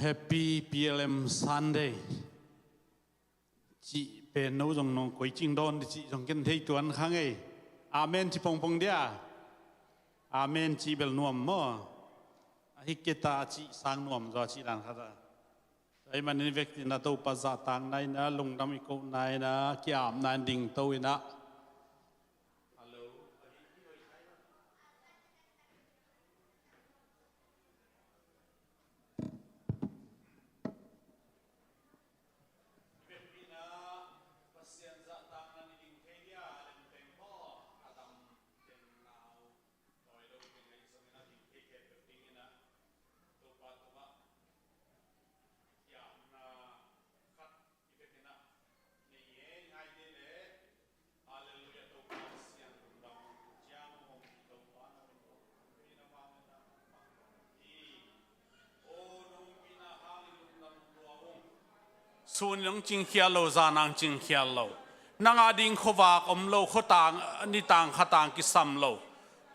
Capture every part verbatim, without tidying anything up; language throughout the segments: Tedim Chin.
Happy P L M Sunday cih pen no zong nong koi cing dawn dih cih zong ken thei tuan kha ngei. Amen ci pongpong dia. Amen ci bel nuam maw? Ahi keta cih sang nuam zaw cih dan khat a. Tua ahih manin vekpi-in a Topa zahtakna in a, lungdam i kohna in a, ki-apna in dingto in a. Sun in hong cingkhial lo, zan in hong cingkhial lo. Nang a ding khuavak om lo, khuatang, nitang khatang kisam lo.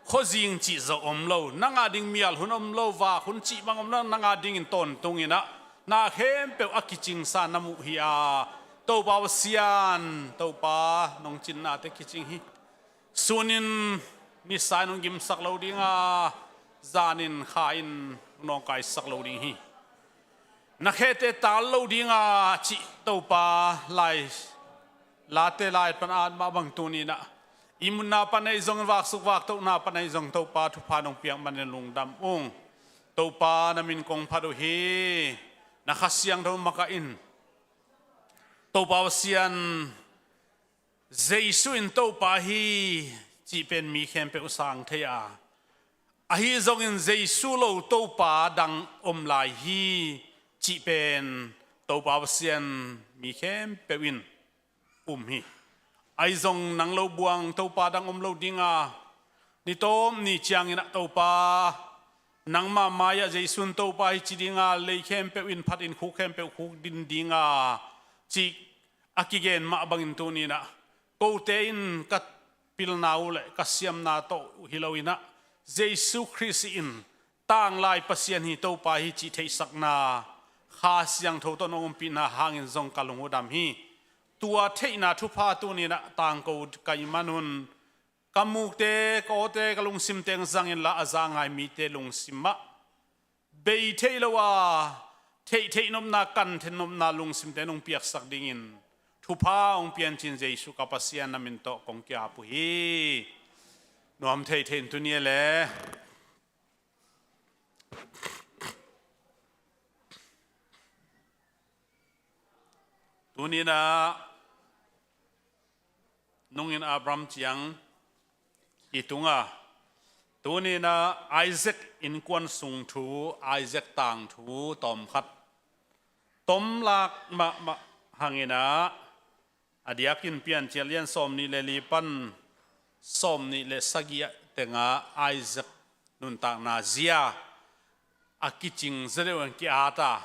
Khuazing cih zawh om lo. Nang a ding mial hun om lo, vak hun cih bang om lo, nang a dingin tawntung in a, na khempeuh a kicingsa na muh hi a, Topa Pasian, Topa nong cinnate kicing hi. Sun in nisa in hong gimsak lo ding a, zan in kha in hong nawngkaisak lo ding hi. Na khete tal lo ding a cih Topa lai, late lai pan at mah bang tuni in a, i mutna pan ahi zong, vaksuk vaktohna pan ahi zong, Topa thupha nong piak manin lungdam ung. Topa na min kong phat uh hi. Na Kha Siangtho makaih in, Topa Pasian, Jesu in Topa hi cih pen mi khempeuh sang thei a, ahi zongin Jesu lo Topa dang om lai hi cih pen Topa Pasian mi khempeuh in um hi. Ahi zong nang lo buang Topa dang om lo ding a, ni tawp ni ciangin a Topa, nangma mai-ah Jesu in Topa hi ci ding a, lei khempeuh in phat in, khuk khempeuh khuk din ding a, cih a kigen mah bangin tuni in a, kote in ka pilna uh le ka siamna tawh hi lo in a, Jesu Khrist in tanglai Pasian hi, Topa hi cih theihsakna Kha Siangtho tawh nong ompihna hangin zong ka lung uh dam hi. Tua theihna thupha tuni in a tangko ka hih man un, ka mukte, ka awte, ka lungsimte hong zang inla, a za ngai mite lungsim ah bei thei lo a, theih theih nopna, kan theih nopna lungsimte nong piaksak dingin thupha hong piancin Jesu ka Pasian na min tawh kong ki-ap uh hi. Nuam thei thei in tuni e le. Tuni in a, nungin Abraham ciang i tung a, tuni in a Isaac innkuan sung thu, Isaac tangthu tawmkhat, tomlak mahmah hang in a, a diakin Piancil lian sawmnih le li pan sawmnih le sagih teng ah Isaac nuntakna zia a kicing zaw deuh in ki-at a,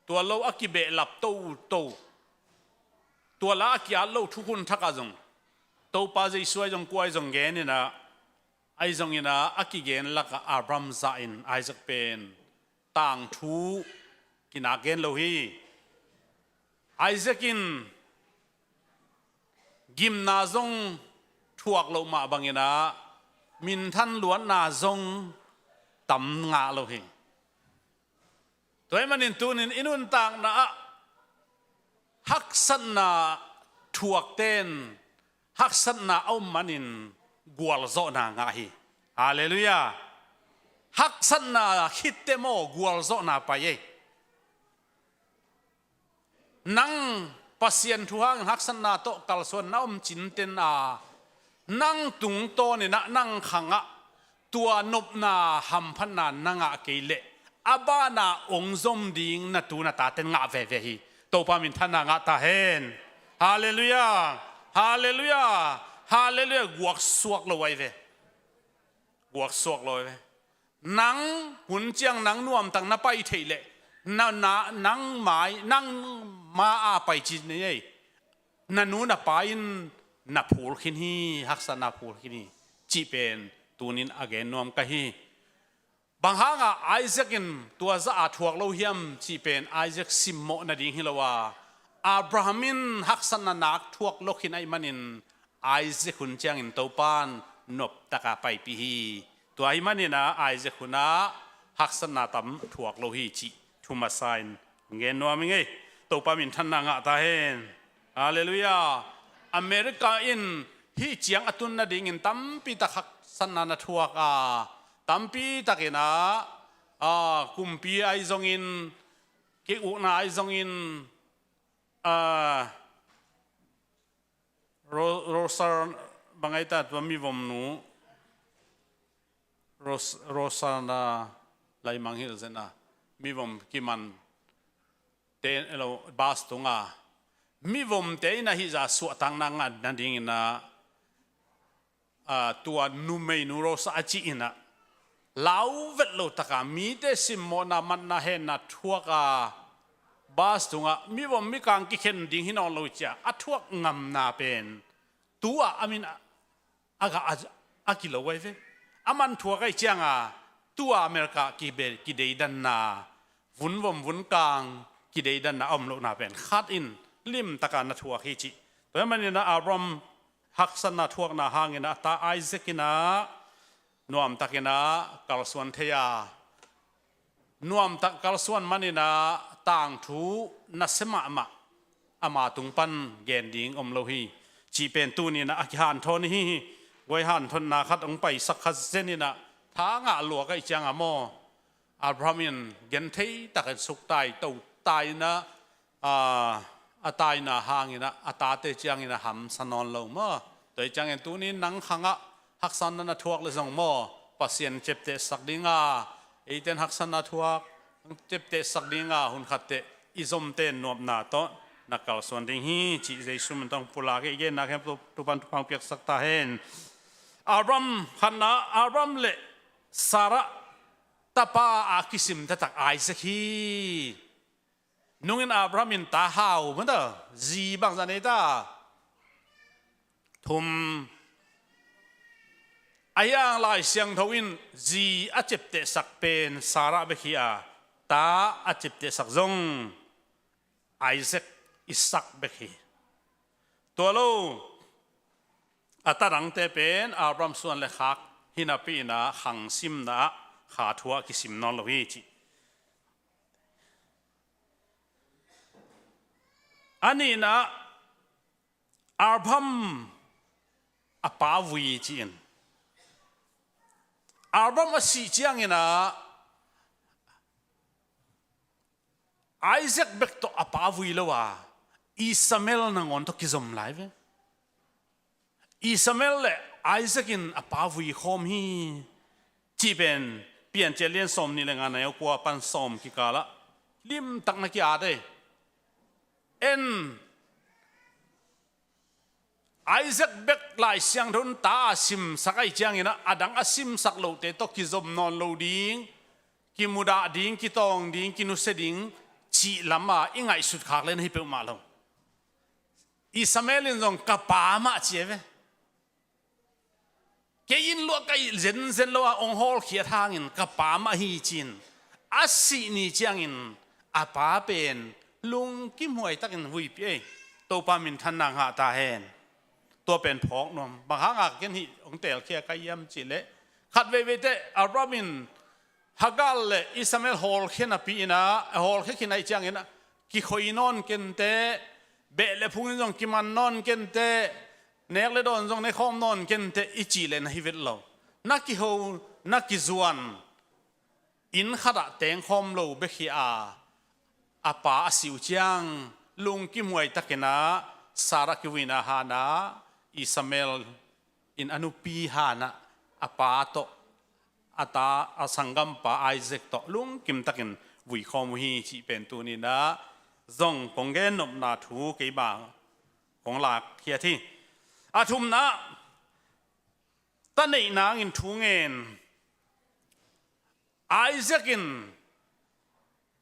tua lo a kibehlap toto, tua la a ki-at lo thukhun thak ah zong, Topa Jesu ahi zong, kua ahi zong gen in a, ahi zongin a, a kigen lakah Abraham zah in Isaac pen tangthu kinak gen lo hi. Isaac in gimna zong thuak loh mah bangin a, minthan luatna zong tam ngah lo hi. Tua ahih manin tunin i nuntakna ah haksatna thuakte in haksatna a om manin gualzawhna ngah hi. Halleluiah. Haksatna khitteh maw gualzawhna pai ei. Nang Pasian thu hangin haksatna tawh kalsuan na om cinten a, nang tungtawn in a, nang khang ah tua nopna hamphatna na ngah kei leh, a banah hong zom ding na tu na taten ngah veve hi. Topa minthanna ngah ta hen. Halleluiah. Halleluiah. Halleluiah. Guaksuak lo ahi ve. Guaksuak lo ahi ve. Nang hun ciang nang nuamtak na pai theih leh, na, na, nang mai, nang ma a pai ci nei ei. Na nu na pa in na phul khin hi, haksatna phul khin hi, cih pen tunin a gen nuam ka hi. Bang hangah Isaac in tua zah a thuak lo hiam cih pen Isaac simmawh nading hi lo a, Abraham in haksatna nak thuak lo khin ahih manin Isaac hun ciangin Topan noptaka paipih hi. Tua ahih manin ah Isaac hunah haksatna tam thuak lo hi cih thu masa in gen nuam ing ei. Topa minthanna ngah ta hen. Halleluiah. America in hih ciang a tun nadingin tampitak haksatna na thuak a, tampitakin ah, a, kumpi ahi zongin, kikukna ahi zongin, a, Ro-, Rosar, bang ai ta tua mivomnu, Ros-, Rosana Laimang hilh zen a, mivom kiman te lo bas tunga, mivomte in ah hih zah suahtakna ngah nadingin ah, a, tua numeinu Rosa a cih in ah lau vet lo taka mite simmawhna, matna, henna thuak a, bas tungah mivom mikang kikhen ding hi nawn lo cia a thuak ngamna pen tua a min a, a, a, a kilo ai ve. A man thuak ai cianga tua America kibe, kideidanna, vunvom vunkang kideidanna a om lohna pen khat in limtaka na thuak hi cih. Tua ahih manin ah Abraham haksatna thuakna hangin ah a ta Isaac in ah nuamtakin ah kalsuan thei a, nuamtak kalsuan manin ah tangthu nasia mahmah ama tung pan gen ding om lo hi cih pen tuni in ah a kihanthawn hi hi. Guai hanthotna khat hong paisak kha zen in ah tha ngah luak ai cianga maw, Abraham in genthei takin suktai totai in ah, a, a taina hangin ah a tate ciangin a hamsa nawn lo maw? Tua hi ciangin tuni in nang khangah haksatna na thuak le zong maw, Pasian ciaptehsak dinga, eiten haksatna thuak, ciaptehsak dinga hun khatteh i zomte nuamna tawh na kalsuan ding hi cih Jesu min tawh pulak i genna khempeuh Topan thupha piaksak ta hen. Abraham khatna, Abraham le Sarah tapa a kisim taktak Isaac hi. Nungin Abraham in ta hau mata, zi bangzah nei ta? Thum. Ahi hang Lai Siangtho in zi a ciaptehsak pen Sarah bek hi a, ta a ciaptehsak zong Isaac, Isaac bek hi. Tua lo a ta dangte pen Abraham suan le khak hi napi in ah khangsimna ah kha thu ah kisim nawn lo hi cih. A nihna ah Abraham a pa vui ci-in, Abraham a sih ciangin ah Isaac bek tawh a pa vui lo a, Ishmael nangawn tawh kizom lai ve. Ishmael le Isaac in a pa vui khawm hi cih pen Piancil lian sawmnih le nga, neu kua pan sawm kikal ah limtak na ki-at ei. En, Isaac bek Lai Siangtho in ta a simsak ahih ciangin ah, a dang a simsak lote tawh kizom nawn lo ding, kimudah ding, kitawng ding, kinusia ding cih lam ah i ngaihsut khak le na hi peuhmah lo. Ishmael in zong ka pa mah ci a ve. Kei in luah ka hih zenzen lo a hong hawlkhiat hangin ka pa mah hi ci-in a sih ni ciangin a pa pen lungkimhuai takin vuipih ei. Topa minthanna ngah ta hen. Tua pen phawk nuam. Bang hanga ken hih hong teelkhia ka hiam cih leh, khat veivei teh Abraham in Hagar le Ishmael hawlkhia napi in ah, hawlkhia khin ahih ciangin ah, kikhoi nawn kenteh, beh le phung in zong kiman nawn kenteh, nek le dawn zong nekhawm nawn kenteh i cih le na hi vet lo. Na kiho, na kizuan, inn khatah tengkhawm lo bek hi a, a pa a si uh ciang lungkimhuai takin ah Sarah kivuina hanah Ishmael in a nupi hanah a pa tawh, a ta, a sanggampa Isaac tawh lungkim takin vuikhawm uh hi cih pen tuni in ah zong kong gen nopna thu kei bang kong lakkhiat hi. A thumna ah, ta neih nangin thu ngen. Isaac in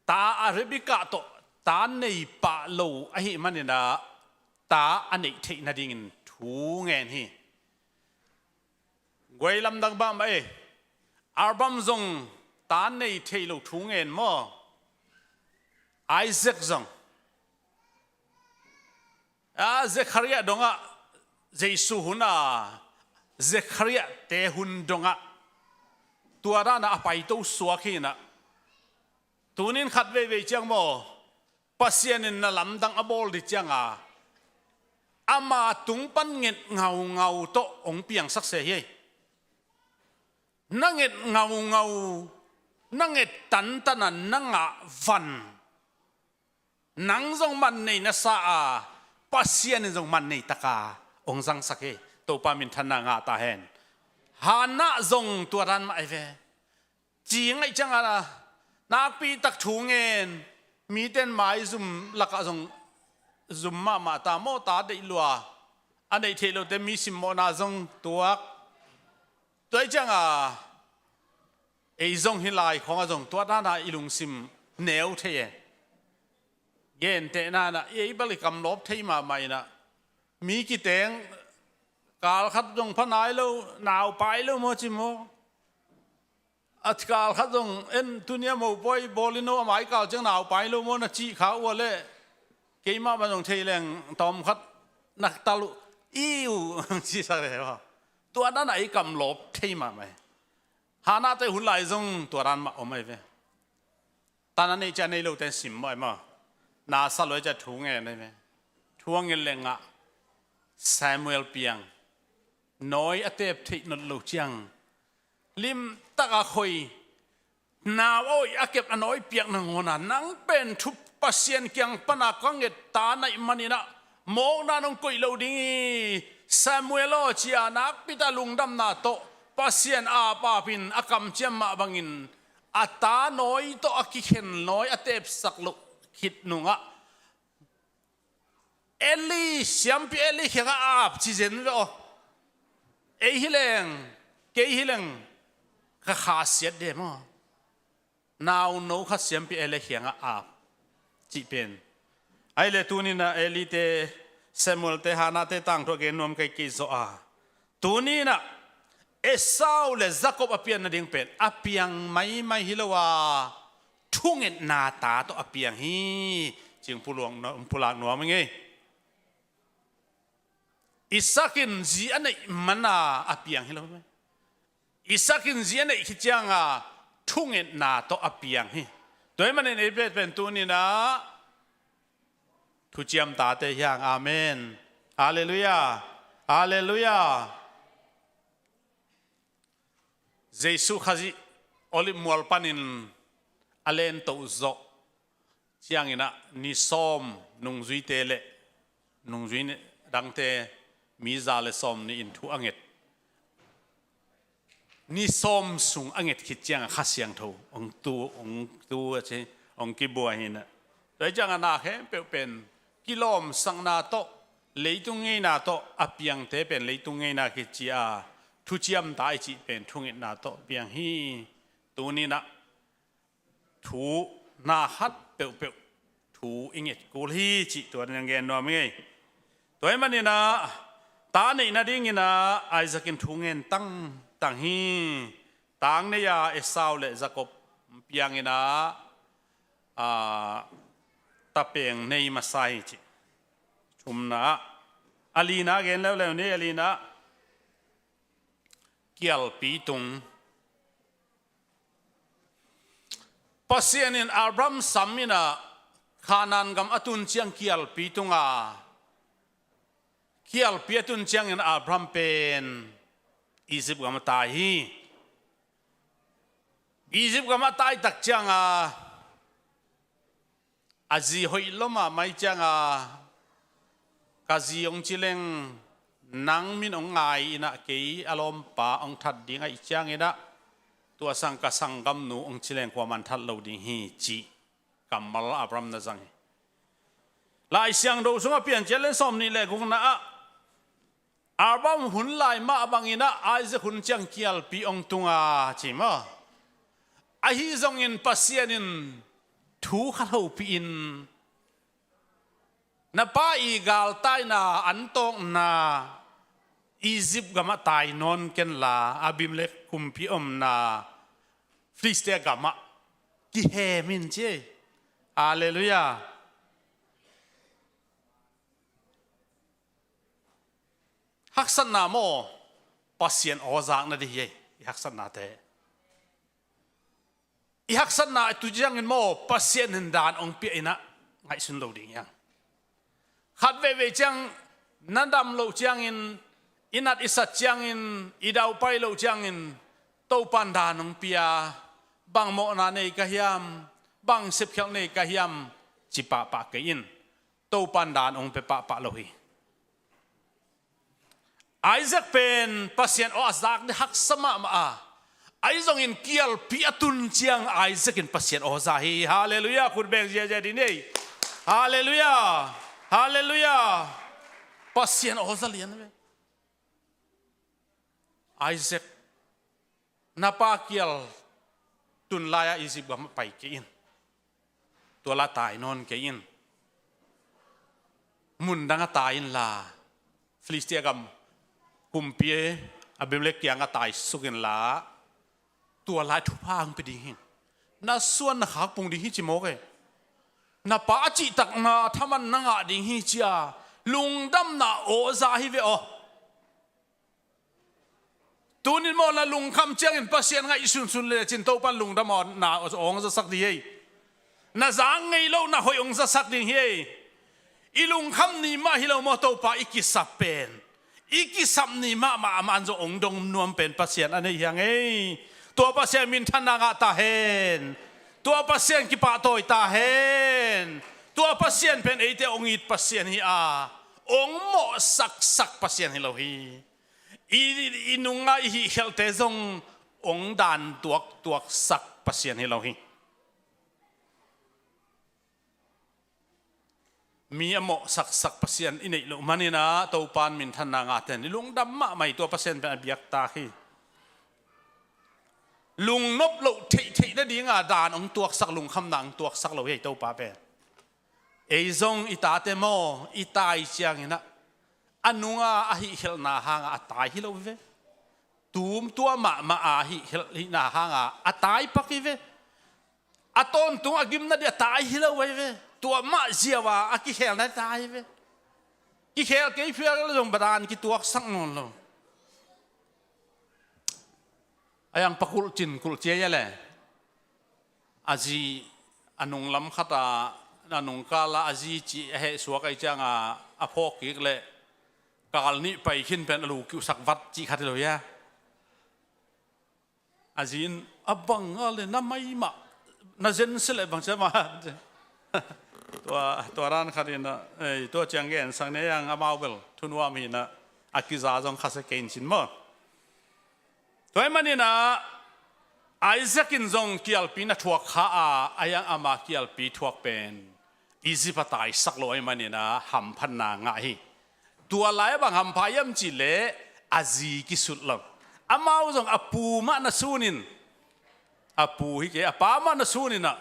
ta a Rebekah tawh ta nei pah lo ahih manin ah ta a neih theih nadingin thu ngen hi. Guai lamdang mahmah ei. Abraham zong ta nei theih loh thu ngen maw? Isaac zong, a, Zekhariah dongah, Jesu hun a, Zekhariah te hun dongah tua danah a paito suak hi inah, tunin khat veivei ciang maw, Pasian in na lamdang a bawl ding cianga ama tung pan nget ngaungau tawh hong piangsak se hi. Na nget ngaungau, na nget tantana na ngah van, nang zong man nei na sa a, Pasian in zong man nei taka hong zangsak hi. Topa minthanna ngah ta hen. Hannah zong tua dan mah ahi ve. Ci ngaih ciangin a, nakpi tak thu ngen, mite in maizum lakah zong zum mahmah ta maw, ta deih lua. A neih theih lote mi simmawhna zong tuak. Tua ahih ciangin ei zong hih lai khawngah zong tua dana i lungsim neu thei e. Gentehna inah, ei bel i kamlawp thei mahmah inah, mi kiteng, kal khat zong pha nai lo, nau pai lo maw ci maw? A kal khat zong en, tuni a mopawi bawl in aw, a mai kal ciang nau pai lo maw na cih kha uh a leh, keimah mah zong thei leng tawm khat na tal uh, i uh, cihsak le maw? Tua dana ei kamlawp thei mahmah hi. Hannahte hun lai zong tua dan mah om ahi ve. Ta na neih ciang nei lote in simmawh ahi maw? Na sa lua ciang thu ngen ahi ve. Thu a nget leh ngah, Samuel piang. Nawi a tep theih nawn lo ciang, limtak a khoi, nau a oih a kep a nawi piak nangawna, nang pen thu, Pasian kiang pana ka nget ta na hih maninah mawkna nong koih lo ding hi, Samuel aw, ci-a nakpi tak lungdamna tawh Pasian ap apin a kamciam mah bangin a ta nawi tawh a kikhen, nawi a tepsak loh khit nungah Eli, siampi Eli kiangah ap ci zen ve aw. Ei hi leng, kei hi leng, ka khasiat de maw? Nauno khat siampi Eli kiangah ap cih pen. Ahih leh tuninah Elite, Samuelte, Hannahte tangthu a gen nuam kei kei zawh a, tuninah Esau le Jacob a pian nading pen a piang maimai hi lo a, thungetna ta tawh a piang hi. Cih pulak nuam ing ei. Isaac in zi a neih mana a piang hi lo. Isaac in zi a neih khit cianga thungetna tawh a piang hi. Tua ahih manin ei pen tuninah thuciam tate hi hang. Amen. Halleluiah. Halleluiah. Jesu Khazih Olive mual panin a lento zawh cianginah ni sawm nungzuite le nungzui dangte mi za le sawm nih in thu a nget. Ni sawm sung a nget khit cianga Kha Siangtho hong tu, hong tu a ci, hong kibua hinah. Tua hi cianga na khempeuh pen kilawmsakna tawh, leitung ngeina tawh a piangte pen leitung ngeina kici a, thuciamta i cih pen thungetna tawh piang hi. Tuninah thu na khat peuhpeuh thu i nget kul hi cih tua ding gen nuam ing ei. Tua ahih maninah ta neih nadinginah Isaac in thu ngen tangtang hi. Tang nei-a Esau le Jacob pianginah, a, tapeng nei masa hi cih. Thumna ah, a lina gen leuleu ni, a lina ah kialpi tung. Pasian in Abraham sam inah Kanaan gam a tun ciang kialpi tunga, kialpi a tun ciangin Abraham pen Egypt gam a tai hi. Egypt gam a tai tak cianga a zi hoih lua mahmah cianga, ka zi hong ci leng nang min hong ngai inah kei a lawmpa hong that ding ahih cianginah tua sang ka sanggamnu hong ci leng kuaman that lo ding hi cih kammal Abraham na zang hi. Lai Siangtho sungah Piancil lian sawm nih le gukna ah Abraham hun lai mah banginah Isaac hun ciang kialpi hong tunga ci maw? Ahi zongin Pasian in thu khat hopihin na pa i galtaina an tawkna Egypt gamah tai nawn kenla, Abimelek kumpi omna Filistia gamah kihem in ci ei. Halleluiah. Haksatna maw, Pasian aw zakna ding hi ei. I haksatnate, i haksatna tu ciangin maw, Pasian in daan hong pia in ah ngaihsun lo ding hi hang. Khat veivei ciang na dam loh ciangin, i nat i sat ciangin, i daupai loh ciangin Topan daan hong pia. Bang mawhna nei ka hiam, bang sepkhialh nei ka hiam, ci pahpah kei in. Topan daan hong pia pahpah lo hi. Isaac pen Pasian aw a zak ding haksa mahmah a, ahi zongin kialpi a tun ciang Isaac in Pasian aw za hi. Halleluiah. Khut beng ziazia ding ni ei. Halleluiah. Halleluiah. Pasian aw za lian ve. Isaac, na pa kial tun lai-ah Egypt gam pai kei in. Tua lai tai nawn kei in. Mundang a tai inla, Filistia gam kumpi Abimelek kiangah tai suk inla, tua lai thupha hong pia ding hi. Na suan na khak pung ding hi ci mawk e. Na pa a cihtakna thaman na ngah ding hi ci a, lungdamna aw za hi ve aw. Tunin maw, na lungkham ciangin Pasian ngaihsunsun lecin Topan lungdamna hong zasak ding hi ei. Na zak ngei loh na hoih hong zasak ding hi ei. I lungkham ni mah hi lo maw, Topa i kisap pen. I kisap ni mahmah a, aman zong hong dong nuam pen Pasian a nei hi hang ei. Tua Pasian minthanna ngah ta hen. Tua Pasian kipahtawi ta hen. Tua Pasian pen eite hong it Pasian hi a, hong mawhsaksak Pasian hi lo hi. I, i nunga i hihkhialhte zong hong daan tuaktuaksak Pasian hi lo hi. Mi a mawhsaksak Pasian i neih loh manin ah Topan minthanna ngah ten i lungdam mahmah hi. Tua Pasian pen a biak tak hi. Lungnop loh theihtheih nadinga daan hong tuaksak, lungkhamna hong tuaksak lo hi ei Topa pen. Ei zong i tate maw, i tai ciangin ah a nunga a hihkhialhna hanga a tai hi lo hi ve. Tum tua mahmah a hihkhialhna hanga a tai pak hi ve. A tawntung a gimna ding a tai hi lo hi ve. Tua mah ziau a a kikhelna tai hi ve. Kikhel kei phial zong badan kituaksak nawn lo. A yang pakulh cin kulh cia ia le. A zi a nunglam khat a, a nungkal a, a zi cih a heh suak ahi cianga a phawk kik le kal nih pai khin pen a lu kiuhsak vat cih khat hi lo hia. A zi in a bang a le na mai mah na zen se le bang cia mah. Tua, tua ran khat in a, ei, tua ciang gen sang ne yang amau bel thunuam hi na a kiza zong kha se kein cin maw. Tua ahih manin ah Isaac in zong kialpi na thuak kha a, a yang ama kialpi thuak pen Egypt a taisak lo ahih manin ah hamphatna ngah hi. Tua lai a bang hampha hiam cih leh a zi kisut lo. Amau zong a pu mah na sunin, a pu hi kei, a pa mah na sunin ah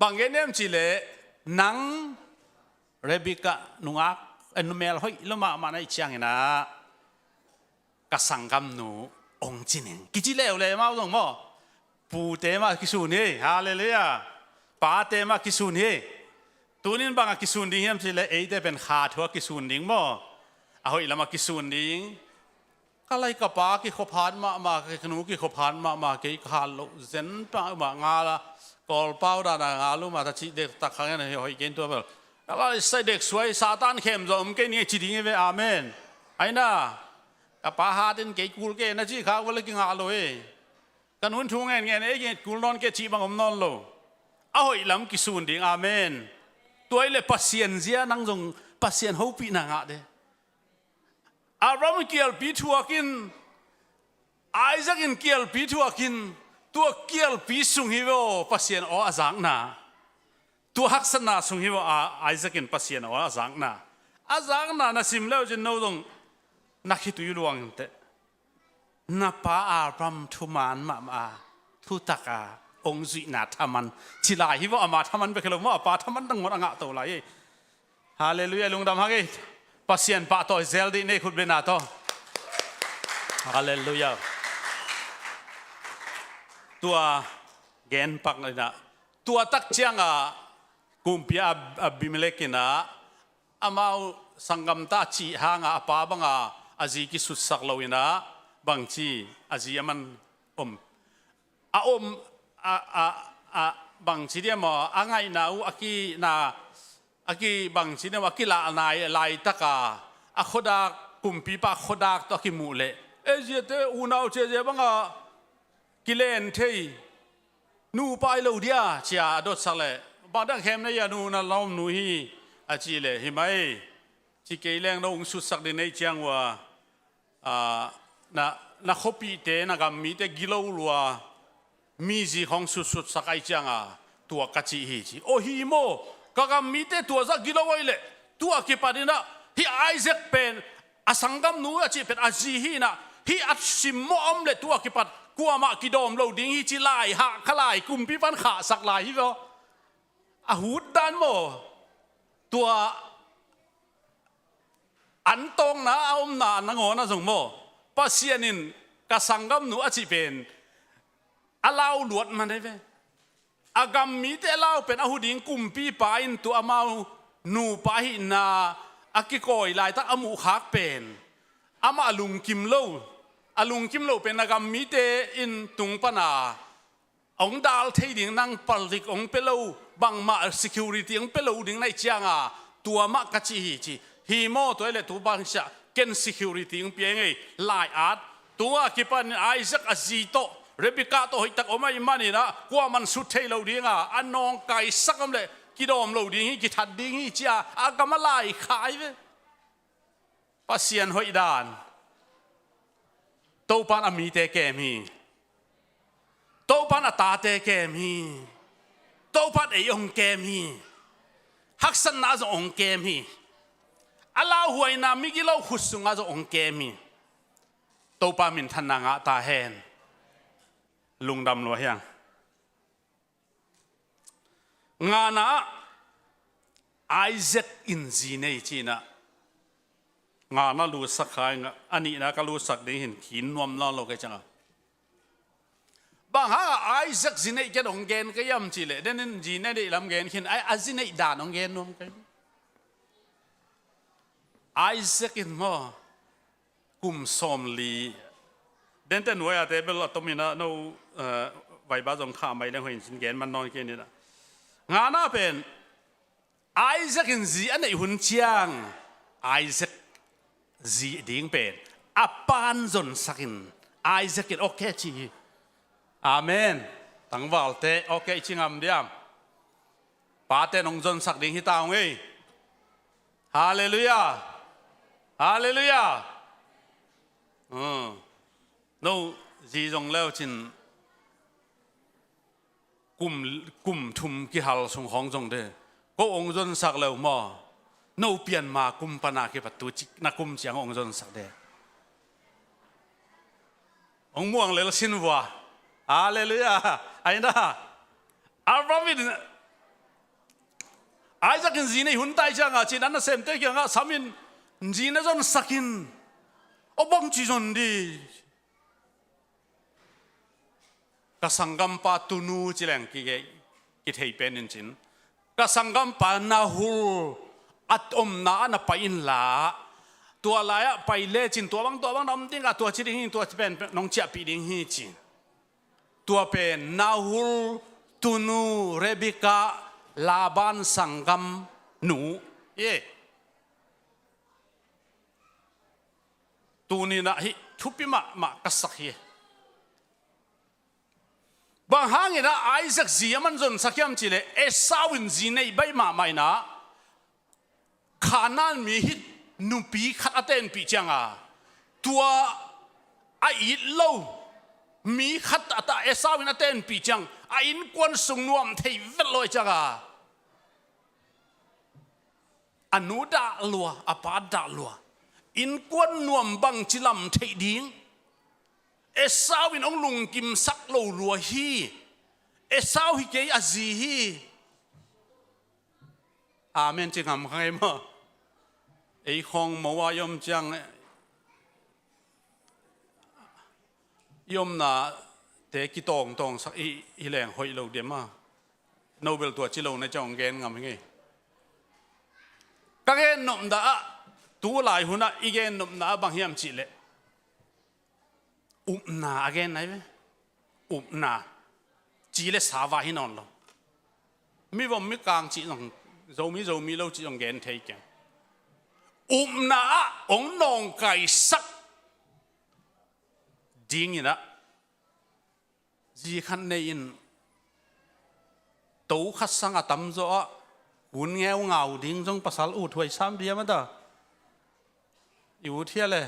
bang gen hiam cih leh nang Rebekah nungak, eh, numel hoih lo mahmah na hih ciangin ah ka sanggamnu hong ci ning kici leuleu amau zong maw. Pute mah kisun hi. Halleluiah. Pate mah kisun hi. Tunin bang a kisun ding hiam cih leh eite pen kha thu a kisun ding maw. A hoih lam a kisun ding. Ka lai ka pa kikhop hat mahmah, ka nu kikhop hat mahmah, kei ka hat loh zen pah mah ngal a, Kawlpau dan a ngal uh mah ta cih dek tak kha ngen a hoih kei in tua bel. Ka lai sai dek suai Satan khem zaw om kei ni ci ding hi ve. Amen. Aina. Ka pa hat in kei kul kei na cih khak vel a kingah lo hi. Ka nu in thu ngen ngen ei kei kul nawn kei cih bang om nawn lo. A hoih lam kisun ding. Amen. Tua hi leh Pasian zia nang zong Pasian hopihna ngah de. Abraham in kialpi thuak in, Isaac in kialpi thuak in, tua kialpi sung hi ve aw Pasian aw a zakna. Tua haksatna sung hi ve aw Isaac in Pasian aw a zakna. A zakna na sim leu cin no zong na khitui luang in teh. Na pa Abraham thuman mahmah a, thutak a, hong zuihna thaman. Ci lai hi ve aw, ama thaman bek hi lo maw, a pa thaman nangawn a ngah to lai hi. Halleluiah, lungdam hang ei. Pasian pahtawi zel dih nei khut bena tawh. Halleluiah. Tua genpak inah, tua tak ciangah kumpi Ab- Abimelek inah amau sanggamte a cih hangah a pa bangah a zi kisutsak lo inah, bangci a zi a man om a om a, a, a, bangci diam aw, a ngaihna uh a kina, a ki bangci diam aw, a kilah nai laitaka a khuadak, kumpipa khuadak tawh a kimuh leh, e ziate unau ciacia bangah kilen thei nupa hi lo dia cia a dotsak leh, bangdang khem na hia, nu na lawm nu hi a cih leh, hi mai, ci kei leng no hong sutsak ding nei ciang ua, a, na, na khuapihte, na gammite gilo lua, mi zi khawng sutsutsak ai cianga tua ka cih hi ci. Aw hi maw, ka gammite tua zah gilo ai leh, tua kipat inah hih Isaac pen a sanggamnu a cih pen a zi hi inah, hih a simmawh a om leh tua kipat kuamah kidawm lo ding hi ci lai hah kha lai, kumpi pan khahsak lai hi vaw. A hut dan maw, tua an tawngna a omna nangawn ah zong maw, Pasian in ka sanggamnu a cih pen a lau luat man ei ve. A gam mite a lau pen a hu ding kumpipa in tua amau nupa ahihna a kikawi laitak a muhkhak pen amah a lungkim lo. A lungkim lo pen a gam mite in tung pana hong dal thei ding nang palik hong pia lo, bangmah security hong pia lo ding na hih cianga tua mah ka ci hi ci. Hi maw, tua hi leh tu bangsiah ken security hong pia ngei lai-at. Tua kipanin Isaac a zi tawh Rebekah tawh hoihtak om ahih maninah kuaman sut thei lo dinga a nawngkaisak om leh kidawm lo ding hi, kithat ding hi cia a gam a laikhak hi ve. Pasian hoih dan. Topan a mite kem hi. Topan a tate kem hi. Topan ei hong kem hi. Haksatna zong hong kem hi. A lauhuaina migilo khut sunga zong hong kem hi. Topa minthanna ngah ta hen. Lungdam lua hiang. Ngana ah Isaac in zi nei cinah ngana lutsak kha inga, a nihna ka lutsak ding hin khin nuam nawn lo kei cianga. Bang hanga Isaac zi neih ken hong gen ka hiam cihleh, den in zi neih lam gen khin, a zi neih dan hong gen nuam kei. Isaac in maw, kum sawmli, dente nuai-ate bel a tominah no, eh, vaiba zong kha mai leng hoihin cin gen man nawn kei ninah. Ngana pen Isaac in zi a neih hun ciang Isaac zi ding pen a pan zonsakin Isaac in awk kei ci hi. Amen. Tangvalte awk kei ci ngam diam? Pate nong zonsak ding hi ta ung ei. Halleluiah. Halleluiah. Uh. No zi zong leucin kum, kum thum kihal sung khawng zong de. Ko hong zonsak leu maw? No pianma kum pana kipat tu cik na kum ciang hong zonsak de. Hong muang lel sin vua. Halleluiah. Aina. Abraham in Isaac in zi nei hun tai cianga cin an nasemte kiangah samin zi na zonsakin. Aw bangci zon di. Ka sanggampa tunu ci leng ki, kithei pen in cin. Ka sanggampa Nahor a omna ah na pai inla. Tua lai-ah pai lecin tua bang, tua bang na om dingah tua ci ding hi, tua ci pen nong ciahpih ding hi ci. Tua pen Nahor tunu Rebekah, Laban sanggam nu. Ye. Tuninah hih thupi mahmah ka sak hi. Bang hanginah Isaac zi a man zonsak hiam cihleh Esau in zi neih baih mahmah inah Kanaan mi hih nupi khat a tenpih cianga tua a it lo mi khat a ta Esau in a tenpih ciang a innkuan sung nuam thei vet lo cianga a nu dah lua, a pa dah lua. Innkuan nuam bangci lam theih ding. Esau in hong lungkimsak lo lua hi. Esau hi kei a zi hi. Amen ci ngam kha ngei maw? Ei khawng mo a i om ciang i omna te kitawngtawngsak i, i leng hoih lo diam a. Nobel tua ci lo na ciang hong gen ngam hi ngei. Ka gen nopna ah, tu lai hunah i gen nopna ah bang hiam cihleh, upna a gen nai ve. Upna. Ci le sava hi nawn lo. Mivom mikang cih zong, Zomi Zomi lo cih zong gen thei keng. Upna ah hong nawngkaisak dinginah, zi khat nei in, to khat sang a tamzaw ah, hun ngeungau ding zong pasal ut huai sam diam a ta. I ut hia le.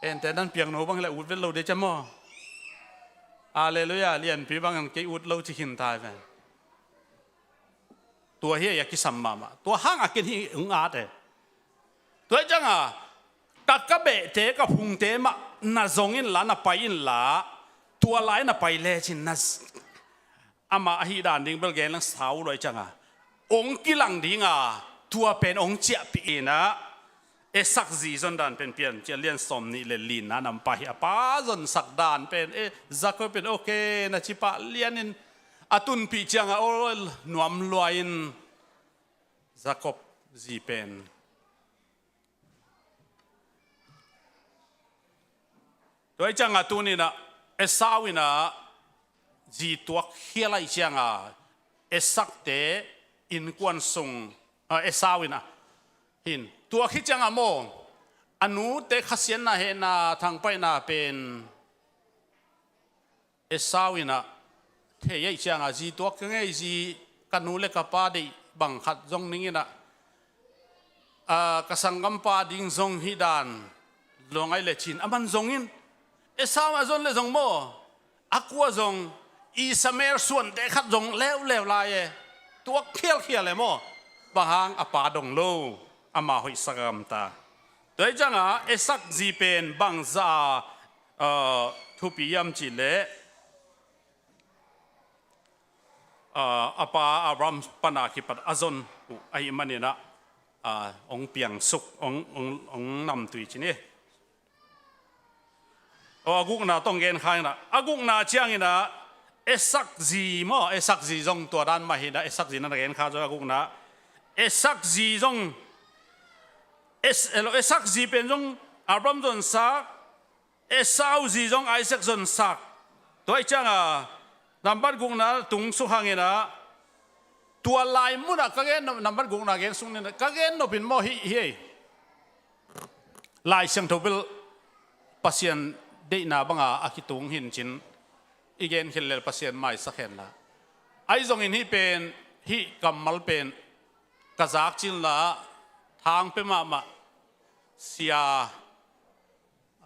Ente nan piang no bang le ut vet lo de cam aw. Halleluiah, lianpi bang an kei ut lo ci khin tai ve. Tua hi a kisam mahmah. Tua hang a ken hi hong at e. Tua hi cianga, ka, ka behte, ka phungte mah na zong inla, na pai inla, tua lai na pai lecin na z-, amah ahi dan ding bel gen lang sau lo hi cianga, hong kilang dinga, tua pen hong ciahpih inah, Esak zi zon dan pen Piancil lian sawm nih le lina nampa hi a pa zonsak dan pen, e, Jacob pen, okay, na ci pah lianin a tunpih cianga, aw, nuam luai in Jacob zi pen. Tua hi cianga tuninah Esau inah zi tuak khial aih cianga, Esakte innkuan sung, a, Esau inah hin tuak hi cianga maw, a nute khasiatna hehna thangpaihna pen Esau inah thei aih cianga, zi tuak ka ngei, zi ka nu le ka pa deih bang khat zong ning inah, a, ka sanggampa ding zong hi dan luang aih le cin a man zongin, Esau a zon le zong maw, a kua zong Ishmael suante khat zong leuleu lai e. Tuak khialkhial e maw. Bang hang a pa dong lo, ama hoihsak a gamta. Tua hi cianga Esak zi pen bangza a, a, thupi hiam cihleh, a, a pa Abraham pana kipat a zon uh ahih maninah, a, hong piangsuk, hong, hong, hong namtui ci ni. Aw, a gukna tawh hong gen kha inah, a gukna cianginah Esak zi maw, Esak zi zong tua dan mah hinah, Esak zi na na gen kha zong a gukna, Esak zi zong, Es-, elo, Esak zi pen zong Abraham zonsak, Esau zi zong Isaac zonsak. Tua hi cianga nambat gukna tung suk hanginah, tua lai munah ka gen nop, nambat gukna gen suk ninah, ka gen nopin maw hih, hih ei. Lai Siangtho bel Pasian deihna banga a kitung hin cin, i gen khel lel Pasian maisak henla. Ahi zongin hih pen, hih kammal pen ka zak cinla, thang pe mahmah sia,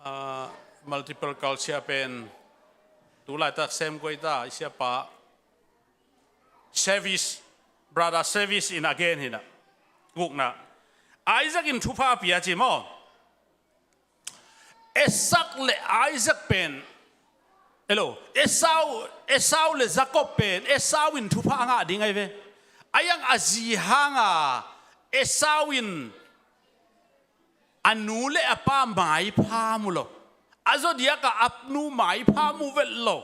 a, multiple culture pen, tu laitak sem guai ta, i siapa Service, brother Service in again hinah. Gukna. Isaac in thupha pia ci maw. Esau le Isaac pen, hello, Esau, Esau le Jacob pen, Esau in thupha a ngah ding ahi ve. A yang a zi hanga, Esau in a nu le a pa maipha mu lo. A zaw diaka a nu maipha mu vet lo.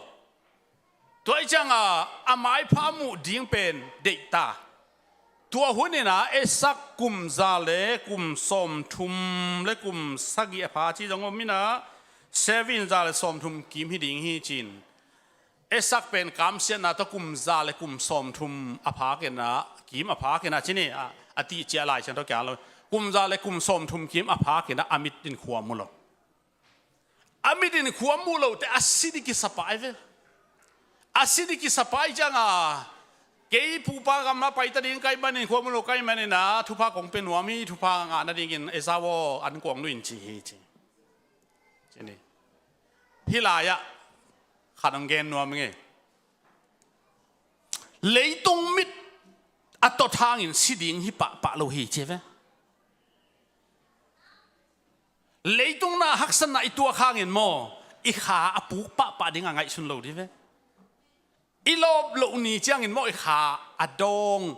Tua hi cianga a maipha muh ding pen deihta. Tua huninah Esau kum za le kum sawmthum le kum sagih a pha ci zong om inah, seven za le sawmthum kim hi ding hi cin. Esau pen kamsiatna tawh kum za le kum sawmthum a phak inah, kim a phak inah ci ni, a, a tihciah Lai Siangtho kia lo. Kum za le kum sawmthum kim a phak inah a mit in khua mu lo. A mit in khua mu lote a si ding kisapa ahi ve. A si ding kisapa ahi cianga, kei pupa gamna paita ding ka hih manin khua mu lo ka hih maninah, thupha kong pia nuam hi, thupha ngah nadingin Esau aw, an kuang nuin ci hi ci. Ci ni. Hih lai-ah khat hong gen nuam ing ei. Leitung mit a tot hangin si ding hi pahpah lo hi ci ve. Leitung na haksatna i tuak hangin maw, i kha a puk pahpah ding a ngaihsun lo ding ve. I lawp loh ni ciangin maw, i kha a dawng,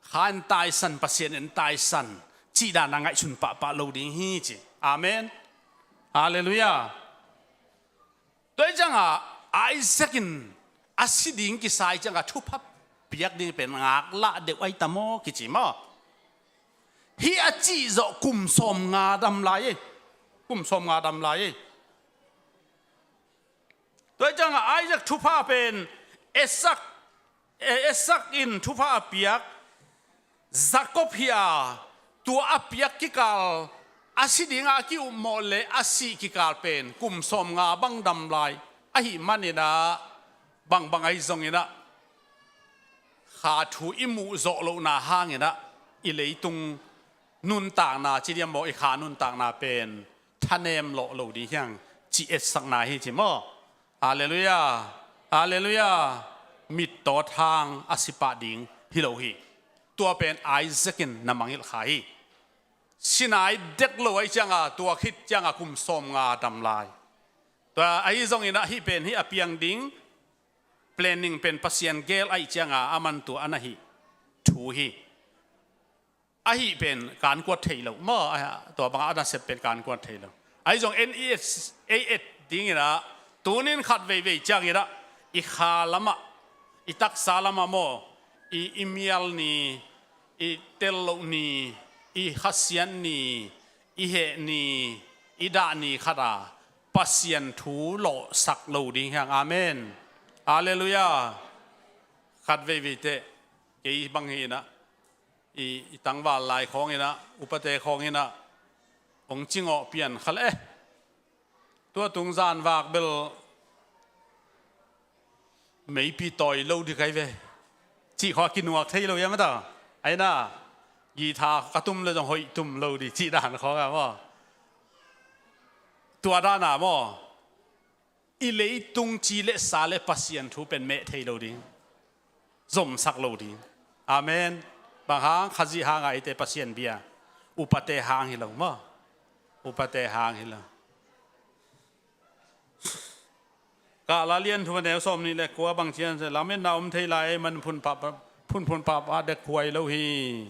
kha in taisan, Pasian in taisan cih dan a ngaihsun pahpah lo ding hi ci. Amen. Halleluiah. Tua hi ciangah Isaac in a si ding kisai ciangah thupha piak ding pen ngaklah deuh ahi ta maw kici maw? Hih a cih zawh kum sawm nga dam lai ei. Kum sawm nga dam lai ei. Tua hi ciangah Isaac thupha pen Esau, eh, Esau in thupha a piak Jakob hi a, tua a piak kikal, a si dingah a ki-upmawh le a sih kikal pen kum sawm nga bang dam lai ahih maninah, bangbang ahi zonginah kha thu i muh zawh lohna hanginah i leitung nuntakna ci diam maw, i kha nuntakna pen thanem lawh lo ding hiang ci etsakna hi ci maw? Halleluiah. Halleluiah. Mittawt hang a si pah ding hi lo hi. Tua pen Isaac in na mangilh kha hi. Sinai dek lo ahi cianga tua khit cianga kum sawm nga dam lai. Tua ahi zonginah hih pen hih a piang ding planning pen Pasian gel ahi cianga a man tua a na hih thu hi. Ahi pen kankuat thei lo maw? Tua bangah a nasep pen kankuat thei lo. Ahi zong en i et, ei et dinginah tunin khat veivei cianginah i kha lamah, i taksa lamah maw, i, i mial ni, i tel loh ni, i khasiat ni, i heh ni, i dah ni khata Pasian thu lawhsak lo ding hiang. Amen. Halleluiah. Khat veivei teh kei bang hinah i, i tangval lai khawnginah, upate khawnginah hong cingawh pian kha le. Tua tung zan vak bel meipi tawi lo ding kai ve. Cih khawh a kinuak thei lo ia mata. Aina guitar ka tum le zong hoih tum lo ding cih dan khawng a maw? Tua dan a maw? I leitung ci le sa le Pasian thu pen meh thei lo ding, zomsak lo ding. Amen. Bang hang? Khazih hanga eite Pasian bia, upate hang hi lo maw? Upate hang hi lo. Kahla lian thum a neu sawm nih le kua bang cian se lametna om thei lai ei man phunphun pahpah, phunphun pahpah dek huai lo hi.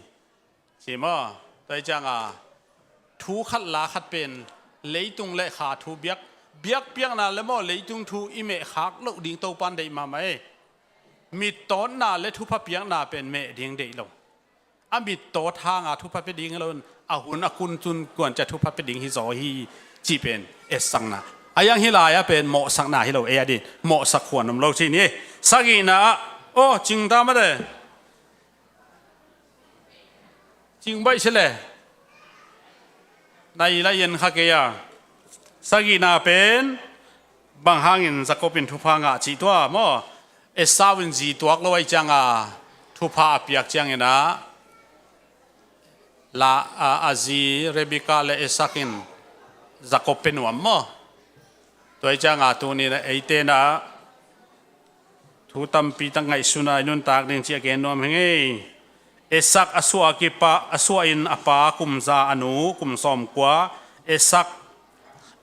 Ci maw? Tua hi cianga thu khat la khat pen leitung le kha thu biak, biakpiakna le maw leitung thu i meh khak loh ding Topan deih mahmah ei. Mittawtna le thupha piakna pen meh ding deih lo. A mittawt hanga thupha pia ding lo, a hun a kun cun kuancia thupha pia ding hi zaw hi cih pen etsakna. A yang hi lai-ah pen mawhsakna hi lo, ei a dih mawhsak khuan om lo ci ni. Sagihna ah, aw, cingta mate. Cing baih si le. Nai la yen kha kei a. Sagihna pen bang hangin Jakob in thupha ngah cih tua maw? Esau in zi tuak lo ahi cianga thupha a piak cianginah la, a, a zi Rebekah le Esau in Jakob pe nuam maw? Tua ahi cianga tuninah eitenah thu tampi tak ngaihsuna i nuntak ding ciah gen nuam hi ngei. Esau a suah a kipa, a suah in a pa kum za, a nu kum sawm kua. Esau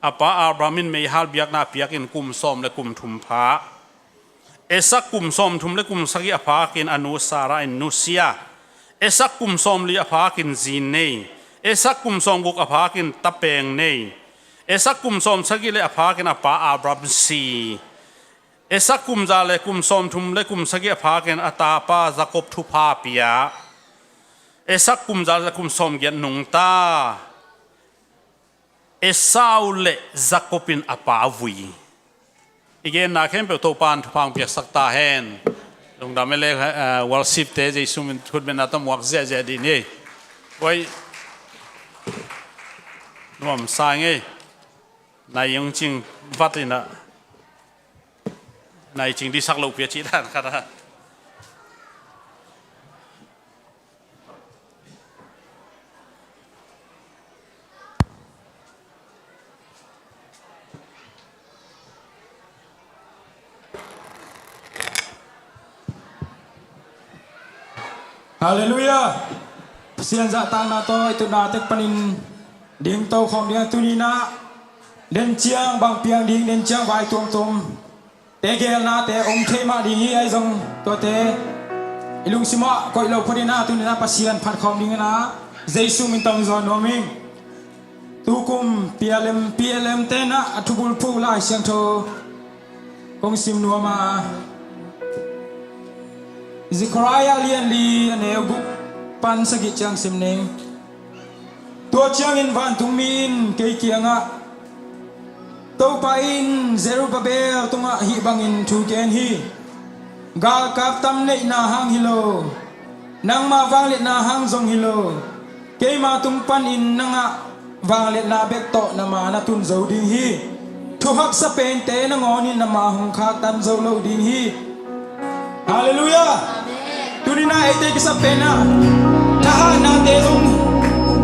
a pa Abraham in meihal biakna piakin kum sawm le kum thum pha. Esau kum sawm thum le kum sagih a phakin a nu Sarah in nusia. Esau kum sawm li a phakin zi nei. Esau kum sawm guk a phakin tapeng nei. Esau kum sawm sagih le a phakin a pa Abraham si. Esau kum za le kum sawm thum le kum sagih a phakin a tapa Jakob thupha pia. Esau kum za le kum sawm giat nungta. Esau le Jakob in a pa vui. I genna khempeuh Topan thupha hong piaksak ta hen. Lungdam e le, eh, worship te Jesu min thut min a ta muak ziahziah dih ni. Voi. Nuam sa ngei. Nai hong cing vat inah. Nai cing dihsak loh pia cih dan khat a. Halleluiah. Pasian zahtakna tawh i tutna tek panin ding to khawm ding a tuninah den ciang bang piang ding, den ciang vai tuamtuam te gelnate om thei mah ding hi. Ahi zong tuate i lungsimah koih lo phot inah tuninah Pasian phat khawm dinginah Jesu min tawh zawn nuam ing. Tukum P L M, P L M tenah a thubulphuh Lai Siangtho Kong sim nuam a, Zechariah lian li a neu guk pan sagih ciang sim ning. Tua ciangin vantungmi in kei kiangah, Topa in Zerubbabel tungah hih bangin thu gen hi. Galkap tam neihna hang hi lo, nangma vangliatna hang zong hi lo, keima tung panin nangah vangliatna bek tawh na ma na tun zo ding hi. Thuhaksa pente nangawnin na ma hong khaktan zo lo ding hi. Halleluiah. Tuni-in ah eite kisap pen ah thahatnate zong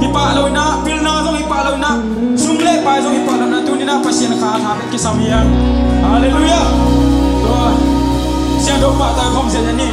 hi pah lo-in ah, pilna zong hi pah lo-in ah, sum le pai zong hi pah lo-in ah, tuni-in ah Pasian kha a tha bek kisam hi hang. Halleluiah. Tua siangtho pahtak khawm zia ni.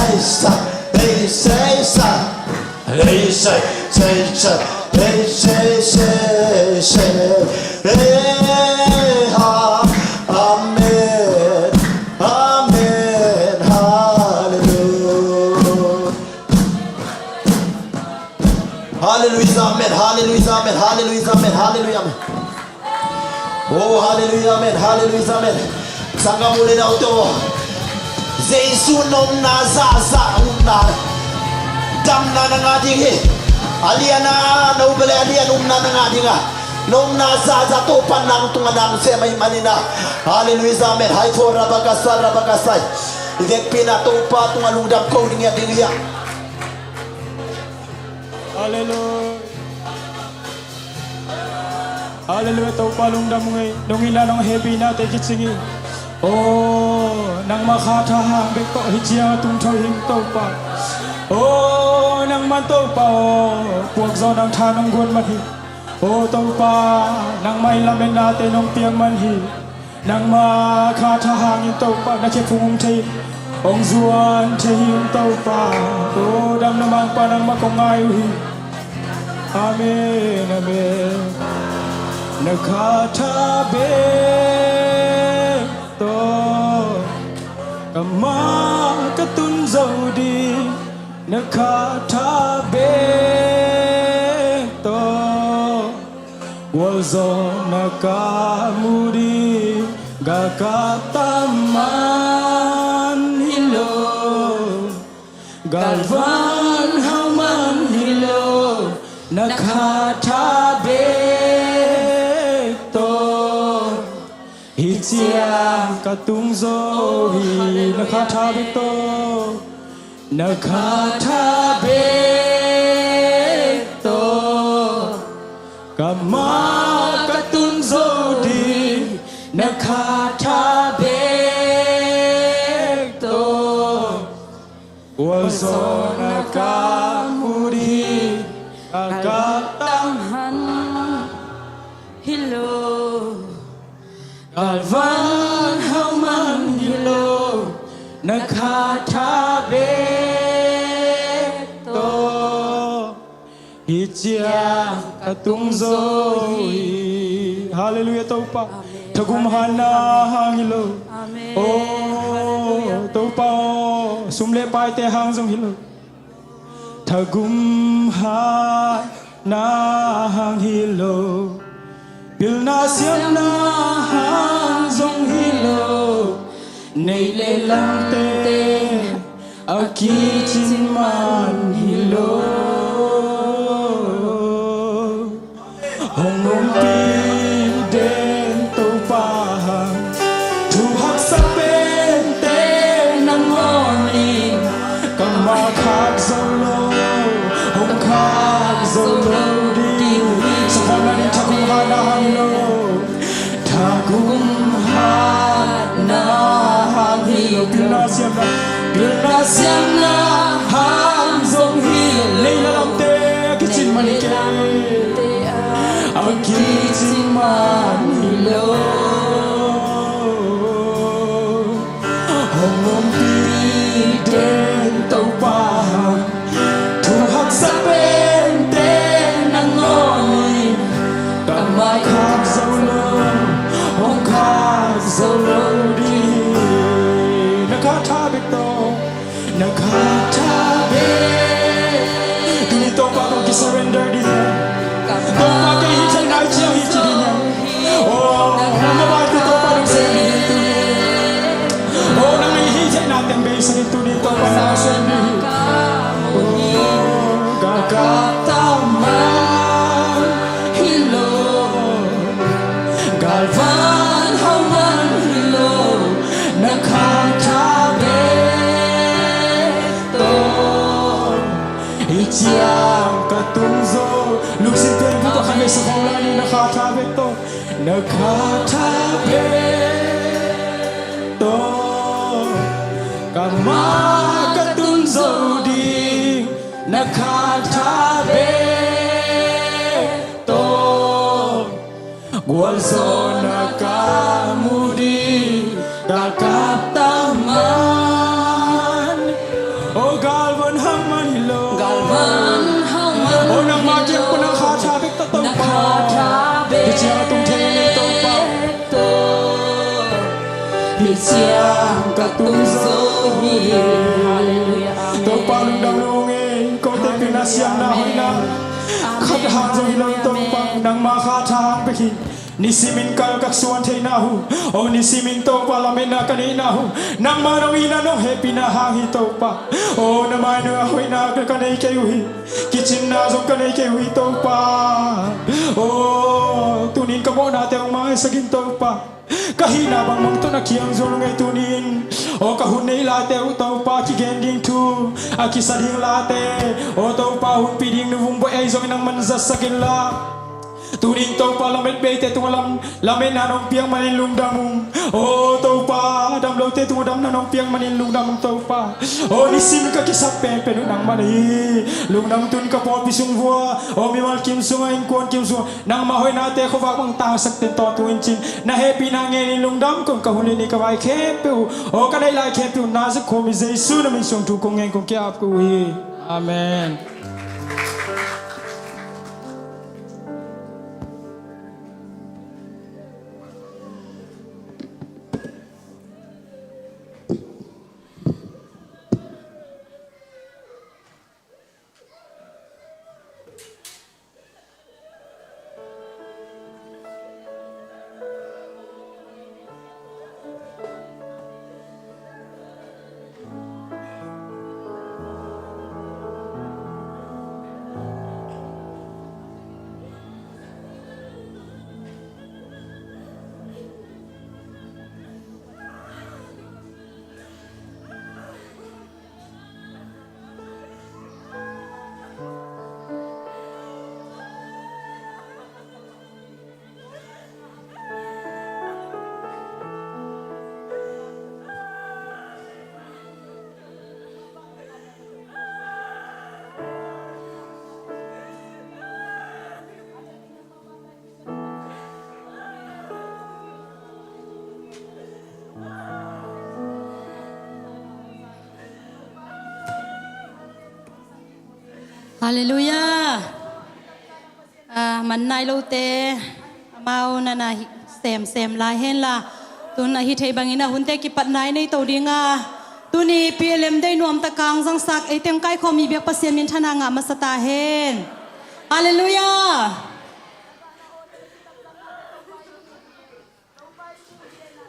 Hey, say, say, say. Hey, say, say, say. Hey, say, say, say. Hey, ha. Amen. Amen. Hallelujah. Hallelujah, amen. Hallelujah, amen. Hallelujah, amen. Hallelujah, amen. Oh, hallelujah, amen. Hallelujah, amen. Sanggam u le nau te aw, Jesu nopna zahzah upna, damna na ngah ding hi. A lian a, na up le a lian upna na ngah ding a, nopna zahzah Topa nang tungah nang sem ahih manin a. Hallelujah, amen. Hai tho rabakasa rabakasai. I vekpi-in a Topa tungah lungdam ko ding hi a, ding hi a. Hallelujah. Hallelujah, Topa lungdam ung ei. Nong itna nong hehpihna te kicing hi. Oh, nangma kha tha hang bek tawh hih ciang a tung thei hi ing Topa. Oh, nangman Topa aw, puak zaw nang tha nong guan man hi. Oh Topa, nangma in lametna te nong piak man hi. Nangma kha tha hangin Topa na khe phung hong thei, hong zuan thei hi ung Topa. O damna mangpa nangmah kong ngai uh hi. Amen, amen. Na kha tha bek tawh kammal ka tun zo ding. Na kha tha bek tawh gualzawhna ka mu ding. Galkap tam man hi lo, galvan hau man hi lo, na kha tha bek tawh hih ciang ka tung zo hi. Na kha tha bek tawh, na kha tha bek tawh kammal ka tun zo ding. Na kha tha bek tawh gualzawhna ka mu ding. Galkap tam man hi lo, galvan hau man hi lo, na kha tha bek tawh hih ciang ka tung zo hi. Hallelujah, Topa. Amen. Thagum hatna hang hi lo. Amen. Oh, Topa aw, sum le paite hang zong hi lo. Thagum hatna hang hi lo, pilna siamna hang zong hi lo, neih le lamte a kicin man hi lo. Hong ompih den Topa hang, thu haksa pente nangawn in. Kammal khak zo lo, hong khak zo lo ding. Sa khawm lai ning, thagum hatna hang hi lo, thagum hatna hang hi lo, pilna siamna, pilna siamna hang zong hi lo, neih le lamte a kicin man hi kei, a kicin man hi lo. Hong ompih den Topa hang, thu haksa pente nangawn in. Kammal khak zo lo, hong khak zo lo ding. Na kha tha bek tawh, na kha tha bek. Tuni Topa tawh kisurrender ding hi. Topa, kei hih theihna hi ciang hih ci ding hi. Oh, na mobile te Topa nong sem ding hi tuni. Oh, nang hih theihna teng beisak in tuni Topa nong sem ding hi. Oh, galkap tam man hi lo, galvan hau man hi lo, na kha tha bek tawh hih ciang ka tung zo. Lungsim pen bup a khan le sa khawm lai ning, na kha tha bek tawh, na kha tha bek tawh kammal ka tun zo ding. Na kha tha bek tawh gualzawhna ka mu ding. Galkap tam man. Ciang puna kha tha bek ta Topa. Hi ciang a tung thei ngei Topa. Hi ciang ka tung zo hi. Halleluiah. Amen. Topa lungdam lo ngei, kote pina siamna hoihna khat hang zo hi lo Topa. Nangma kha tha hang bek hi. Nisimin kal ka suan theihna uh, o nisimin Topa lametna ka neihna uh, nangma nong itna nong hehpihna hang hi Topa. O na mai nung a hoihna ka nei kei uh hi. Kicinna zong ka nei kei uh hi Topa. O tunin ka mawhnate hong maisak in Topa. Ka hihna bangbang tawh na kiang zuan ngei tunin. O ka hun neih laite uh Topa kigen ding thu a kisa ding late, o Topa hunpih ding nu vung buai ei zongin nangman zatsak inla. Tunin Topa lamet beite tungah lam, lametna nong piak manin lungdam ung. O Topa, damlote tungah damna nong piak manin lungdam ung Topa. O nisim ka kisap penpen uh nangmah na hi. Lungdam tun ka pawlpi sung vua, o mimal kim sungah, innkuan kim sungah, nangmah hoihnate khuavak bang tangsak ten tawntung in cin. Na hehpihna ngenin lungdam kong ka hun le ni ka vai khempeuh uh, o ka neih lai khempeuh uh na zak khawm hi Jesu na min suang thu kong ngen kong ki-ap ko uh hi. Amen. Halleluiah. Ah, man nai lote amau nana hi, semsem lai henla, tun ahi thei bangin a hunte kipat nai nei to dinga, tuni P L M dei nuamtak kang zangsak ei teng kaikhawm mi biak Pasian minthanna ngah masa ta hen. Halleluiah.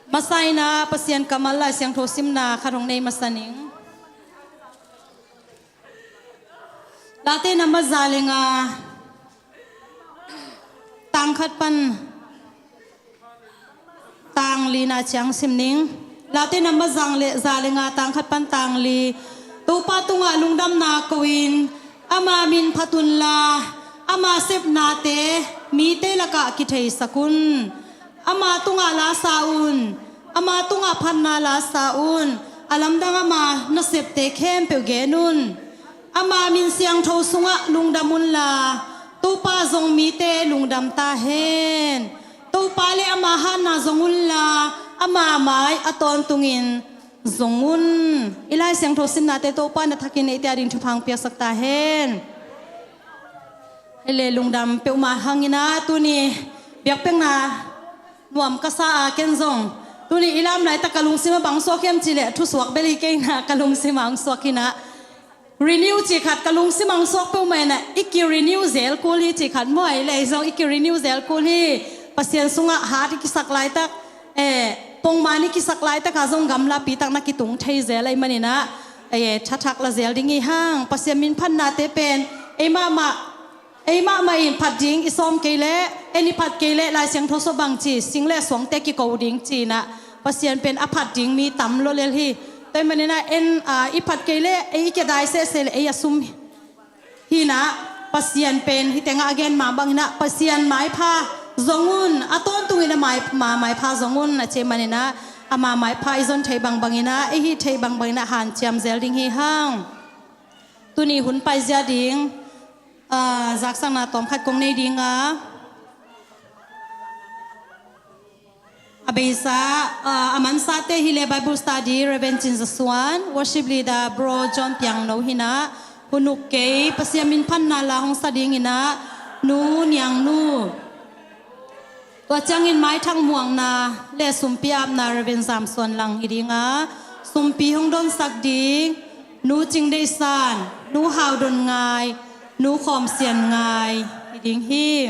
Masa inah Pasian kammal Lai Siangtho simna khat hong nei masa ning. Late nambat za le nga, tang khat pan tang li na ciang sim ning. Late nambat za le, za le nga, tang khat pan tang li. Topa tungah lungdamna ko-in ama min phat unla, ama sepnate mite lakah kitheisak un. Ama tungah la sa un, ama tungah phatna la sa un, a lamdang ama nasepte khempeuh gen un. Ama min siangtho sungah lungdam unla, Topa zong mite lungdam ta hen. Topa le ama hatna zong unla, ama mai a tawntungin zong un. I Lai Siangtho simnate Topa na thakin eite ading thupha hong piaksak ta hen. Hei le lungdam peuhmah hanginah tuni biakpiakna nuam ka sa a ken zong tuni i lam laitak ka lungsim a bang suak hiam cihleh thusuak bel hi kei inah ka lungsim a hong suak hinah. Renew cih khat ka lungsim a hong suak peuhmah inah i ki-renew zel kul hi cih khat maw, ei le ei zong i ki-renew zel kul hi. Pasian sungah hat i kisak laitak, eh, pongman i kisak laitakah zong gamlapi tak na kitung thei zel ahih maninah, eh, thathak la zel ding hi hang. Pasian min phatnate pen ei mahmah ei mahmah in phat ding i sawm kei leh, en i phat kei leh Lai Siangtho sung bangci sing le suangte kiko ding ci-inah Pasian pen a phat ding mi tam lo lel hi. Tua ahih maninah en, a, i phat kei leh ei i kiadai sehseh leh ei a sum hinah Pasian pen hih tengah a gen mah banginah Pasian maipha zong un, a tawntungin a mai, ma, maipha zong un a ci ahih maninah ama maipha i zon thei bangbanginah, i hih thei bangbanginah hanciam zel ding hi hang. Tuni hun paizia ding, ah, zaksakna tawmkhat kong nei dinga, a beisa, ah, a mansate hileh Bible study Reverend Cin Za Suan, worship leader Bro John Piang No hinah, Hun uk kei Pasian min phatna la hong sa dingin ah Nu Niang Nu, tua ciangin maithak muakna le sumpi apna Reverend Zam Suan Lang hi ding a, sumpi hong donsak ding Nu Cing Deih San, Nu Hau Don Ngai, Nu Khawm Sian Ngai hi ding hi.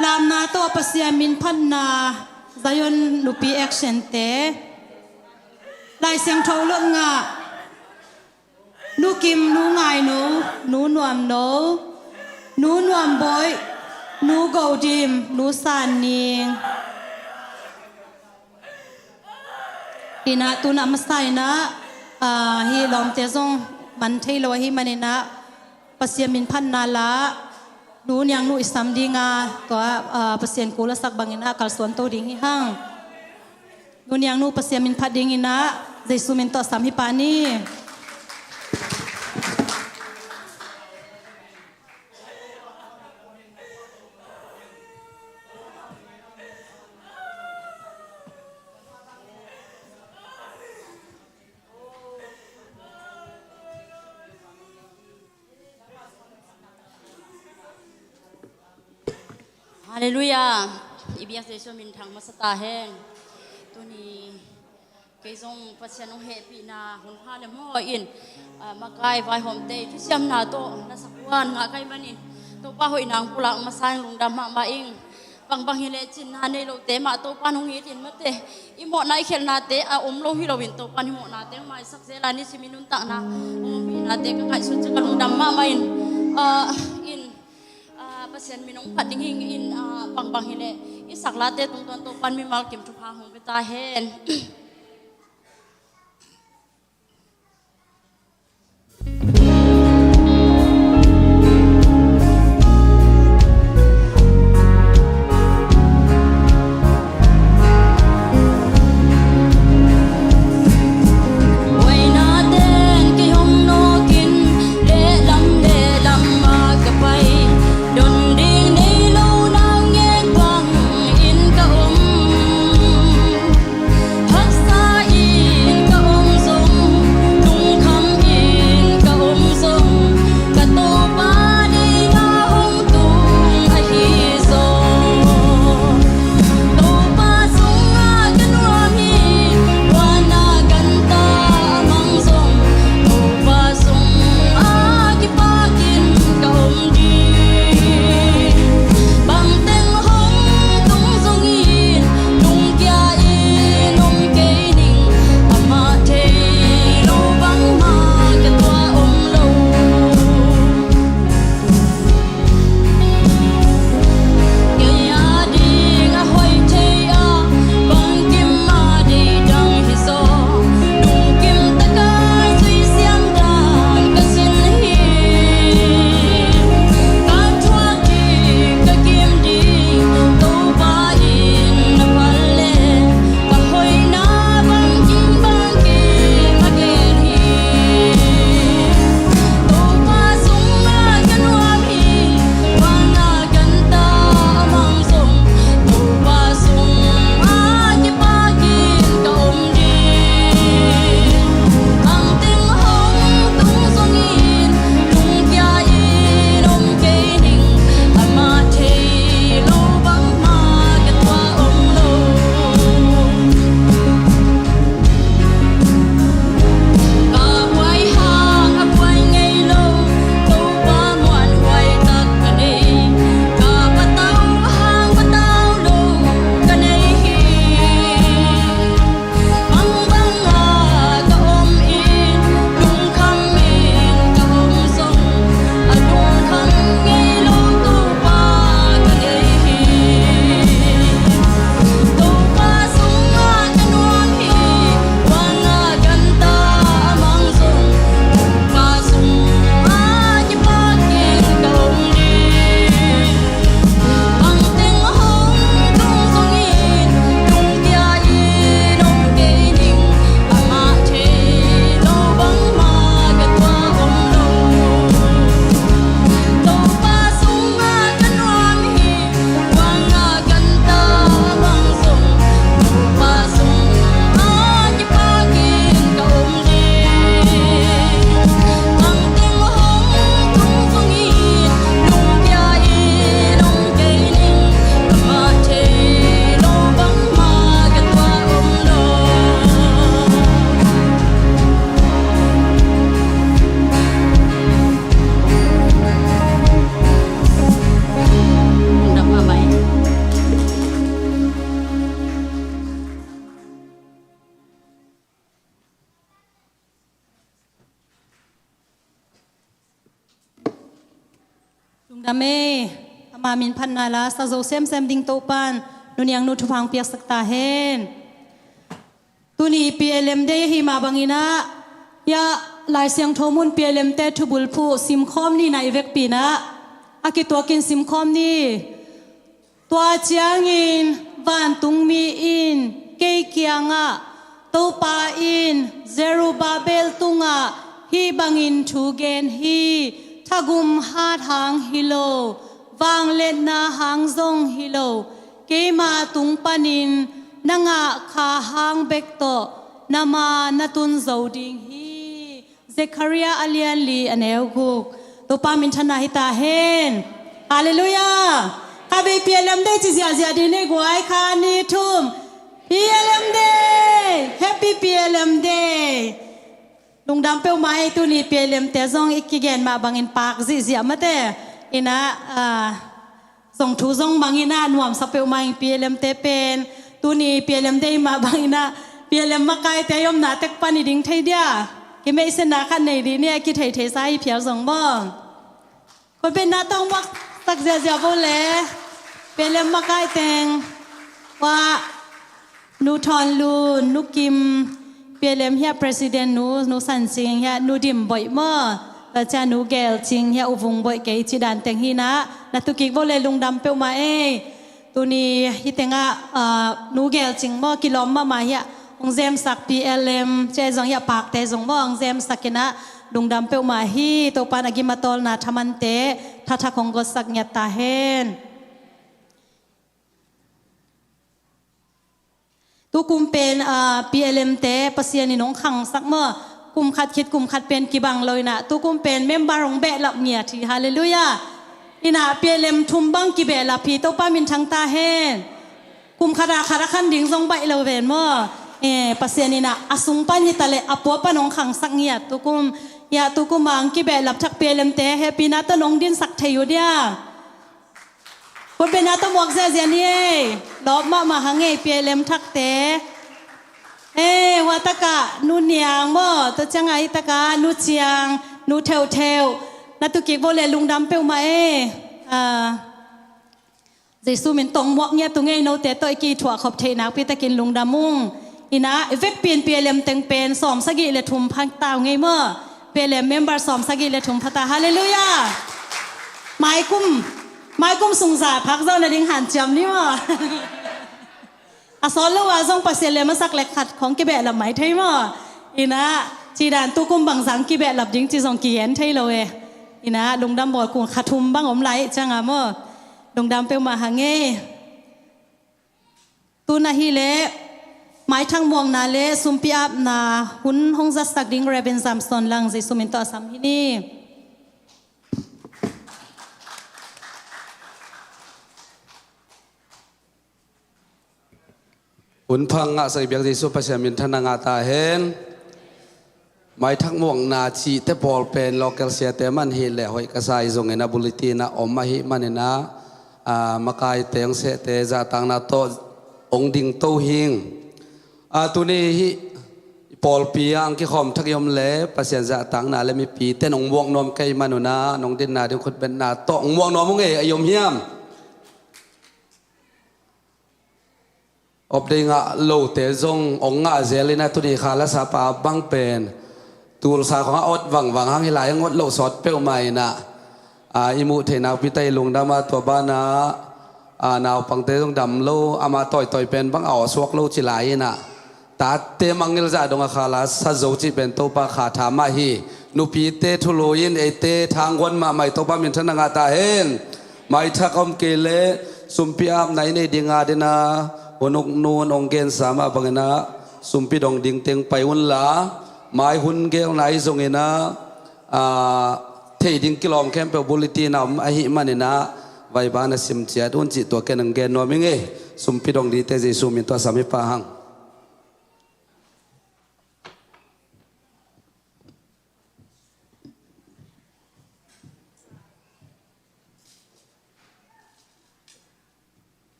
Lamna tawh Pasian min phatna Zion Nupi Action te, Lai Siangtho Lotngah, Nu Kim, Nu Ngai No, Nu Nuam No, Nu Nuam Bawi, Nu Go Dim, Nu San Ning. Inah tunah masa inah, ah, hih lawmte zong man thei lo ahih maninah Pasian min phatna la Nu Niang Nu i sam dinga, tua, ah, Pasian kul a sak banginah kalsuan to ding hi hang. Nu Niang Nu Pasian min phat dinginah Jesu min tawh sam hi pah ni. Halleluiah. I biak Jesu min thang masa ta hen. Tuni kei zong Pasian hong hehpihna hun pha le maw in, ah, makai vaihawmte i thusiamna tawh na sakuan ngah kai manin Topa hoihna hong pulak masa in lungdam mahmah ing. Bangbang hileh cinna nei lote mah Topa hong it in mate, i mawhna i khelhnate a om lo hi loin Topa i mawhnate hong maisak zel a, ni sim i nuntakna hong ompih nate ka ngaihsut ciang ka lungdam mahmah in, ah, in, ah, Pasian min hong phat ding hi in, ah, bangbang hileh i saklate tungtawn Topa in mimal kim thupha hong pia ta hen. Amen. Ama min phatna la sa zo semsem ding Topan nuniang nu thupha piaksak ta hen. Tuni P L M Day ahi mah bangin ah, ya Lai Siangtho mun P L M te thubulphuh simkhawm ni na i vekpi in ah, a kituakin simkhawm ni. Tua ciangin vantungmi in kei kiangah, Topa in Zerubbabel tungah hih bangin thu gen hi: Thagum hat hang hi lo, vangliatna hang zong hi lo, keima tung panin na ngah kha hang bek tawh na ma na tun zo ding hi. Zekhariah a lian li a neu guk. Topa minthanna hi ta hen. Halleluiah. Kha vei P L M Day ci ziahziah dih ni guai, kha ni thum. P L M Day. Happy P L M Day. Lungdam peuhmah ei, tuni P L M te zong i kigen mah bangin pak zihziah mate. Ina, ah, zong thu zong bangin ah nuamsa peuhmah ing P L M te pen. Tuni P L M Day mah bangin ah P L M makaite i omna tek pan i ding thei dia. Kimeihsetna khat nei dih ni a, kitheithei sa hi phial zong maw. Khutbetna tawh muak sak ziahziah bo le. P L M makai teng. Wa. Nu Thawn Lun, Nu Kim, P L M hiah President nu, Nu San Cing hiah, Nu Dim Boih maw. Tua ciang Nu Gel Cing hiah, U Vung Boih kei ci dan teng hi na, na tukik bo le lungdam peuhmah ei. Tuni hih tengah, ah, Nu Gel Cing maw, kilawm mahmah hiah, hong zemsak P L M, ci zong hiah pakte zong maw, hong zemsak in ah, lungdam peuhmah hi, Topan a gim a tawlna thamante, thathak hong gotsak ngiat ta hen. Tukum pen, ah, P L M te Pasian in hong khangsak maw. Kum khat khit kum khat pen kibang lo in ah, tukum pen member hong behlap ngiat hi. Halleluiah. In ah P L M thum bang kibehlap hi, Topa minthang ta hen. Kum khat a khat a khan ding zong baih lo ven maw. Eh, Pasian in ah a sung pan hi ta leh a pua pan hong khangsak ngiat tukum. Hiah tukum a hong kibehlap thak P L M te hehpihna tawh hong dinsak thei uh dia. Khutbetna tawh muak ziahziah ni ei. Lawp mahmah hang ei P L M thakte. Ei, hua takah Nu Niang maw, tua ciangah hih takah Nu Ciang, Nu Theuhtheuh. Na tukik bo le lungdam peuhmah ei. Ah, Jesu min tawh muak ngiat uh ngei, note tawh i kithuah khop theih nakpi takin lungdam ung. In ah i vekpi in P L M teng pen sawmsagih le thum pha ta uh ngei maw. P L M member sawmsagih le thum pha ta. Halleluiah. Maikum, maikum sung za phak zawh nading hanciam ni maw. A sawt lo a zong Pasian le masak le khat khawng kibehlap mai thei maw. In ah ci dan tukum bang zang kibehlap ding ci zong kigen thei lo e. In ah lungdam bawl, kum kha thum bang om lai ciangah maw. Lungdam peuhmah hang ei. Tun ahih leh maithak muakna le sumpi apna hun hong zatsak ding Reverend Zamson Lang, Jesu min tawh a sam hi ni. Hun pha ngahsak i biak Jesu Pasian minthanna ngah ta hen. Maithak muakna cihte pawl pen local siate man hi leh hoih ka sa hi zongin a bulletin ah om ahih manin ah, a, makaite hong sehte zahtakna tawh hong dingto hing. A, tuni hih i pawlpi ah hong kikhawm thak i om leh Pasian zahtakna le mipite nong muak nuam kei man un ah nong dinna ding khutbetna tawh hong muak nuam ung ei, a i om hiam? Op dei ngah lote zong hong ngah zel in ah tuni kha la sapa bang pen tulsa khawngah ot vangvang hang hi lai, hong ot loh sawt peuhmah in ah, a, i muh theih nakpi ta i lungdam a, tua banah, a, naupangte zong dam lo, amah tawitawi pen bang a awh suak lo ci lai in ah, tate mangngilh zah dong a kha la sa zo cih pen Topa kha tha mah hi. Nupite thulu in eite thangguan mahmah i Topa minthanna ngah ta hen. Maithak om kei leh sumpi apna i neih ding a dina, hun uk nun hong gensa mah bangin ah sumpi dong ding teng pai un la, mai hun gelna i zongin ah, a, theih ding kilawm khempeuh bulletin ah om ahih manin ah vai ban a sim ciat un cih tua ken hong gen nuam ing ei. Sumpi dong dingte Jesu min tawh a sam hi pah hang.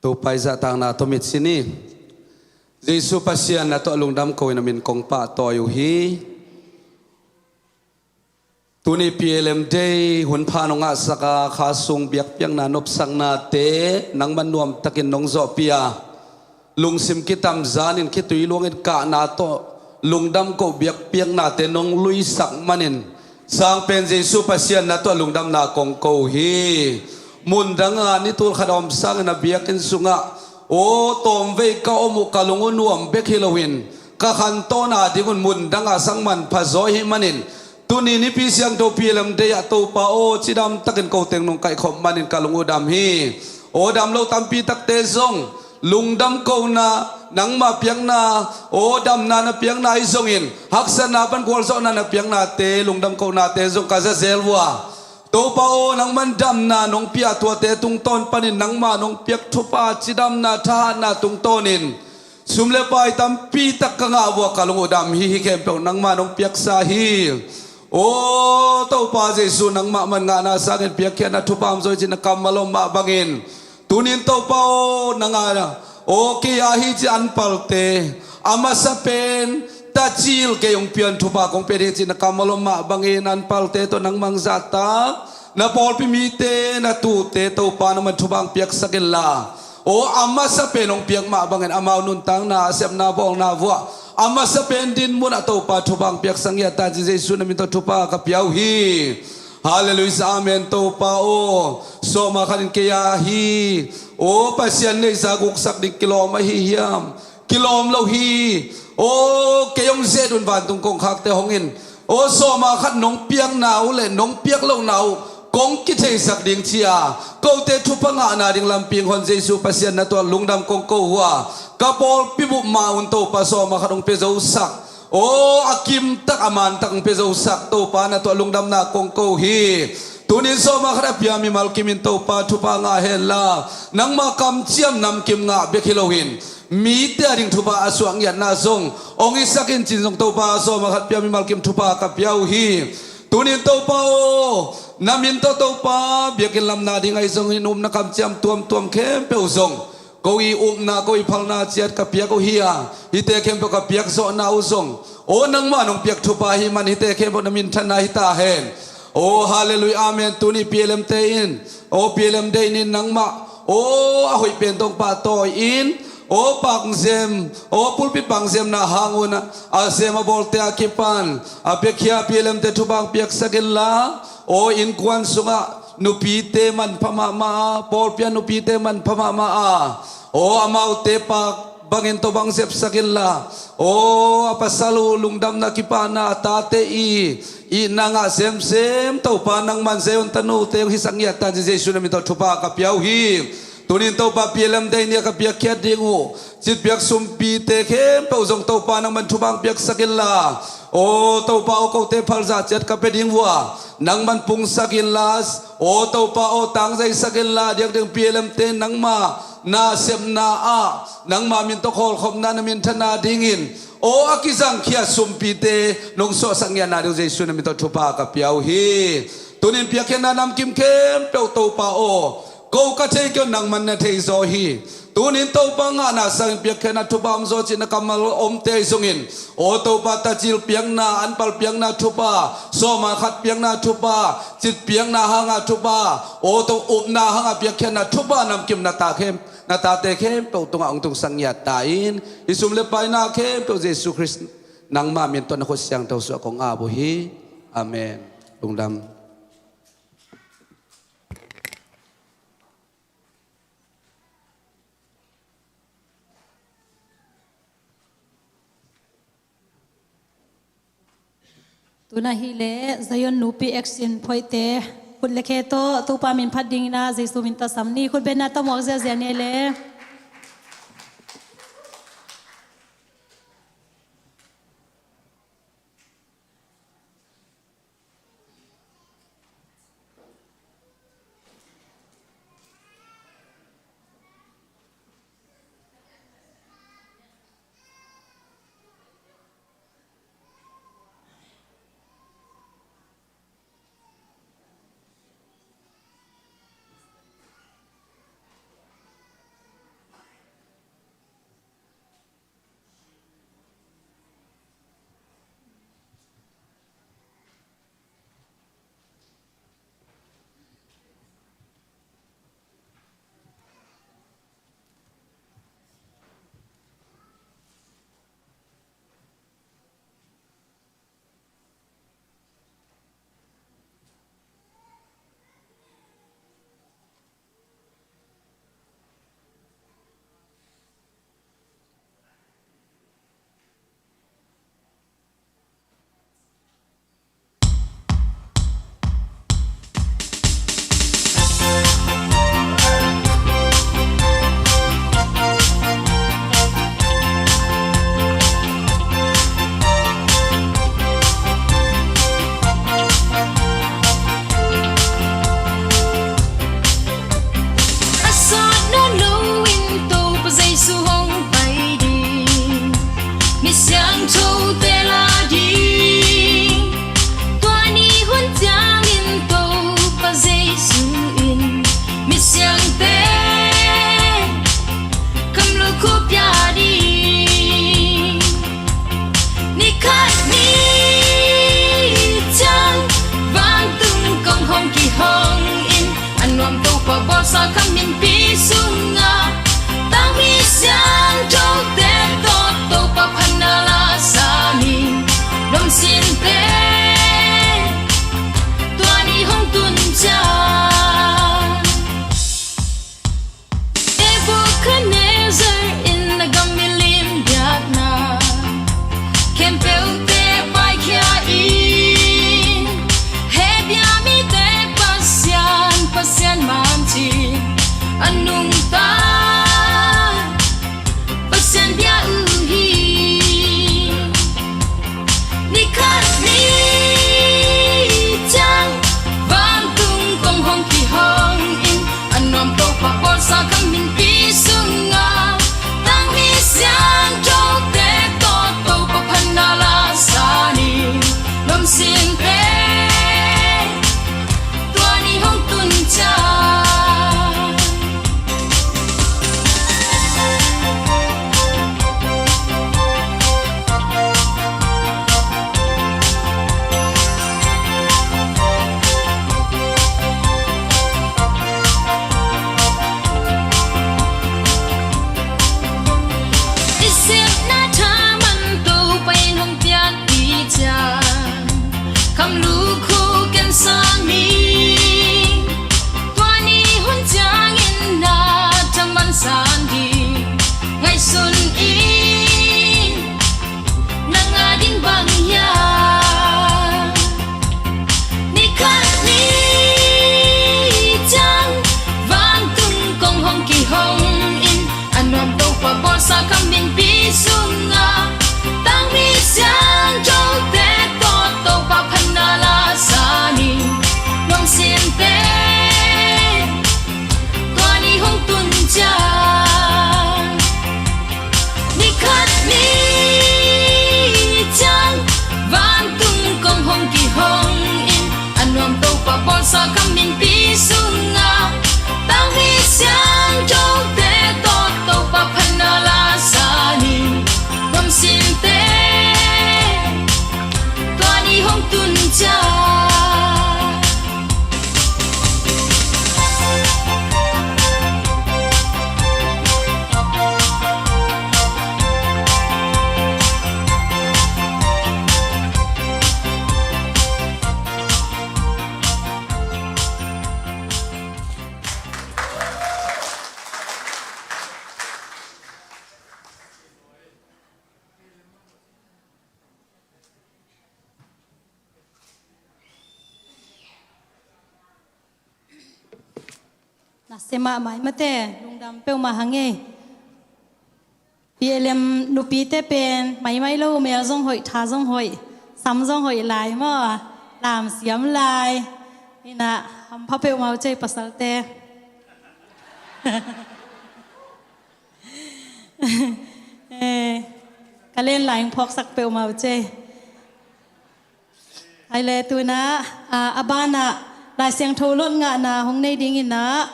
Topa i zahtakna tawh mit sin hi. Jesu Pasian na tawh lungdam ko-in a min kong pahtawi uh hi. Tuni P L M Day hun pha nong ngahsak a, kha sung biakpiakna nopsaknate nangman nuamtakin nong zawhpih a, lungsim kitamzanin khitui luangin kahna tawh lungdam ko biakpiaknate nong luisak manin, sangpen Jesu Pasian na tawh lungdamna kong ko uh hi. Mundanga ni tul khat a om sangin a biakinn sungah aw tawmvei ka om uh ka lung uh nuam bek hi loin, ka khantawn a dingun mundanga sang manpha zaw ahih manin, tuni Nipi Siangtho P L M Day ah Topa aw cidamtakin ko teng nong kaihkhop manin ka lung uh dam hi. Aw damlo tampi takte zong lungdam kona, nangma piakna, aw damna na piakna ahi zongin haksatna pan gualzawhna na piaknate, lungdam konate zong ka za zel uh a, Topa aw nangman damna nong pia, tuate tungtawn panin nangma nong piak thupha, cidamna, thahatna tungtawnin sum le pai tampi tak ka ngah uh a, ka lung uh dam hi. Hih khempeuh nangma nong piaksa hi. Aw Topa Jesu, nangmah man ngahna sangin piakkhiatna thupha om zaw hi ci-in na kammal om mah bangin, tunin Topa aw nang a, aw kei a hi ci-in an palte, a masa pen tacil kei hong pia-in thupha kong pia ding hi ci-in na kammal om mah bangin, an palte tawh nangmah hong zahtak na pawlpi mite, na tuute Topa nangman thupha hong piaksak inla, aw a masa pen hong piak mah bangin amau nuntakna, a sepna, bawlna vuah a masa pen dinmun ah Topa thupha hong piaksak ngiat ta ci-in Jesu na min tawh thupha ka pia uh hi. Halleluiah, amen. Topa aw, sawma khat in kei a hi, aw Pasian neihsa guksak ding kilawm ahi hiam? Kilawm lo hi. Aw kei hong zet un vantung kongkhakte hong in, aw sawma khat nong piakna uh le nong piak lohna uh kong kitheisak ding ci-a, kote thupha ngahna ding lampi hong hon Jesu Pasian na tawh lungdam kong ko uh a, ka pawlpi bup ma-un Topa sawma khat hong pia zosak, aw a kimtak a mantak hong pia zosak Topa na tawh lungdamna kong ko uh hi. Tunin sawma khat a pia mimal kimin Topa thupha ngah henla, nangma kamciam namkim ngah bek hi loin mite a ding thupha a suah ngiatna zong hong hisak in ci-in zong Topa sawma khat pia mimal kim thupha ka pia uh hi. Tunin Topa aw, na min tawh Topa biakinn lamna ding ahi zongin upna kamciam tuamtuam khempeuh zong ko i upna, ko i phalna ciat ka piak uh hi a, hihte khempeuh ka piak zawhna uh zong aw nangmah nong piak thupha ahih man hihte khempeuh na minthanna hi ta hen. Aw halleluiah, amen. Tuni P L M te in, aw P L M Day ni-in nangmah aw a hoih pen tawh pahtawi in, aw pangzem, aw pulpit pangzemna hang un a zem a bawlte a kipan a piakhia P L M te thupha hong piaksak inla, aw innkuan sungah nupite manpha mahmah a, pawlpi ah nupite manpha mahmah a, aw amaute pak bangin tawh bang zepsak inla, aw a pasal uh lungdamna kipahna, a tate i itna ngah semsem Topa nangman Zion tanute hong hisak ngiat ta in ci-in Jesu na min tawh thupha ka pia uh hi. Tunin Topa P L M Day ni-a ka piakkhiat ding uh citpiak sumpite khempeuh zong Topa nangman thupha hong piaksak inla, aw Topa aw kote phalzah ciat ka pia ding uh a, nangman pungsak inla, aw Topa aw tangzaisak inla, diakdiak P L M te nangma nasepna ah nangma min tawh khawlkhopna na minthanna dingin aw a kizangkhia sumpite nong suahsak ngiatna ding uh Jesu na min tawh thupha ka pia uh hi. Tunin piakkhiatna namkim khempeuh Topa aw, ko ka thei kei un, nangman na thei zaw hi. Tunin Topa ngahna sangin piakkhiatna thupha om zaw cih na kammal omte ahi zongin, aw Topa tacil piakna, anpal piakna thupha, sawma khat piakna thupha, cit piakna hanga thupha, aw Topa upna hanga piakkhiatna thupha namkim na ta khem, na tate khempeuh tungah hong tungsak ngiat ta in, i sum le paina khempeuh Jesu Khrist nangma min tawh na khut siangtho suah kong ap uh hi. Amen. Lungdam. Tuna hileh Zion nupi action phoihte khut le khe tawh Topa min phat dingin ah Jesu min tawh sam ni. Khut benna tawh muak ziazia ni le. Lamluk khu ken sangin, tua ni hun ciangin na thaman san ding ngaihsun in, nang a ding bang hiam? Ni khat ni ciang vantung kong hong kihong in, a nuam Topa bawlsa ka minpi sungah, tangmi siangthote tawh Topa phatna la sa ni. Nuam sinte tua ni hong tun ciang, ni khat ni ciang vantung kong hong kihong in, a nuam Topa bawlsa ka minpi sungah, tangmi siangthote tawh Topa phatna la sa ni. Nuam sinte tua ni hong tun ciang. Nasem mahmah hi mate, lungdam peuhmah hang ei. P L M nupite pen maimai lo, mel zong hoih, tha zong hoih, sam zong hoih lai maw, lamsiam lai. Inah hampha peuhmah uh cei pasalte. Eh, ka len lai hong phawksak peuhmah uh cei. Hai le tunah, ah, a banah Lai Siangtho lot ngahna hong nei dingin ah,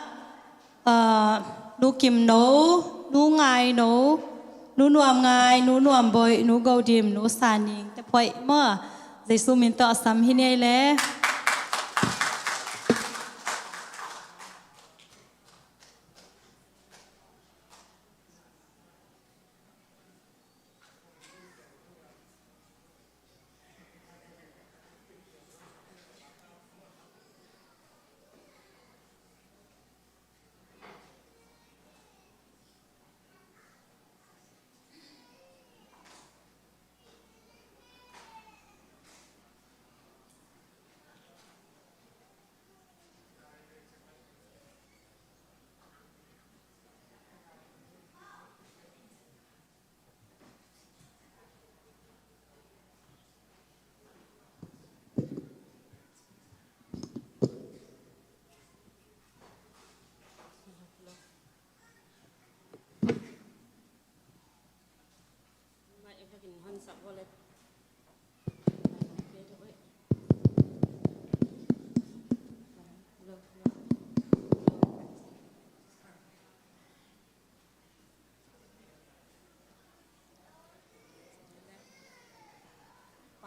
ah, Nu Kim No, Nu Ngai No, Nu Nuam Ngai, Nu Nuam Boih, Nu Go Dim, Nu Sa Ning te phoih maw, Jesu min tawh a sam hi ni ei le.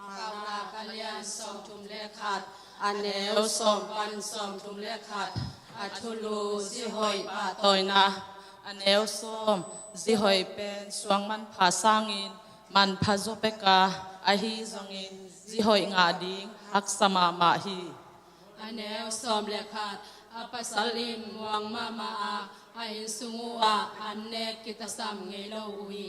Paunak a lian sawmthum le khat, a neu sawm pan sawmthum le khat. A thulu: Zi hoih pahtawina. A neu sawm: Zi hoih pen suang manpha sangin manpha zaw pek a, ahi zongin zi hoih ngah ding haksa mahmah hi. A neu sawm le khat: A pasal in muang mahmah a, a innsung uhah an nek kitasam ngei lo uh hi.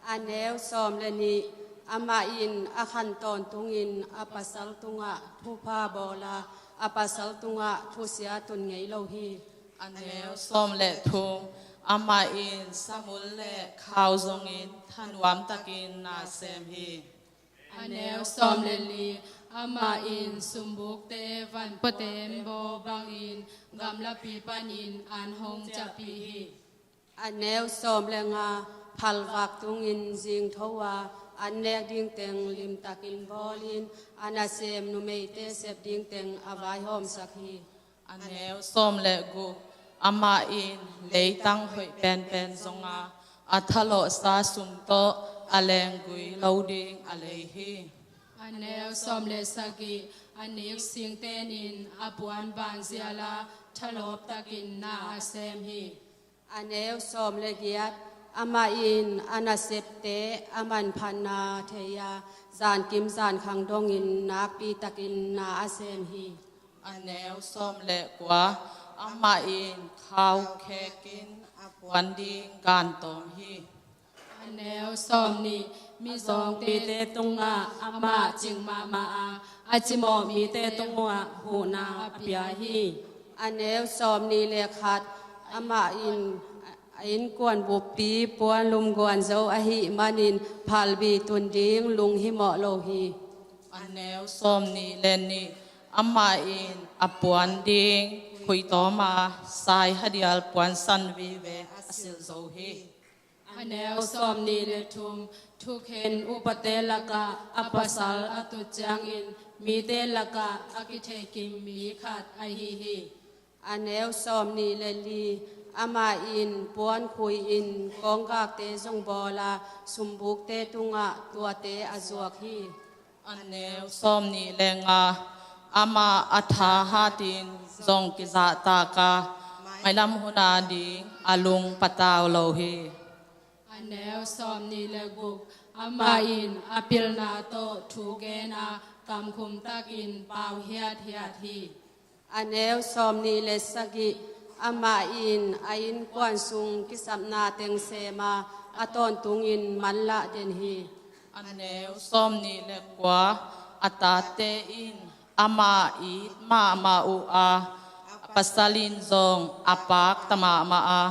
A neu sawm le nih: Amah in a khan tawntungin a pasal tungah thupha bawl a, a pasal tungah thusia tun ngei lo hi. A neu sawm le thum: Amah in samul le khau zongin thanuam takin na sem hi. A neu sawm le li: Amah in sumbukte vanpuate'n bawl bangin gamlapi panin an hong ciahpih hi. A neu sawm le nga: Phalvak tungin zingtho a, an nek ding teng limtakin bawlin, a nasem numeite sep ding teng a vaihawmsak hi. A neu sawm le guk: Amah in leitang hoih penpen zong a, a thalawhsa sum tawh a lenggui lo ding a lei hi. A neu sawm le sagih: A nik singtenin a puan bang zial a, thalawp takin na a sem hi. A neu sawm le giat: Amah in a nasepte a manphatna thei a, zankim zankhang dongin nakpi takin na a sem hi. A neu sawm le kua. Amah in khau khekin a puan ding gan tawm hi. A neu sawm nih. Mizawngpite tungah amah cing mahmah a, a cimawh mite tungah huhna a pia hi. A neu sawm nih le khat. Amah in a innkuan buppi puan lumguan zo ahih manin phalbi tun ding lunghimawh lo hi. A neu sawm nih le nih. Amah in a puan ding khuitawm a, sai hadial puansan vive a silh zo hi. A neu sawm nih le thum. Thukhen upate lakah a pasal a tut ciangin mite lakah a kitheikim mi khat ahi hi. A neu sawm nih le li. Amah in puan khui-in kawnggakte zong bawl a, sumbukte tungah tuate a zuak hi. A neu sawm nih le nga. Amah a tha hatin zong kizahtak a, mailam hun ading a lung patau lo hi. A neu sawm nih le guk. Amah in a pilna tawh thu gen a, kamkhum takin pau hiathiat hi. A neu sawm nih le sagih. Amah in a innkuan sung kisapna teng sem a, a tawntungin manlah den hi. A neu sawm nih le kua. A tate in amah it mahmah uh a, a pasal in zong a pakta mahmah a.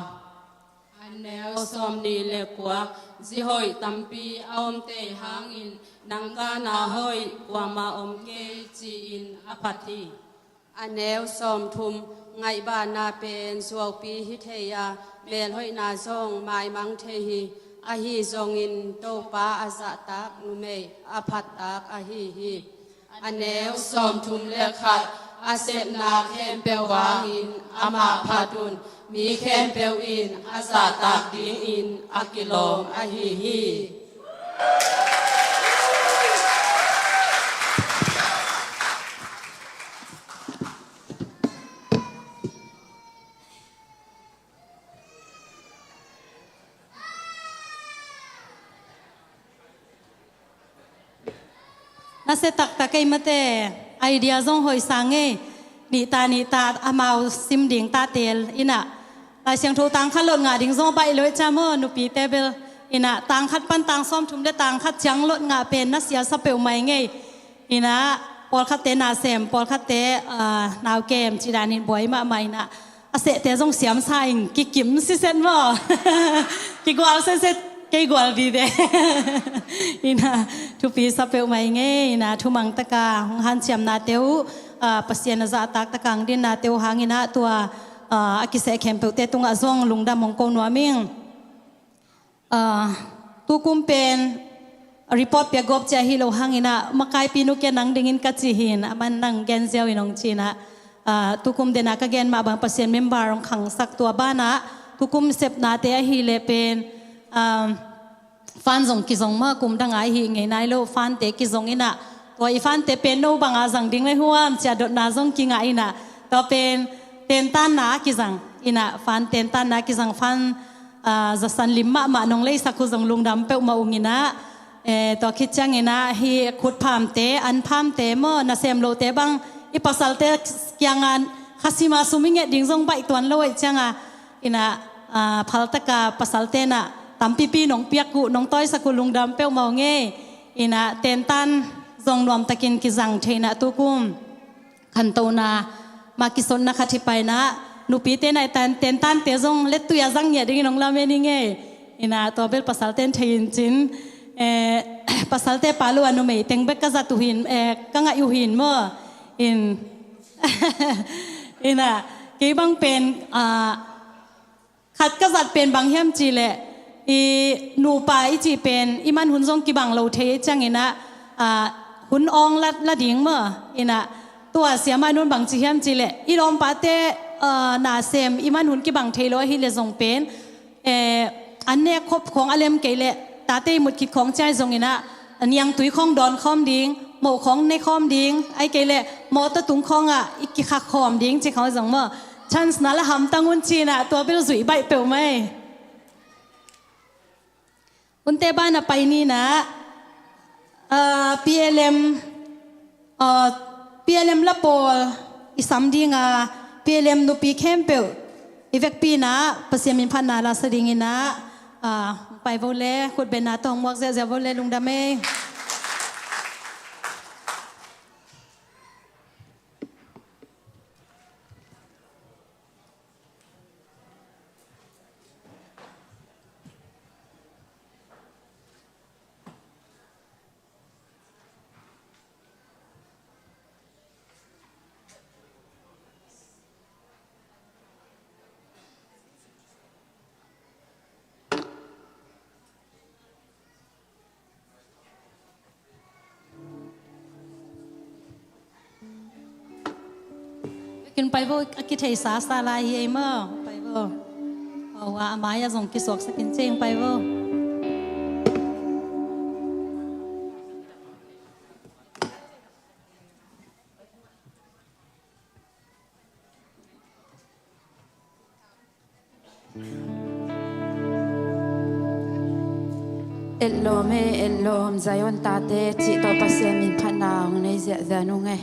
A neu sawm nih le kua. Zi hoih tampi a omte hangin nang kana hoih kuamah om kei, ci-in a phat hi. A neu sawm thum. Ngaihbahna pen zuaupi hi thei a, melhoihna zong maimang thei hi. Ahi zongin Topa a zahtak numei a phattak ahi hi. A neu sawm thum le khat. A sepna khempeuh hangin amah phat un, mi khempeuh in a zahtak dingin a kilawm ahi hi. Nasia taktak ei mate, idea zong hoih sang ei. Nihta nihta amau sim ding ta tel inah, Lai Siangtho tang khat lot ngah ding zong baih lo i cam aw, nupite bel. Inah tang khat pan tang sawm thum le tang khat ciang lot ngah pen nasia sa peuhmah ing ei. Inah pawlkhatte nasem, pawlkhatte, ah, naukem cih danin buai mahmah inah. A sehte zong siamsa in kikim siset maw? Kigual siset, kei gual vive. Inah thupi sa peuhmah ing ei. Inah thumang taka hong hanciamnate uh, ah, Pasian a zahtak taka hong dinnate uh hang inah tua, ah, a kiseh khempeuhte tungah zong lungdam hong ko nuam ing. Ah, tukum pen report piak gawp cia hi lo hang inah, makaipi nu kia nang dingin ka ci hi in, aman nang gen ziau in hong ci inah, ah, tukum dena ka gen mah bang Pasian member hong khangsak tua banah, tukum sepnate ahih leh pen, ah, fan zong kizong mah, kum danga i hih ngei nai lo fante kizong inah, tua i fante pen no banga zang ding le huam cia dotna zong kingah inah, tua pen tentanna kizang inah, fan tentanna kizang, fan ah, zasan lim mahmah nong leisak uh zong lungdam peuhmah ung inah, eh, tua khit ciang inah hih khutphamte, anphamte maw, nasem lote bang i pasalte kiangah khasima sum i nget ding zong baih tuan lo ahih cianga inah, ah, phaltaka pasalte inah tampipi nong piak uh, nong tawisak uh lungdam peuhmah ung ei. Inah tentan zong nuamtakin kizang thei inah tukum khantohna mah kisonna khat hi pai inah, nupite nai tan tentante zong lettui a zang ngiat dingin hong lamen ing ei. Inah tua bel pasalten thei in cin, eh, pasalte pa lo a numei teng bek ka zat uh hin, eh, ka ngaih uh hin maw? In, inah kei bang pen, ah, khat ka zat pen bang hiam cihleh, i nupa i cih pen i man hun zong kibang lo thei i ciang inah, ah, hun awng la, la ding maw? Inah tua siamah nun bang ci hiam cihleh, i lawmpate, ah, nasem i man hun kibang thei lo ahih leh zong pen, eh, an nek khop khawng a lem kei leh tate i mut khit khawng ciai zong inah, niangtui khawng dawn khawm ding, moh khawng ne khawm ding, ahih kei leh mawtaw tung khawngah i kikhak khawm ding ci khawng zong maw? Chance na la hamtang un ci inah tua bel zuih baih peuhmah ei. Hunte banah pai ni in ah, ah, P L M, ah, P L M la pawl i sam ding a, P L M nupi khempeuh i vekpi in ah Pasian min phatna la sa ding in ah, ah, pai vo le, khutbetna tawh muak ziahziah vo le, lungdam ei. Kin pai vo, a kitheisa sa lai hi ei maw. Pai vo. Aw, a mai-ah zong kisuaksak in ciang, pai vo. Etlawm e, etlawm, Zion tate cih tawh Pasian min phatna hong nei ziahziah nung e.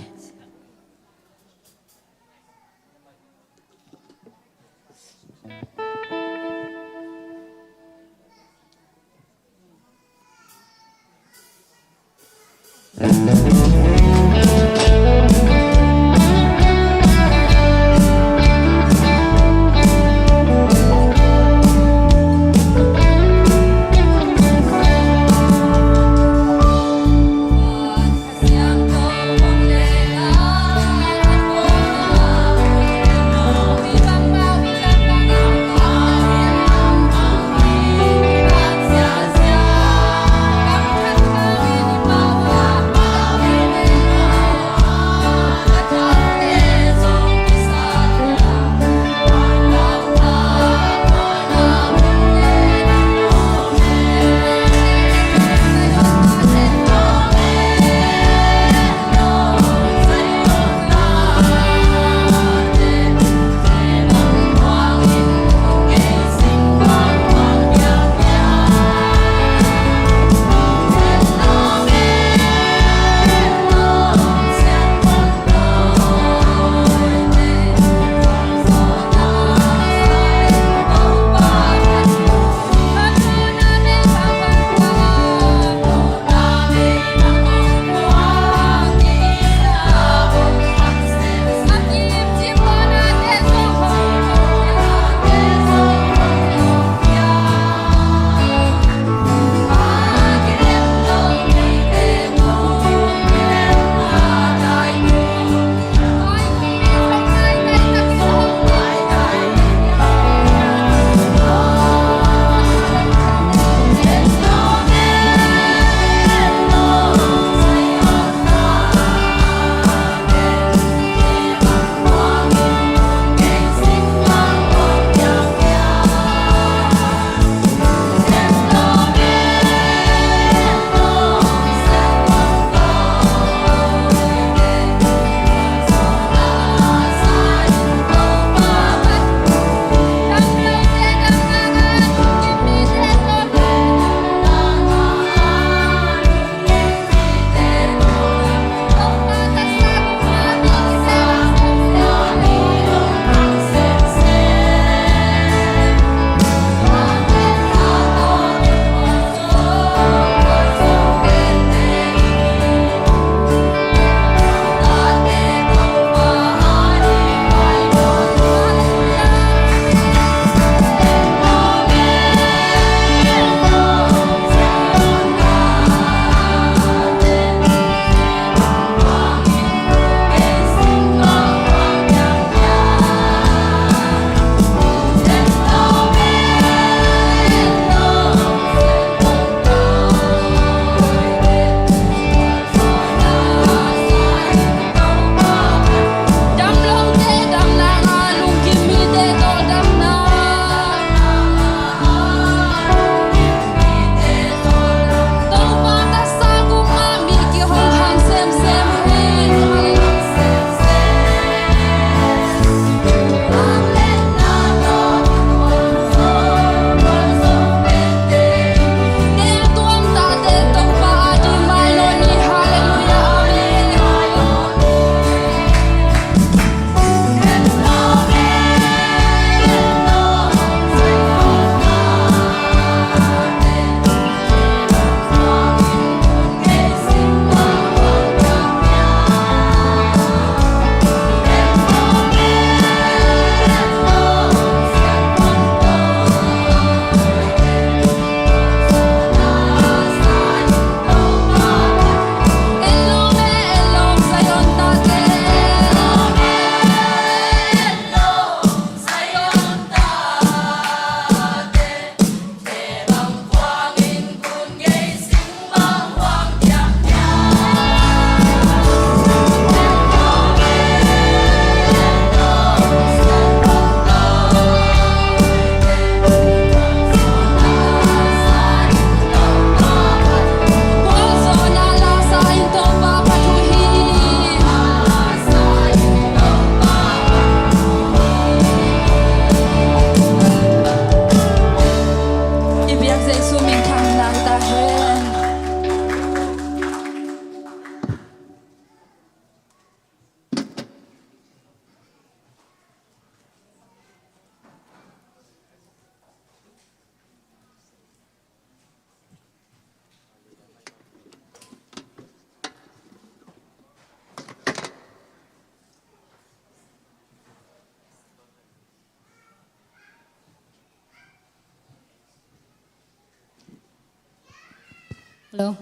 Hello.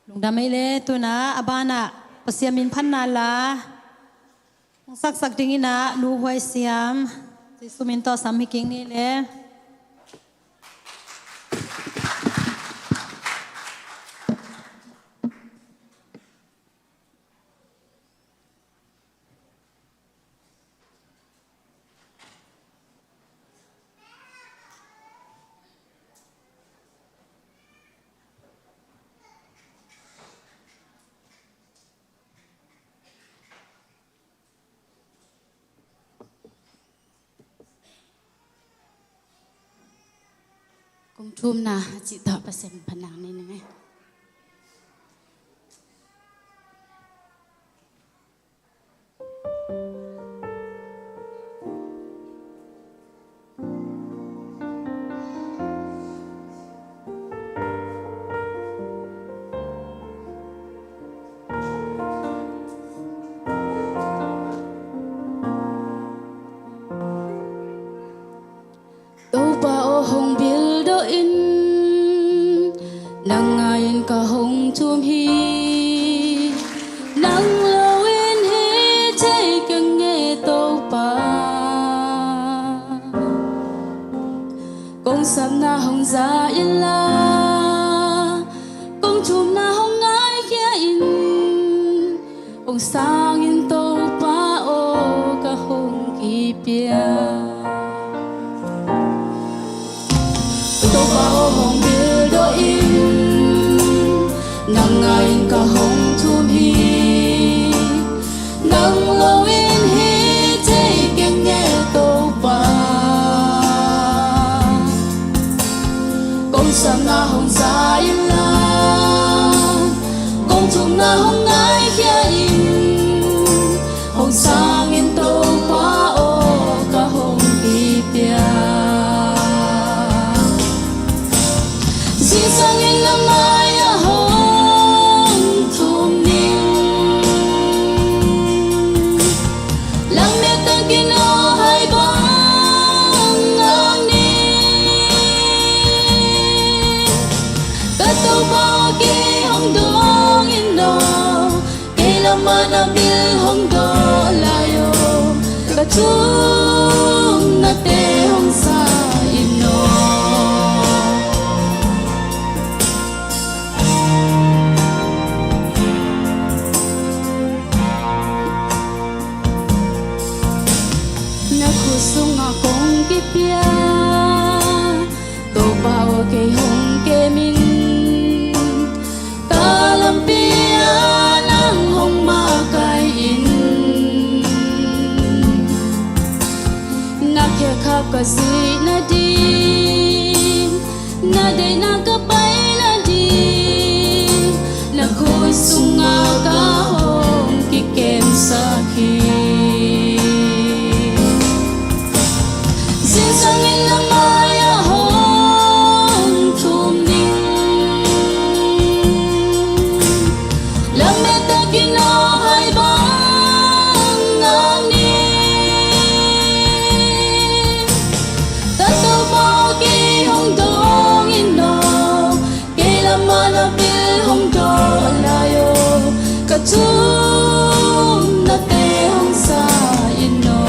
Lungdam ei le. Tuna a banah Pasian min phatna la hong saksak dingin ah Nu Huai Siam, Jesu min tawh sam hi kik ni le. Kong thumna a cih tawh Pasian phatna nei ning ei. Topa aw, hong bil dawh in, nang ngai-in ka hong thum hi. Nang lo-in hi thei keng e Topa. Kong sapna hong za in la, kong thumna hong ngaikhia in. Hong sang in Topa aw, ka hong kipia. Topa aw, hong bil dawh in, nang ngai-in ka hong thum hi. Nang lo-in hi thei keng e Topa. Kong sapna hong za in la, kong thumna hong ngaikhia in. Hong sang in Topa aw, ka hong kipia. Zingsang in na mai-ah hong thum ning. Lamet tangin aw, hai bang ngak ning. Ka Topa aw, kei hong dawng in aw, kei lamah na bil hong dawh lai aw. Ka thumnate hong za in aw. Na khut sungah kong kipia, Topa aw, kei hong kem in. Ka lampi ah nang hong makaih in. Na khekhap ka zih nading, na deihna ka pai nading, na khut sungah ka hong kikemsak hi. Zingsang in na mai-ah hong thum ning. Lamet tangin aw, hai bang ngak ning. Ka Topa aw, kei hong dawng in aw, kei lamah na bil hong dawh lai aw. Ka thumnate hong za in aw.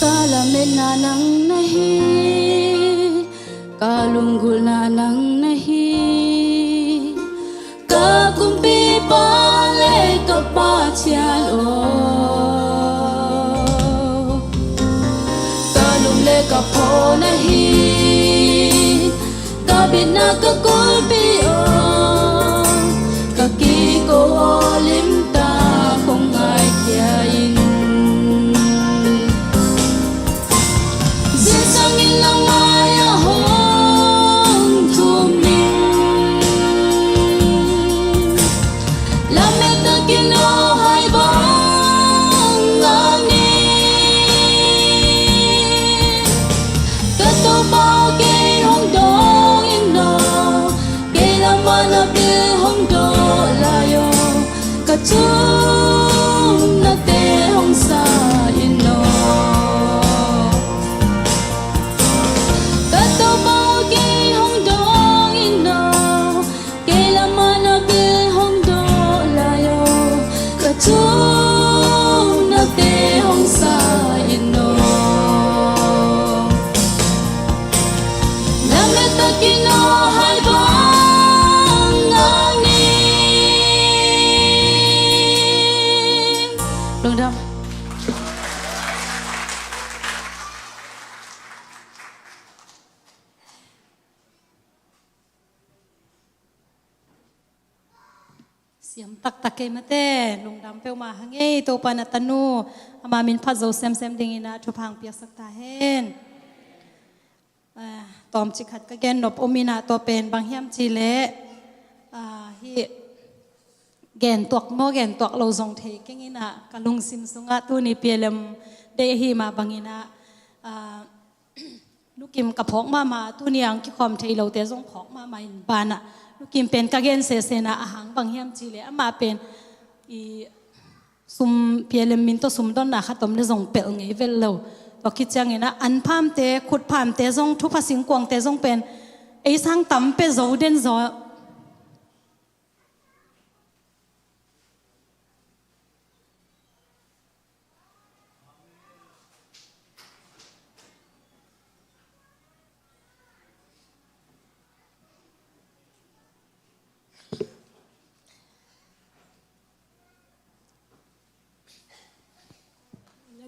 Ka lametna nang na hi, ka lunggulhna nang na hi, ka Kumpipa le ka Pathian aw. Ka lum le ka phaw na hi, ka bitna ka kulhpi aw. Ka kiko aw, limtak kong ngaikhia in. Zingsang in nang mai-ah hong thum ning. Lamet tangin aw, hai bang ngak ning. Siam taktak kei mate, lungdam peuhmah hang ei. Topa na tanu, ama min phat zo semsem dingin ah thupha piaksak ta hen. Ah, tawmcik khat ka gen nop om in ah, tua pen bang hiam cih leh, ah, hih gen tuak maw, gen tuak lo zong thei keng in ah, ka lungsim sungah tuni P L M Day ahi mah bangin ah, ah, Lukim ka phawk mahmah, tuni ang kikhawm thei lote zong phawk mahmah in banah, Lukim pen ka gen sese in ah, a hang bang hiam cih leh amah pen i sum, P L M min tawh sum donna khat om leh zong pelh ngei vel lo. Tua khit ciangin ah an phamte, khut phamte zong, thupha singkuangte zong pen ei sang tam pia zo den zaw.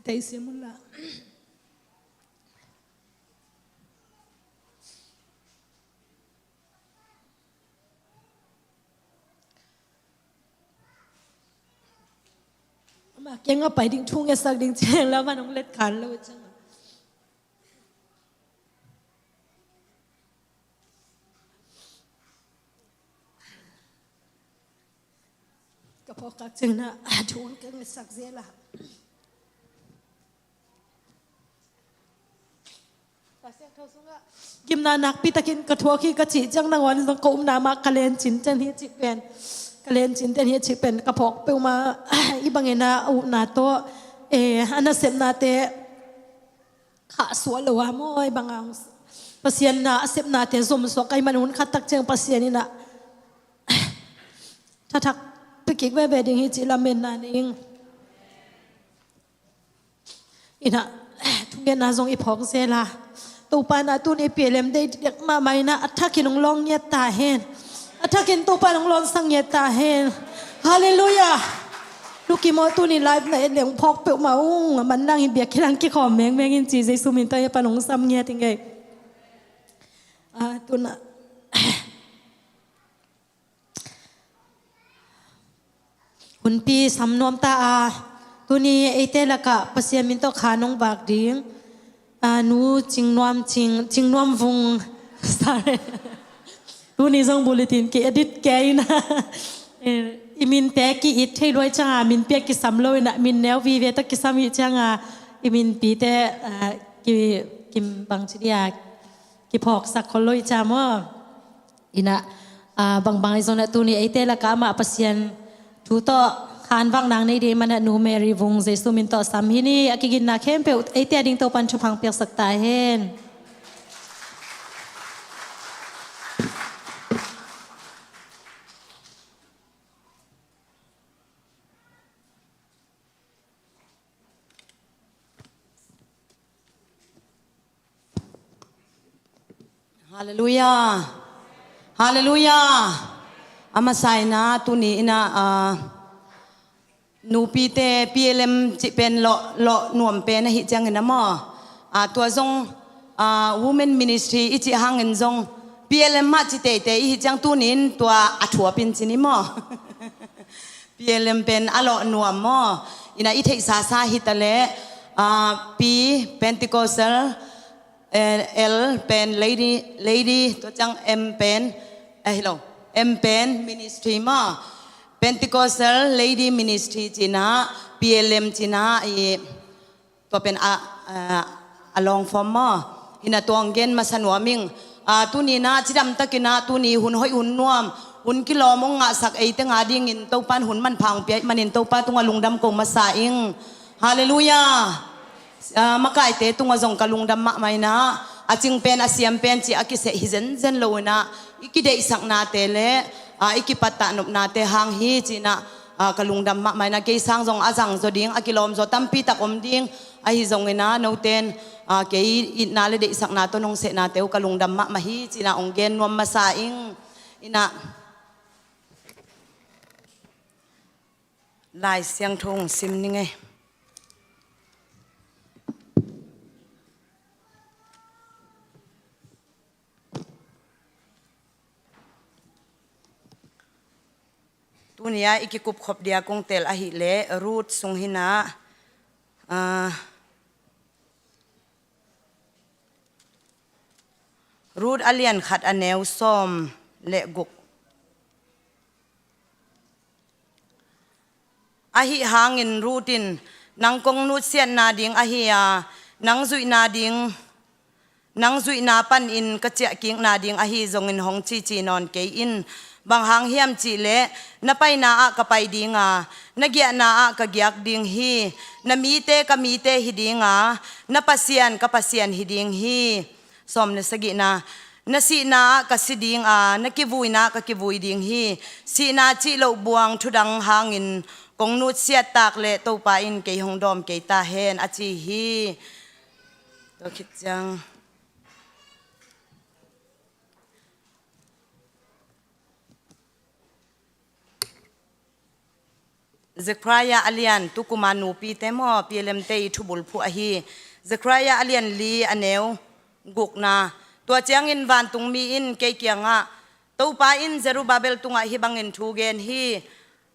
Tei siam un la. Ama kiang a pai ding, thu ngetsak ding ciang la, man hong let khan lo ciang. Ka phawk kak ciang na, thu ka ngetsak zel a. Ka siangtho sungah gimna nakpi takin ka thuak hi ka cih ciang, nangawn zong ka upna mah ka lencin ten hi cih pen, ka lencin ten hi cih pen, ka phawk peuhmah, i bangin a upna tawh, eh, a nasepnate khahsuah lo a maw, i bang a Pasian na a sepnate zomsuak ka hih man, hun khat tak ciang Pasian in a thathak pia kik veve ding hi cih lametna nei ing. Inah, thungetna zong i phawk zel a. Topa na tuni P L M Day diak mahmah inah, a thakin hong lawng ngiat ta hen. A thakin Topa in hong lawnsak ngiat ta hen. Halleluiah. Lukim aw, tuni live na et leng phawk peuhmah ung. A man nang hi, biakinn ah kikhawm mengmeng in ci, Jesu min tawh hih pan hong sam ngiat ing ei. Ah, tuna. Hunpi sam nuam ta a, tuni eite lakah Pasian min tawh kha nong vak ding, a, Nu Cing Nuam Cing, Cing Nuam Vung. Sorry. Tuni zong bulletin ki edit kei ina. Eh, i minte ki it thei luai cianga, min piak kisam lo ina, min neu vive tawh kisam hi cianga, i minpite, a, ki, kim bang ci dia, kiphawksak khol lo hi cia maw. Inah, ah, bangbang ahi zongin ah tuni eite lakah amah Pasian thu tawh khanvak nang nei ding manah Nu Mary Vung Jesu min tawh sam hi ni. A kiginna khempeuh eite a ding Topan thupha piaksak ta hen. Halleluiah. Halleluiah. A masa ina tuni ina, ah, nupite P L M cih pen lawh, lawh nuam pen ahi ciangin a maw. Ah, tua zong, ah, women ministry i cih hangin zong P L M mah ci teitei ihi ciang tuni in tua a thuapin ci ni maw. P L M pen a lawh nuam maw. Ina i theihsasa hi ta leh, ah, P Pentecostal, eh, L pen lady, lady, tua ciang M pen, eh, hi lo, M pen ministry maw. Pentecostal Lady Ministry cina, P L M cina, i tua pen a, a, a long form maw. Ina tua hong gen masa nuam ing. A, tuni ina cidam takin a, tuni hun hoih hun nuam, hun kilawm hong ngahsak eite nga dingin Topan hun manpha hong pia ahih manin Topa tungah lungdam ko masa ing. Halleluiah. A, makaite tungah zong ka lungdam mahmah ina, a cing pen a siam pen ci a kiseh hi zenzen lo ina, i kideihsaknate le, a, i kipattah nopnate hang hi cina, a, ka lungdam mahmah ina, kei sang zong a zangzaw ding, a kilawmzaw tampi tak om ding, ahi zong ina, noten, a, kei itna le deihsakna tawh nong sehnate uh ka lungdam mahmah hi cina hong gen nuam masa ing. Ina, Lai Siangtho hong sim ning ei. Tuni-a i kikupkhop dia kong tel ahih leh Ruth sung hi-in ah, aa, Ruth a lian khat a neu sawm le guk. Ahi hangin Ruth in, "Nang kong nutsiatna ding ahi a, nang zuihna ding, nang zuihna panin ka ciahkikna ding ahi zongin hong cici nawn kei in. Bang hang hiam cih leh, na paina ah ka pai ding a, na giahna ah ka giak ding hi. Na mite ka mite hi ding a, na Pasian ka Pasian hi ding hi." Sawm le sagihna, "Na sihna ah ka si ding a, na kivuina ah ka kivui ding hi. Sihna cih loh buang thudang hangin kong nutsiat tak leh Topa in kei hong dawm kei ta hen," a ci hi. Tua khit ciang Zekhariah a lian, tukuma nupite maw, P L M te i thubulphuh ahi. Zekhariah a lian li a neu gukna. Tua ciangin vantungmi in kei kiangah, "Topa in Zerubbabel tungah hih bangin thu gen hi: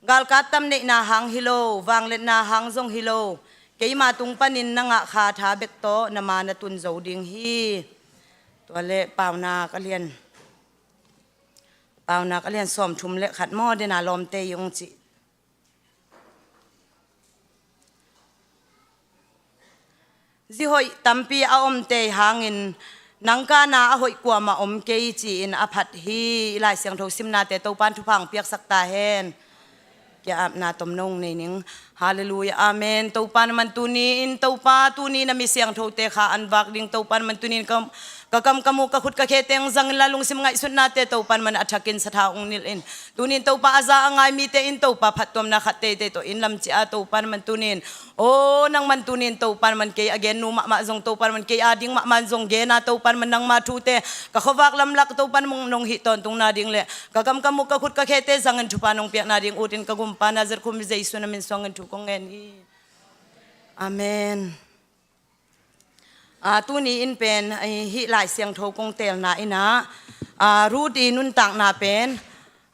Galkap tam neihna hang hi lo, vangliatna hang zong hi lo, keima tung panin na ngah kha tha bek tawh na ma na tun zo ding hi." Tua leh Paunak a lian, Paunak a lian sawmthum le khat maw, dena lawmte i ong cih. Zi hoih tampi a om tei hangin, nang kana a hoih kuamah om kei ci-in a phat hi. I Lai Siangtho simnate Topan thupha hong piaksak ta hen. Kia apna tomno nei ning. Halleluiah, amen. Topan man tuni-in, Topa, tuni na mi siangthote kha an vak ding, Topan man tuni-in ka, ka kam ka muk ka khut ka khe teng zangin la lungsim ngaihsutnate Topan man a thakin satha ong nilh in. Tuni-in Topa a za a ngai mite in Topa phattuamna khat teitei tawh in lam cia Topan man tuni-in. O, nang man tuni-in Topan man kei a gen nu mahmah zong Topan man kei a ding mahmah zong gen a Topan man nangma thute ka khuavak lamlak Topan mong nong hih tawntungna ding le ka kam ka muk ka khut ka khete zangin thupha nong piakna ding utin ka gumpa Nazareth khum Jesu na min suangin thu kong ngen hi. Amen. Aa, tuni in pen, ai, hih Lai Siangtho kong teelna in ah, aa, Ruth i nuntakna pen,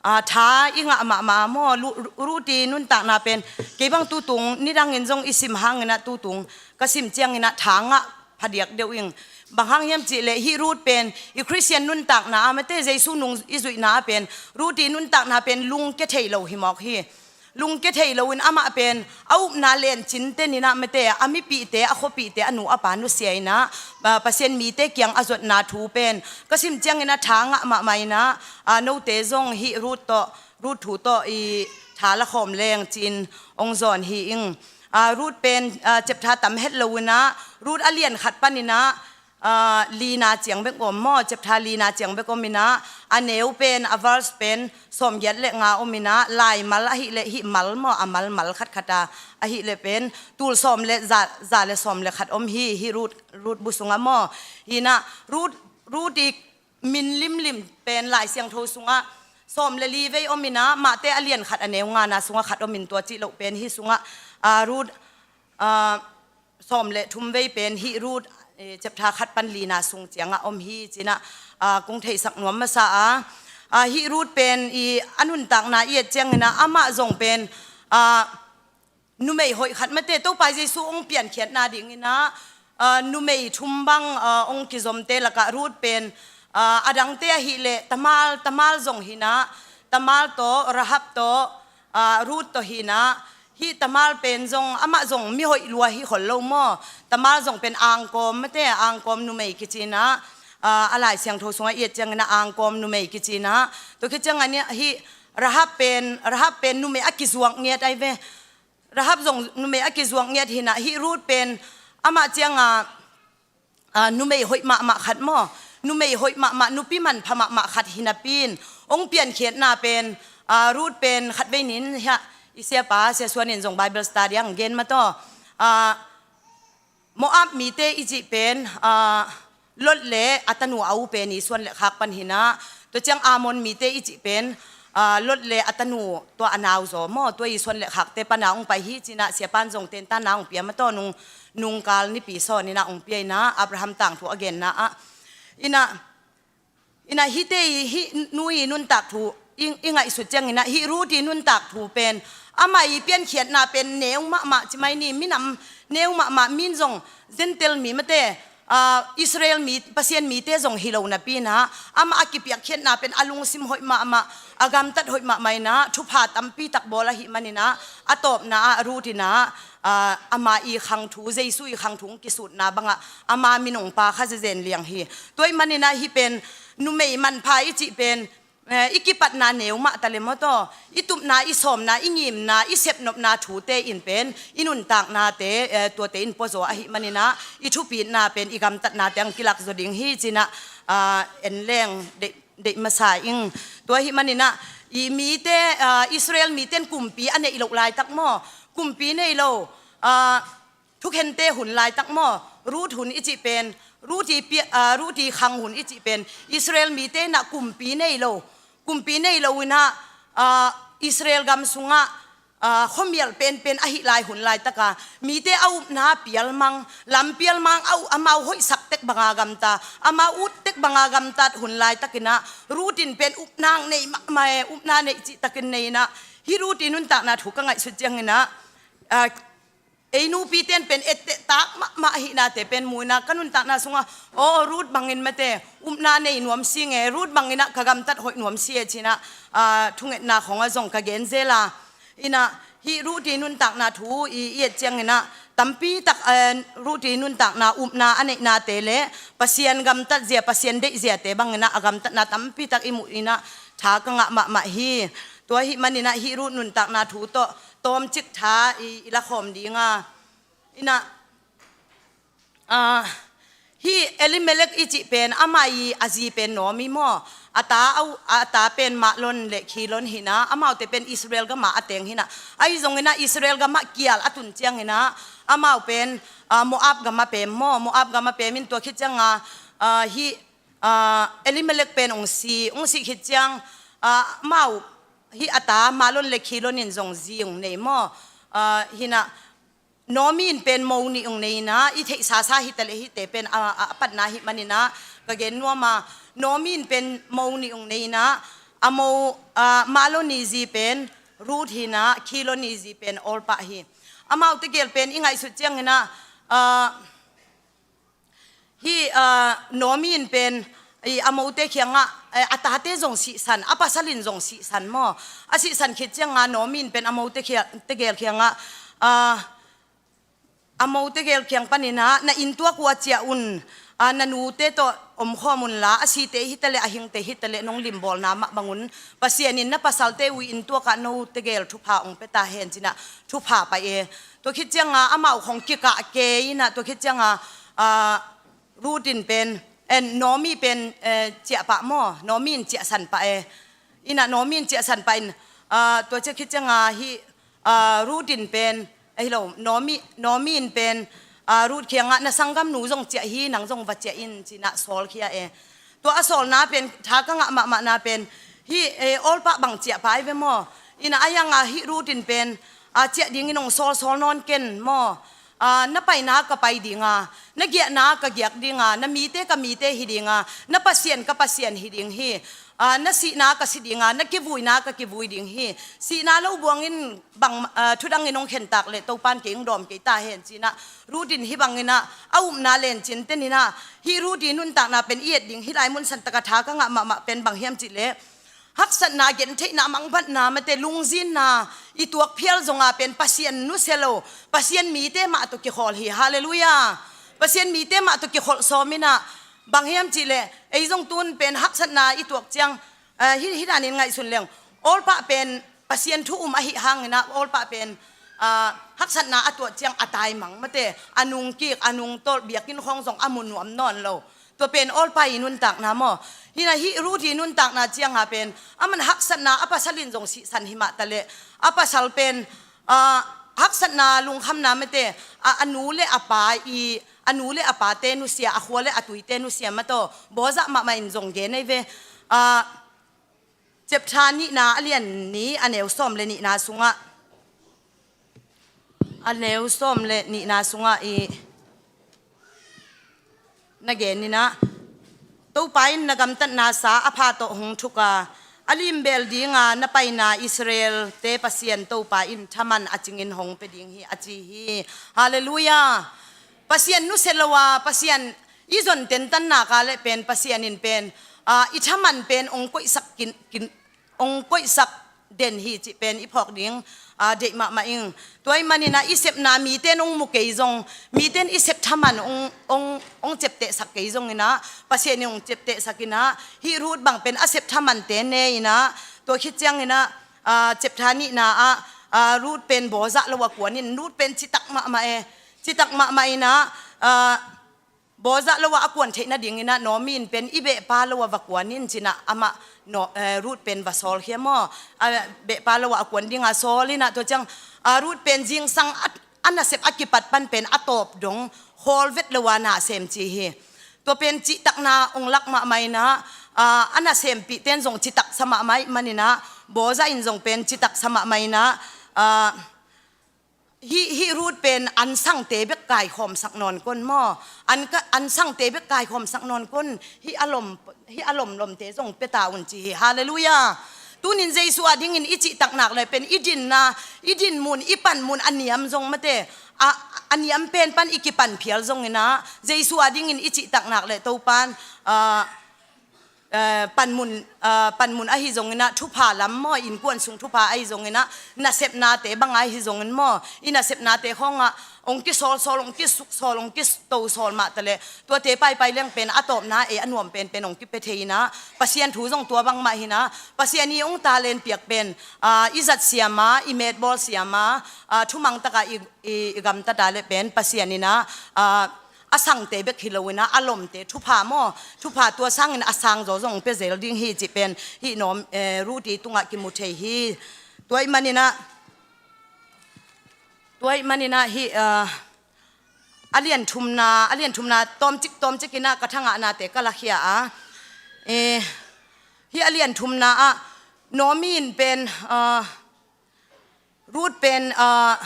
aa, tha i ngah mahmah maw, Lu-, Ruth i nuntakna pen, kei bang tutung, nidangin zong i sim hangin ah tutung, ka sim ciangin ah tha ngah phadiak deuh ing. Bang hang hiam cih leh hih Ruth pen, i Khristian nuntakna ah mate Jesu nung i zuihna ah pen, Ruth i nuntakna pen lungkia thei lo hi mawk hi. Lungkia thei loin amah pen a upna lencin tenin ah mate a mipihte, a khuapihte, a nu a pa nusia in ah, a, Pasian mite kiang a zuatna thu pen ka sim ciangin ah tha ngah mahmah in ah, a, note zong hih Ruth tawh, Ruth thu tawh i tha la khawm leng ci-in ong zawn hi ing. A, Ruth pen, a, chapter tam het lo in ah, Ruth a lian khat panin ah, aa, lina ciang bek om maw, chapter lina ciang bek om in ah, a neu pen, a verse pen sawmgiat le nga om in ah, laimal ahih leh hih mal maw, a malmal khatkhat a, ahih leh pen tul sawm le za, za le sawm le khat om hi, hih Ruth, Ruth bu sungah maw. Hi in ah, Ruth, Ruth i min limlim pen Lai Siangtho sungah sawm le li vei om in ah, Matthai a lian khat a neu ngana sungah khat om in tua cih loh pen hih sungah, aa, Ruth, aa, sawm le thum vei pen hih Ruth, eh, chapter khat pan lina sung ciangah om hi ci-in ah, aa, kong theihsak nuam masa a. Aa, hih Ruth pen i a nuntakna i et ciangin ah amah zong pen, aa, numei hoih khat mate Topa Jesu ong piankhiatna dingin ah, aa, numei thum bang, aa, ong kizomte lakah Ruth pen, aa, a dangte ahih leh Tamar, Tamar zong hi in ah, Tamar tawh, Rahab tawh, aa, Ruth tawh hi in ah, hih Tamar pen zong, amah zong mihoih lua hi khol lo maw. Tamar zong pen angkawm mate, angkawm numei kici in ah, aa, a Lai Siangtho sungah i et ciangin ah angkawm numei kici in ah. Tua khit ciangin ah hih Rahab pen, Rahab pen numei a kizuak ngiat ahi ve. Rahab zong numei a kizuak ngiat hi in ah, hih Ruth pen amah ciangah, aa, numei hoih mahmah khat maw, numei hoih mahmah, nupi manpha mahmah khat hi napi in, ong piankhiatna pen, aa, Ruth pen khatvei ni-in hiah i siapa, Sia Suan in zong Bible study ah ong gen mataw. Aa, Moab mite i cih pen, aa, Lot le a tanu a u pen i suan le khak pan hi in ah, tua ciang Ammon mite i cih pen, aa, Lot le a tanu tua a nau zaw maw, tua i suan le khakte pana ong pai hi ci-in ah siapan zong tentanna ong pia mataw, nung, nungkal nipi sawn in ah ong pia in ah, Abraham tangthu a genna ah. In ah, in ah hihte i, hih nu i nuntak thu, i, i ngaihsut ciangin ah hih Ruth i nuntak thu pen, amah i piankhiatna pen neu mahmah ci mai ni, minam neu mahmah, min zong Gentile mi mate, aa, Israel mi, Pasian mite zong hi lo napi in ah, amah a kipiakkhiatna pen a lungsim hoih mahmah, a gamtat hoih mahmah in ah, thupha tampi tak bawl ahih manin ah, a tawpna ah Ruth in ah, aa, ama i khang thu, Jesu i khang thu hong kisutna bangah ama min hong pha kha zenzen liang hi. Tua ahih manin ah hih pen numei manpha i cih pen, eh, i kipatna neu mah ta le maw taw, i tupna, i sawmna, i ngimna, i sepnopna thute in pen i nuntaknate, eh, tuate in puazaw ahih manin ah, i thupitna pen i gamtatnate hong kilak zaw ding hi ci-in ah, ah, en leng deih, deih masa ing. Tua ahih manin ah, i mite, ah, Israel mite in kumpi a neih loh laitak maw, kumpi nei lo, ah, thukhente hun laitak maw, Ruth hun i cih pen, Ruth i pia-, aa, Ruth i khang hun i cih pen, Israel mite in ah kumpi nei lo, kumpi nei lo in ah, aa, Israel gam sungah, aa, khuamial penpen ahih lai hun laitak a, mite a upna pialmang, lam pialmang, a u-, amau hoihsak tek banga gamta, amau ut tek banga gamtat hun laitak in ah, Ruth in pen upna nei mahmah e, upna nei cihtakin nei in ah, hih Ruth i nuntakna thu ka ngaihsut ciangin ah, aa, ei nupite in pen etteh tak mahmah ahihnate pen mu in ah, ka nuntakna sungah, aw, Ruth bangin mate upna nei nuam si ing e, Ruth bangin ah ka gamtat hoih nuam si e ci-in ah, aa, thungetna khawngah zong ka gen zel a. In ah, hih Ruth i nuntakna thu i, i et ciangin ah, tampi tak, aa, Ruth i nuntakna upna a neihnate le Pasian gamtatzia, Pasian deihziate bangin ah a gamtatna tampi tak i muh in ah, tha ka ngah mahmah hi. Tua ahih manin ah hih Ruth nuntakna thu tawh tawmcik tha i, i lakhawm ding a. In ah, ah, hih Elimelek i cih pen, amah i a zi pen Naomi maw, a ta, a u-, a ta pen Mahlon le Khilion hi in ah, amaute pen Israel gamah a teng hi in ah, ahi zongin ah Israel gamah kial a tun ciangin ah, amau pen, ah, Moab gamah pem maw, Moab gamah pem in tua khit ciangin ah, ah, hih, ah, Elimelek pen hong si, hong sih khit ciang, ah, amau hih a ta Mahlon le Khilion in zong zi hong nei maw, ah, hi in ah, Naomi in pen mo nih hong nei in ah, i theihsasa hi ta leh hihte pen a, a, a patna ahih manin ah ka gen nuam a, Naomi in pen mo nih hong nei in ah, a mo, ah, Mahlon i zi pen Ruth hi in ah, Khilion i zi pen Orpah hi. Amaute gel pen i ngaihsut ciangin ah, ah, hih, ah, Naomi in pen, i, a mote kiangah, eh, a tate zong sihsan, a pasal in zong sihsan maw. A sihsan khit ciangin ah Naomi in pen a mote kia-, tegel kiangah, ah, a mote gel kiang panin ah, na inn tuak uh ah ciah un, ah, na nute tawh omkhawm unla, a site hi ta leh, a hingte hi ta leh, nong limbawlna mah bangun Pasian in na pasalte uh inn tuakah note gel thupha hong pia ta hen ci-in ah thupha pai e. Tua khit ciangin ah amau khong kikah kei in ah, tua khit ciangin ah, ah, Ruth in pen, eh, Naomi pen, eh, ciah pah maw, Naomi in ciahsan pah e. In ah Naomi in ciahsan pah in, ah, tua ciah khit ciangin ah hih, ah, Ruth in pen, eh, hi lo, Naomi, Naomi in pen, ah, Ruth kiangah, na sanggamnu zong ciah hi, nang zong va ciah in ci-in ah sawlkhia e. Tua a sawlna pen, tha ka ngah mahmahna pen, hih, eh, Orpah bang ciah pah hi ve maw. In ah a yang ah hih Ruth in pen, ah, ciah dingin hong sawlsawl nawn ken maw. Ah, na paina ka pai ding a, na giahna ka giak ding a, na mite ka mite hi ding a, na Pasian ka Pasian hi ding hi. Ah, na sihna ka si ding a, na kivuina ka kivui ding hi. Sihna lo buangin bang, ah, thudangin hong khentak leh Topa'n kei hong dawm kei ta hen ci-in ah, Ruth in hih bangin ah a upna len cinten in ah, hih Ruth i nuntakna pen i et ding, hih lai mun santak ah tha ka ngah mahmah pen bang hiam cih leh, haksatna, gentheihna, mangbatna, mate lungzinna i tuak phial zong a pen Pasian nusia lo, Pasian mite mah tawh kikholh hi. Halleluiah. Pasian mite mah tawh kikholh sawm in ah, bang hiam cih leh, ei zong tun pen haksatna i tuak ciang, ah, hih, hih danin ngaihsun leng, Orpah pen Pasian thu um ahih hangin ah, Orpah pen, ah, haksatna a tuat ciang a taimang, mate, a nungkik, a nungtolh, biakinn khawng zong a mu nuam nawn lo. Tua pen Orpah i nuntakna maw. Hi in ah hih Ruth i nuntakna ciangin pen, aman haksatna, a pasal in zong sihsan hi mah ta leh, a pasal pen, ah, haksatna, lungkhamna, mate, a, a nu le a pa i, a nu le a pate nusia, a khua le a tuite nusia mah tawh, bawlzah mahmah in zong gen ahi ve. Ah, Chapter nihna, a lian nih, a neu sawm le nihna sungah, a neu sawm le nihna sungah i na gen in ah, Topa in na gamtatna sa a pha tawh hong thuk a, a limbel dinga na paina Israel-te Pasian Topa in thaman a cingin hong pia ding hi, a ci hi. Halleluiah. Pasian nusia lo a, Pasian i zon tentannak a leh pen Pasian in pen, ah, i thaman pen hong koihsak kin, kin, hong koihsak den hi cih pen i phawk ding, ah, deih mahmah ing. Tua ahih manin ah i sepna mite in hong mu kei zong, mite in i sep thaman hong, hong, hong ciaptehsak kei zongin ah, Pasian in hong ciaptehsak in ah, hih Ruth bang pen a sep thamante ne in ah, tua khit ciangin ah, ah, ciaptha nihna ah, ah, Ruth pen Boaz lo a kuan in, Ruth pen citak mahmah e, citak mahmah in ah, ah, Boaz lo ah a kuan theih nadingin ah Naomi in pen i behpa lo ah va kuan in ci-in ah amah, no, eh, Ruth pen va sawlkhia maw. A behpa lo ah a kuan dinga sawl in ah tua ciang, ah, Ruth pen zingsang a, a nasep a kipat pan pen a tawp dong khawl vet lo a na sem ci hi. Tua pen citakna hong lak mahmah in ah, ah, a nasempihte in zong citaksa mahmah ahih manin ah, Boaz in zong pen citaksa mahmah in ah, ah, hih, hih Ruth pen ansangte bek kaikhawmsak nawn kon maw. An ka, ansangte bek kaikhawmsak nawn kon. Hih a lom, hih a lomlomte zong pia ta un ci hi. Halleluiah. Tunin Jesu adingin i cihtaknak leh pen i dinna, i dinmun, i panmun a niam zong mate, a, a niam pen pan i kipan phial zongin ah, Jesu adingin i cihtaknak leh Topan, ah, eh, panmun, ah, panmun ahi zongin ah, thupha lam maw, innkuan sung thupha ahi zongin ah, nasepnate bang ahi zongin maw, i nasepnate khawngah hong kisawlsawl, hong kisuksawl, hong kitosawl mah taleh, tuate paipai leng pen a tawpna ei a nuam penpen hong kipia thei in ah, Pasian thu zong tua bangmah hi in ah, Pasian i hong talent piak pen, ah, i zat siam a, i metbawl siam a, ah, thumang takah i, i, i gamtat a leh pen Pasian in ah, ah, a sangte bek hi lo in ah, a lomte thupha maw, thupha tua sangin a sang zaw zong pia zel ding hi cih pen, hih Naomi, eh, Ruth i tungah kimu thei hi. Tua ahih manin ah, tua ahih manin ah hih, ah, a lian thumna, a lian thumna tawmcik, tawmcik in ah ka thangahnate ka lakhia a. Eh, hih a lian thumna ah Naomi in pen, ah, Ruth pen, ah,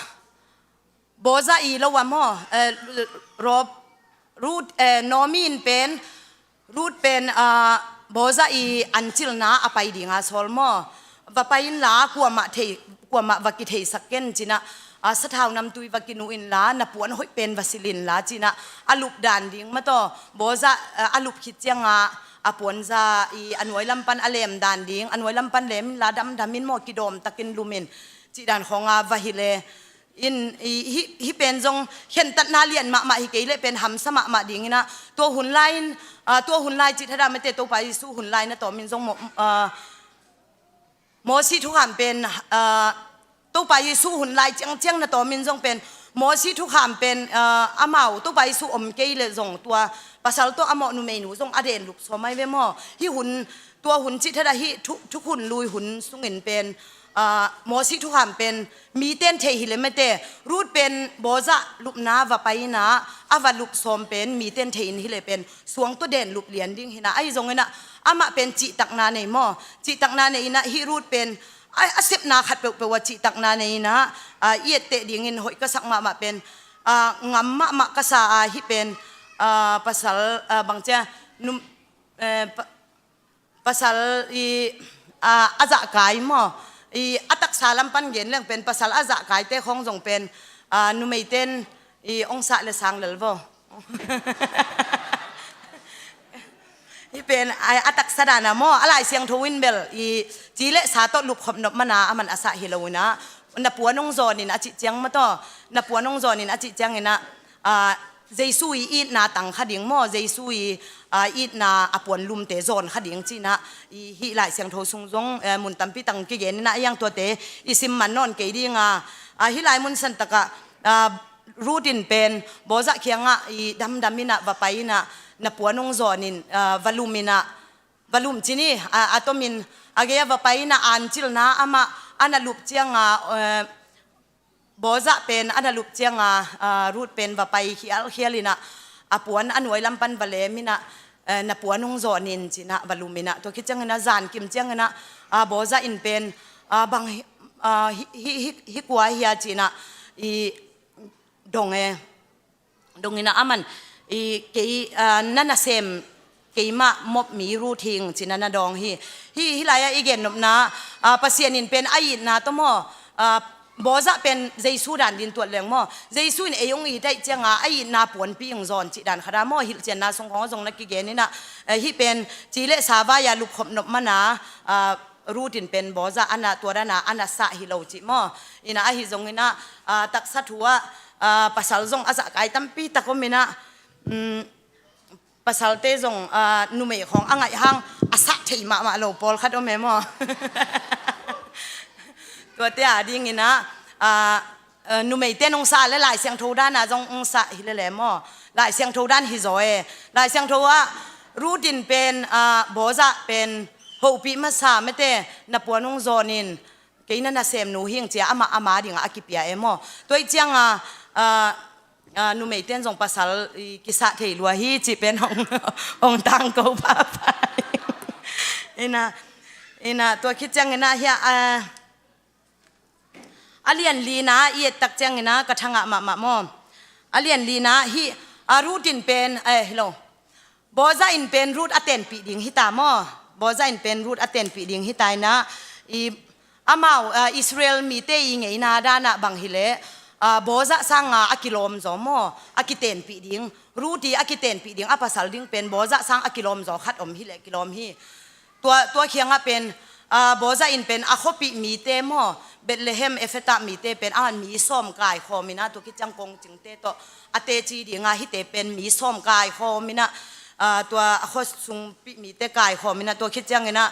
Boaz i lo a maw, eh, Rob, Ruth, eh, Naomi in pen, Ruth pen, ah, Boaz i ancilna a pai dinga sawl maw. Va pai inla, kuamah thei, kuamah va kitheisak ken ci-in ah, ah, sathau namtui va kinu inla, na puan hoih pen va silh inla ci-in ah, a lup dan ding mah tawh. Boaz, ah, a lup khit ciangah, a puanza i a nuai lam pan a lem dan ding, a nuai lam pan lem inla, damdam in maw, kidawm takin lum in, cih dan khawngah va hilh e. In, i, hih, hih pen zong khentatna lian mahmah hi kei leh pen hamsa mahmah dingin ah, tua hun lai-in, ah, tua hun lai cih thadah mate, Topa Jesu hun lai na tawmin zong maw, ah, Mosi thukham pen, ah, Topa Jesu hun lai ciangciang na tawmin zong pen, Mosi thukham pen, ah, amau Topa Jesu om kei leh zong tua pasal tawh a mawh numeinu zong a den lup sawm ai ve maw. Hih hun, tua hun cih thadah hih thu, thukhun lui hun sungin pen, ah, Mosi thukham pen mite in thei hi leh mate, Ruth pen Boaz lupna va pai in ah, a va lup sawm pen mite in thei in hi leh pen suang tawh den lup lian ding hi in ah, ahi zongin ah amah pen cihtakna nei maw, cihtakna nei in ah hih Ruth pen a, a sepna khat peuhpeuh ah cihtakna nei in ah, ah, i etteh dingin hoih ka sak mahmah pen, ah, ngam mahmah ka sa a, hih pen, ah, pasal, ah, bangcia, num, eh, pa, pasal i, ah, a zahkai maw? I a taksa lam pan gen leng pen pasal a zahkaite khawng zong pen, ah, numeite in i hong sah leh sang lel vaw. Hih pen a, a taksa dan a maw, a Lai Siangtho in bel i ci leh sa tawh lupkhop nop man a, aman a sah hi lo in ah, na puan hong zawn in a cih ciang mah tawh, na puan hong zawn in a cih ciangin ah, ah, Jesu i itna tang kha ding maw, Jesu i, ah, itna a puan lumte zawn kha ding ci-in ah, i hih Lai Siangtho sung zong, eh, mun tampi tang kigen in ah, a iang tuate i sim man nawn kei ding a, ah, hih lai mun san takah, ah, Ruth in pen Boaz kiangah i damdam in ah va pai in ah, na puan hong zawn in, ah, va lum in ah, va lum ci ni, ah, a tomin a gei ah va pai in ah ancilna amah a na lup ciangah, eh, Boaz pen a na lup ciangah, ah, Ruth pen va pai khialkhial in ah, a puan a nuai lam pan va lem in ah, eh, na puan hong zawn in ci-in ah va lum in ah, tua khit ciangin ah zankim ciangin ah, ah, Boaz in pen, ah, bang hi, ah, hi, hi, hi, hi kua hia ci-in ah, i dong e, dong in ah aman, i kei, ah, na nasem, keimah Moab mi Ruth hi ing ci-in a na dawng hi. Hih lai-ah i gennopna, ah, Pasian in pen a itna tawh maw, ah, Boaz pen Jesu dan dingin tuat leng maw, Jesu in ei hong it ahih ciangin a itna puanpih ing zaw cih dan khat a maw, Hilhcianna sung khawng ah zong na kigen in ah, eh, hih pen ci le sa vai-a lupkhop nop man a, ah, Ruth in pen Boaz a na tuat a, a na sah hi lo cih maw. In ah ahi zongin ah, ah, taksa thu ah, ah, pasal zong a zahkai tampi tak om in ah, um, pasalte zong, ah, numei khawng a ngaih hang a sah thei mahmah lo pawlkhat om e maw. Tuate a dingin ah, ah, ah, numeite nong sah le Lai Siangtho dan a zong hong sah hi lele maw. Lai Siangtho dan hi zaw e. Lai Siangtho ah Ruth in pen, ah, Boaz pen hopih masa mate, na puan hong zawnin, kei na nasemnu hi ing ci-a amah ama dingin a kipia e maw. Tua ahih ciangin, ah, ah, numeite in zong pasal i kisah thei lua hi cih pen hong, hong tangko pahpah. In ah, in ah, tua khit ciangin ah hih, ah, a lian lina i et tak ciangin ah ka thangah mahmah maw. A lian lina hih, ah, Ruth in pen, eh, hi lo. Boaz in pen Ruth a tenpih ding hi ta maw. Boaz in pen Ruth a tenpih ding hi ta in ah, i amau, ah, Israel mite i ngeina dan ah bang hi leh, ah, Boaz sangin a kilawm zaw maw, a kitenpih ding, Ruth a kitenpih ding a pasal ding pen Boaz sangin a kilawm zaw khat om hi leh kilawm hi. Tua, tua khiangah pen, ah, Boaz in pen a khuapih mite maw, Bethlehem Ephrathah mite pen a mi sawm kaikhawm in ah, tua khit ciang kongcingte tawh a teci dingin hihte pen mi sawm kaikhawm in ah, ah, tua a khua sungpih mite kaikhawm in ah, tua khit ciangin ah,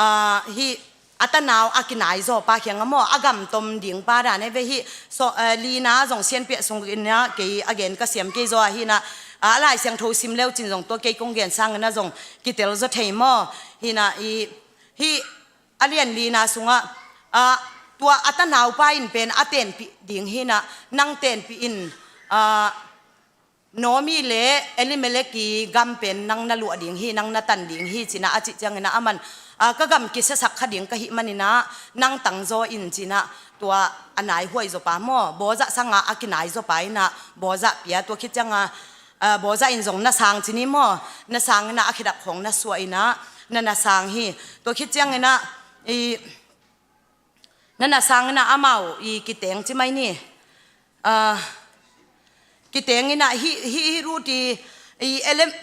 ah, hih a tanau a kinai zaw pa khiangah maw, a gamtom ding pa dan e ve hih. So, eh, lina zong Sianpi ah sungin ah kei a gen ka siam kei zaw ahi in ah, ah, Lai Siangtho sim le uh cin zong tua kei kong gen sangin ah zong kitel zaw thei maw. Hi in ah i, hih a lian lina sungah, ah, tua a tanau pa in pen a tenpih ding hi in ah, nang tenpih in, ah, Naomi le Elimelek i gam pen nang na luah ding hi, nang na tan ding hi ci-in ah a cih ciangin ah aman, ah, ka gam kisiasak kha ding ka hih manin ah nang tang zaw in ci-in ah tua a naihuai zaw pa maw, Boaz sangin a kinai zaw pa in ah Boaz pia, tua khit ciangin, ah, Boaz in zong na sang ci ni maw, na sang in ah a khedap khawng na suah in ah na na sang hi. Tua khit ciangin ah i na na sang in ah amau i kiteng ci mai ni. Ah, kiteng in ah hih, hih, hih Ruth i, i Elem-,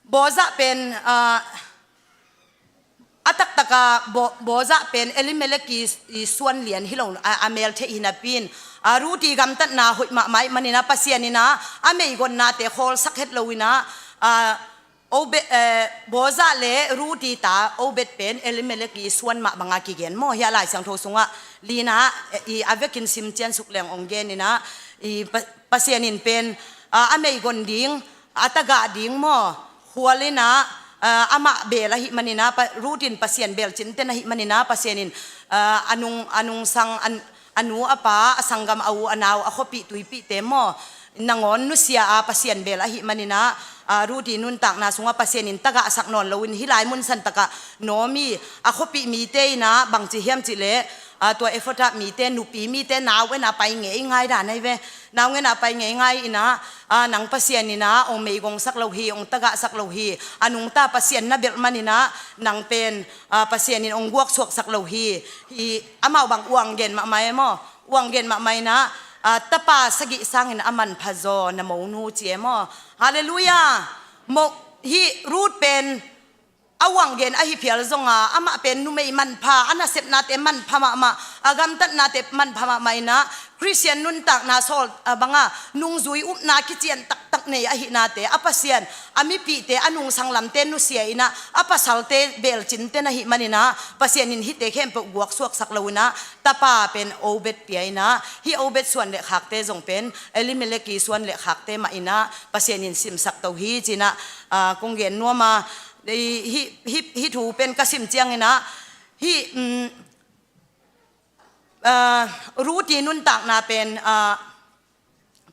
Boaz pen, ah, a taktak a Bo-, Boaz pen Elimelek i, i suan lian hi lo a, a mel theih hi napi in, ah, Ruth i gamtatna hoih mahmah ahih manin ah Pasian in ah a meigonnate khawlsak het lo in ah, ah, Obed, eh, Boaz le Ruth i ta Obed pen Elimelek i suan mah bangin kigen maw. Hih a Lai Siangtho sungah lina, eh, i a vekin sim cian suk leng hong gen in ah, i Pa-, Pasian in pen, ah, a meigon ding, a tagah ding maw, khual in ah, ah, amah bel ahih manin ah, Pa-, Ruth in Pasian bel cinten ahih manin ah, Pasian in, ah, a nung, a nungsang, a, a nu a pa, a sanggam, a u a nau, a khuapih tuipihte maw, nangawn nusia a Pasian bel ahih manin ah, ah, Ruth i nuntakna sungah Pasian in tagahsak nawn lo in hih lai mun san takah Naomi a khuapih mite in ah bangci hiam cih leh, ah, tua Ephrathah mite, nupi mite nau en a pai ngeingai dan ahi ve. Nau en a pai ngeingai in ah, ah, nang Pasian in ah hong meigongsak lo hi, hong tagahsak lo hi. A nungta Pasian na belh manin ah nang pen, ah, Pasian in hong guaksuaksak lo hi. Hi, amau bang uang gen mahmah e maw. Uang gen mahmah in ah, ah, tapa sagih sangin a manpha zaw na monu ci e maw. Halleluiah. Mo, hih Ruth pen a uang gen ahi phial zongin, amah pen numei manpha, a nasepnate manpha mahmah, a gamtatnate manpha mahmah in ah, Khristian nuntakna sawl, ah, bangin nungzui upna kician taktak nei ahihnate, a Pasian, a mipihte, a nungsang lamte nusia in ah, a pasalte bel cinten ahih manin ah, Pasian in hihte khempeuh guaksuaksak lo in ah, tapa pen Obed pia in ah, hih Obed suan le khakte zong pen Elimelek i suan le khakte mah in ah, Pasian in simsak to hi ci-in ah, ah, kong gen nuam a, hih, hih, hih thu pen ka sim ciangin ah, hih, um, ah, Ruth i nuntakna pen, ah,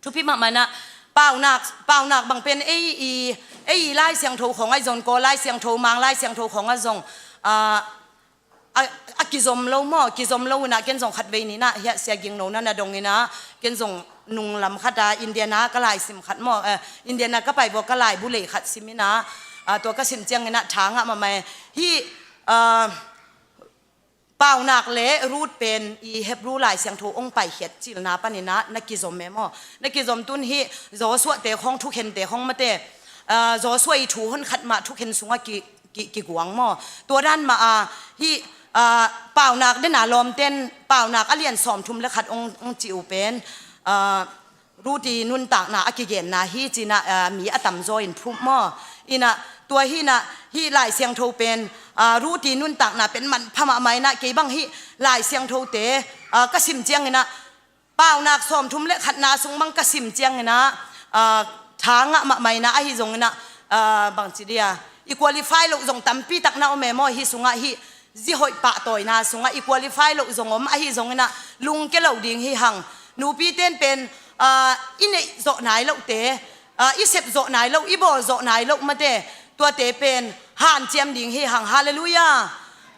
thupi mahmah in ah, Paunak, Paunak bang pen ei i, ei i Lai Siangtho khawng ah zong, Kawl Lai Siangtho, Mang Lai Siangtho khawng ah zong, ah, a, a kizom lo maw, kizom lo in ah ken zong khatvei ni in ah, hiah Sia Gingno na na dong in ah, ken zong nunglam khat ah, India na ka laisim khat maw, eh, India na ka pai vua ka laibu lei khat sim in ah, Ah, tua ka sim ciangin ah tha ngah mahmah e. Hih, ah, Paunak le Ruth pen i Hebrew Lai Siangtho hong paikhiat cilna panin ah na kizom e maw? Na kizom tun hih Joshua te khawng, thukhente khawng mate, ah, Joshua i thu honkhat mah thukhen sungah ki, ki, kiguang maw? Tua dan mah a, hih, ah, Paunak den a lawmten, Paunak a lian sawmthum le khat hong, hong cih uh pen, ah, Ruth i nuntakna a kigenna hi ci-in ah, ah, mi a tamzaw in phum maw? In ah, tua hi-in ah, hih Lai Siangtho pen, ah, Ruth i nuntakna pen manpha mahmah in ah, kei bang hih Lai Siangthote, ah, ka sim ciangin ah, Paunak sawmthum le khatna sung bang ka sim ciangin ah, ah, tha ngah mahmah in ah, ahi zongin ah, ah, bangci dia, i qualify loh zong tampi tak na om e maw? Hih sungah hih zi hoih pahtawina sungah i qualify loh zong om, ahi zongin ah lungke lo ding hi hang. Nupite in pen, ah, i neih zawh nai lohte, ah, i sep zawh nai loh, i bawl zawh nai loh mate, tuate pen hanciam ding hi hang. Halleluiah.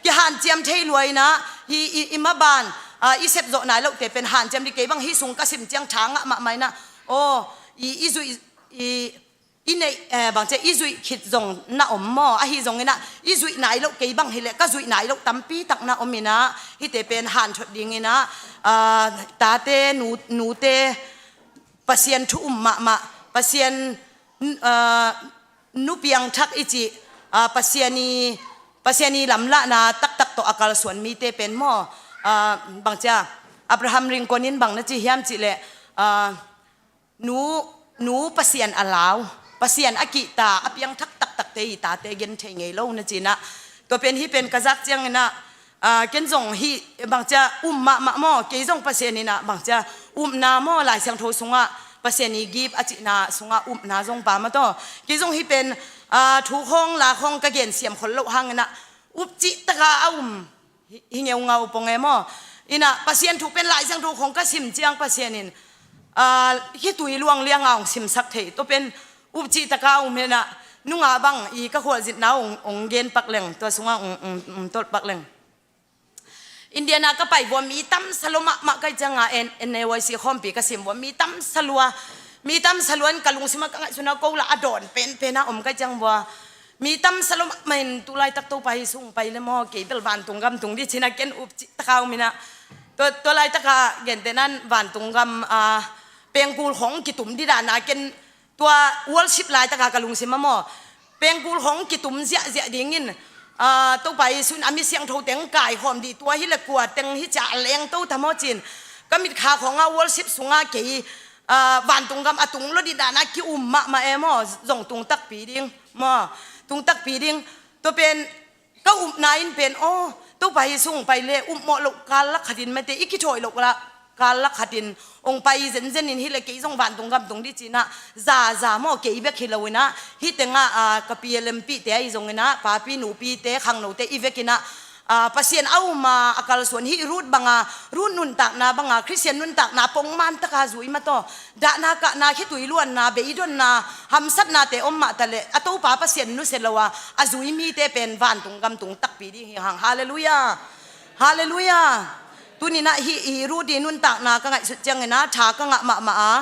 Kihanciam thei lua in ah, i, i, i maban, ah, i sep zawh nai lohte pen hanciam ding. Kei bang hih sung ka sim ciang tha ngah mahmah in ah, aw, i, i zuih, i, i neih, eh, bangci a, i zuih khit zong na om maw? Ahi zongin ah, i zuih nai loh kei bang hi leh, ka zuih nai loh tampi tak na om in ah, hihte pen hanthot dingin ah, ah, tate, nu, nute, Pasian thu um mahmah, Pasian, ah, nu piangthak i cih, ah, Pasian i, Pasian i lamlahna taktak tawh a kalsuan mite pen maw? Ah, bangci a, Abraham Lincoln in bang na ci hiam cih leh, ah, nu, nu Pasian a lau, Pasian a kihta, a piangthak taktakte i tate gen thei ngei lo na ci-in ah. Tua pen hih pen ka zak ciangin ah, ah, ken zong hih bangci a um mahmah maw, kei zong Pasian in ah bangci a upna maw, Lai Siangtho sungah Pasian i gift a cihna sungah upna zong pha mah tawh. Kei zong hih pen, ah, thu khawng la khawng ka gen siam khol loh hangin ah up cih taka a um hi, hi ngeungau pong e maw? In ah Pasian thu pen Lai Siangtho khawng ka sim ciang Pasian in, ah, hih tui luang lianga hong simsak thei. Tua pen up cih taka um hi-in ah, nungah bang i ka khualzinna hong, hong gen pak leng, tua sungah hong, hong, hong tolh pak leng. India na ka pai vua mi tamsa lua mahmah ka hih cianga, N-, N A Y C khawmpi ka sim vua mi tamsa lua. Mi tamsa lua in ka lungsimah ka ngaihsutna ko lah a dawn penpen a om ka hih ciang vua. Mi tamsa lua mahmah in tu laitak Topa Jesu hong pai le maw, kei bel vantung gam tung ding ci-in ah ken up cih taka um in ah. Tua, tua laitaka gentehna in vantung gam, ah, pengkul khawng kitum ding dan a ken tua worship laitaka ka lungsim ah maw, pengkul khawng kitum ziahziah dingin, ah, Topa Jesu in a mi siangthote hong kaikhawm ding, tua hi leh kua teng hi cia a lengto ta maw ci-in ka mitkha khawngah worship sungah kei, ah, vantung gam a tung lua ding dan a ki-um mahmah e maw, zong tung takpi ding maw, tung takpi ding. Tua pen ka upna in pen, aw, Topa Jesu hong pai le upmawh loh kal lak khatin mate, i kithawi loh kal lak khatin hong pai zenzen in hi leh kei zong vantung gam tung ding ci-in ah, zaza maw, kei bek hi lo in ah, hih tengah, ah, ka P L M pihte ahi zongin ah, papi nupite khangnote i vekin ah, ah, Pasian a um a, a kalsuan hih Ruth banga, Ruth nuntakna banga, Khristian nuntakna pongman taka zui mah tawh, dahna kahna, khitui luanna, beidonna, hamsatnate om mah ta leh, a Topa Pasian nusia lo a, a zui mite pen vantung gam tung takpi ding hi hang. Halleluiah. Halleluiah. Tuni-in ah hih i Ruth i nuntakna ka ngaihsut ciangin ah tha ka ngah mahmah a,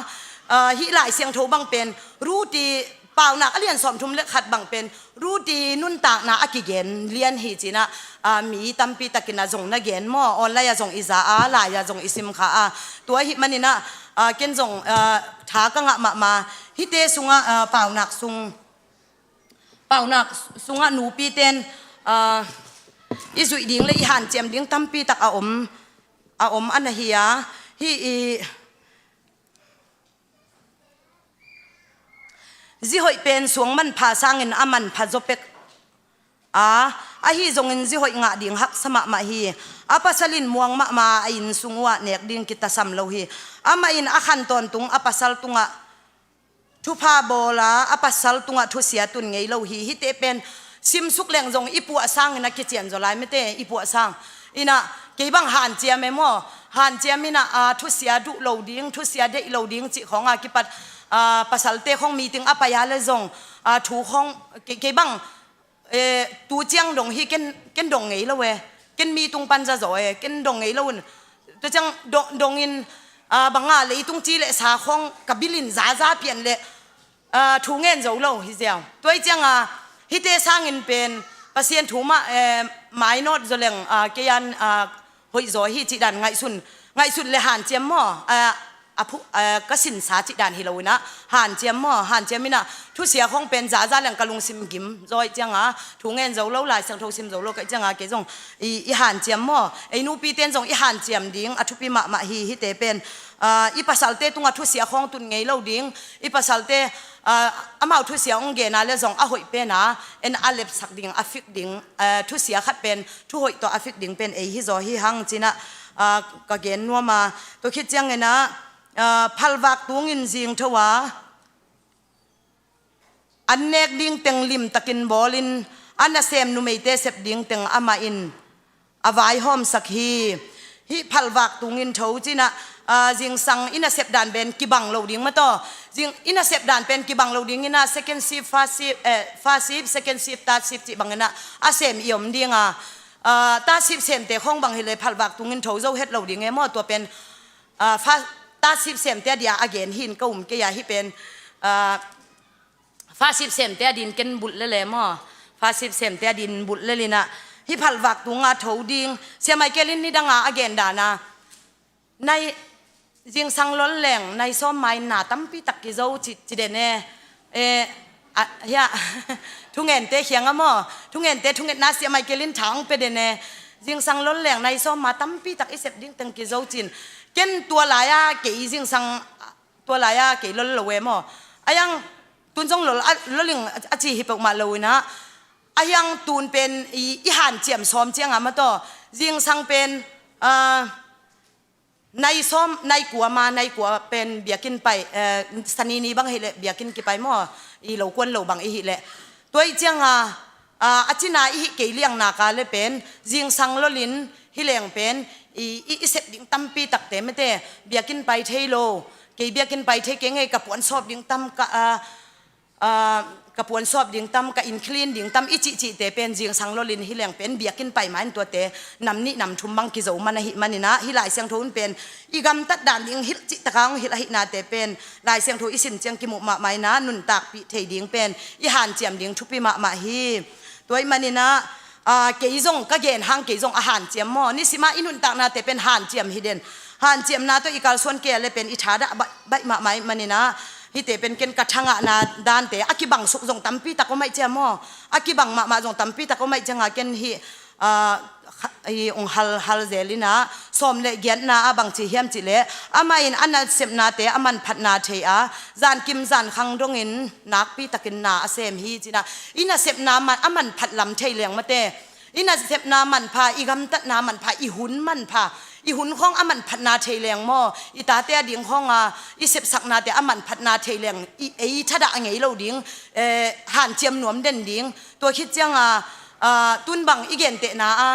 ah, hih Lai Siangtho bang pen Ruth i Paunak a lian sawmthum le khat bang pen Ruth i nuntakna a kigen lian hi ci-in ah, ah, mi tampi takin ah zong na gen maw, online ah zong i za a, lai ah zong i sim kha a. Tua ahih manin ah, ah, ken zong, ah, tha ka ngah mahmah. Hihte sungah, ah, Paunak sung, Paunak sungah nupite in, ah, i zuih ding le i hanciam ding tampi tak a om, a om a na hi a. Hih i Zi hoih pen suang manpha sangin a manpha zaw pek a, ahi zongin zi hoih ngah ding haksa mahmah hi. A pasal in muang mahmah a, a innsung uhah nek ding kitasam lo hi. Amah in a khan tawntung a pasal tungah thupha bawl a, a pasal tungah thusia tun ngei lo hi. Hihte pen simsuk leng zong i puah sangin a kician zaw lai mate, i puah sang. In ah, kei bang hanciam e maw? Hanciam in ah, a, thusia duh lo ding, thusia deih lo ding cih khawng a kipat, a, pasalte khawng meeting a pai a le zong, a, thu khawng, kei, kei bang, e, tu ciang dong hi ken, ken dong ngei lo e. Ken mi tung pan za zaw e, ken dong ngei lo un. Tu ciang dong, dong in, a, bang a, leitung ci le sa khawng ka bil in zaza pian le, a, thu ngen zo lo hi ziau. Tua hi ciang a, Hihte sangin pen Pasian thu mah, eh, mainawt zaw leng, ah, kei an, ah, hoih zaw hi cih dan ngaihsun, ngaihsun le hanciam maw? Ah, a phu-, ah, ka sinsa cih dan hi lo inah, hanciam maw? Hanciam inah, thusia khawng pen zaza leng ka lungsim gim zaw ih cianga, thu ngen zo lo, Lai Siangtho sim zo lo ka ih cianga, kei zong i, i hanciam maw? Ei nupite in zong i hanciam ding a thupi mahmah hi, hihte pen. Ah, i pasalte tungah thusia khawng tun ngei lo ding, i pasalte, ah, amau thusia hong gena le zong a hoih pena, en a lepsak ding, a fik ding, ah, thusia khat pen, thuhoih tawh a fik ding pen ei hi zaw hi hang cinah, ah, ka gen nuam a. Tua khit cianginah, ah, phalvak tungin zingtho a, an nek ding teng limtakin bawlin, a nasem numeite sep ding teng amah in a vaihawmsak hi. Hih phalvak tungin tho cinah, ah, zingsang i nasep dan pen kibang lo ding mataw. Zing, i nasep dan pen kibang lo ding inah second shift, first shift, eh, first shift, second shift, third shift cih banginah a sem i om dinga, ah, third shift semte khawng bang hileh phalvak tungin tho zo het lo ding e maw? Tua pen, ah, first, third shift semte a dia a gen hin ka um kei a, hih pen, ah, first shift semte a din ken bulh lele maw? First shift semte a din bulh lelinah, hih phalvak tunga tho ding. Sia Michael in nidanga a gen dana, nai, zingsang lol leng nai sawm ma-in na tampi tak kizo ci, ci den e. Eh, ah, hiah, thungente khianga maw? Thungente, thungetna Sia Michael in tha hong pia den e. Zingsang lol leng nai sawm ma tampi tak i sep ding teng kizo cin. Ken tua lai-a kei zingsang, tua lai-a kei lol lo e maw? A hiang tun zong lol, a, lol ing a ci hi peuhmah lo inah, a hiang tun pen i, i hanciam sawm cianga mataw. Zingsang pen, ah, nai sawm, nai kua ma, nai kua pen biakinn pai, eh, Sani ni bang hileh biakinn kipai maw, i lo kuan lo bang i hileh. Tua ih cianga, ah, a cina i hih kei liangna ka le pen, zingsang lolin hi leng pen, i, i, i sep ding tampi takte mete, biakinn pai thei lo, kei biakinn pai thei kei ngei, ka puan sawp ding tam, ka, ah, ah, ka puan sawp ding tam, ka inn clean ding tam, i cihcihte pen zingsang lolin hi leng pen biakinn pai ma-in tuate nam nih nam thum bang kizo man ahih maninah, hih Lai Siangtho in pen i gamtat dan ding hilh cihtaka hong hilh ahihnate pen Lai Siangtho i sin ciang kimuh mahmah inah, nuntakpih thei ding pen i hanciam ding thupi mahmah hi. Tua ih maninah, ah, kei zong ka gen hang, kei zong a hanciam maw? Nisimah i nuntaknate pen hanciam hi den. Hanciamna tawh i kalsuan kei a le pen i thadah baih, baih mahmah ih maninah, hihte pen ken ka thangahna dante a kibangsuk zong tampi tak om aih ciam maw? A kibang mahmah zong tampi tak om aih cianga ken hih, ah, kha-, hih ong hal, hal zelinah, sawm le giatna a bangci hiam cihleh, amah in a nasepnate a manphatna thei a, zankim zankhang dongin nakpi takin na a sem hi cinah, i nasepna man, a manphat lam thei leng mate. I nasepna manpha, i gamtatna manpha, i hun manpha, i hun khawng a manphatna thei leng maw? I tate a ding khawnga i sepsaknate a manphatna thei leng, i, ei thadah ngei lo ding, eh, hanciam nuam den ding. Tua khit cianga, ah, tun bang i gentehna a,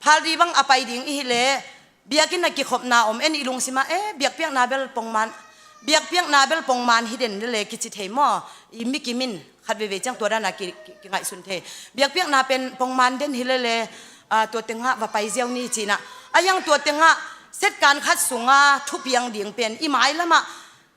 Phaldi bang a pai ding i hileh, biakinn a kikhopna om en i lungsimah, eh, biakpiakna bel pongman, biakpiakna bel pongman hi den lele kici thei maw? I mikim in khat veivei ciang tua dana ki, ki, kingaihsun thei. Biakpiakna pen pongman den hi lele, ah, tua tengah va pai ziau ni cinah. A hiang tua tengah setkan khat sunga thupiang ding pen i mailamah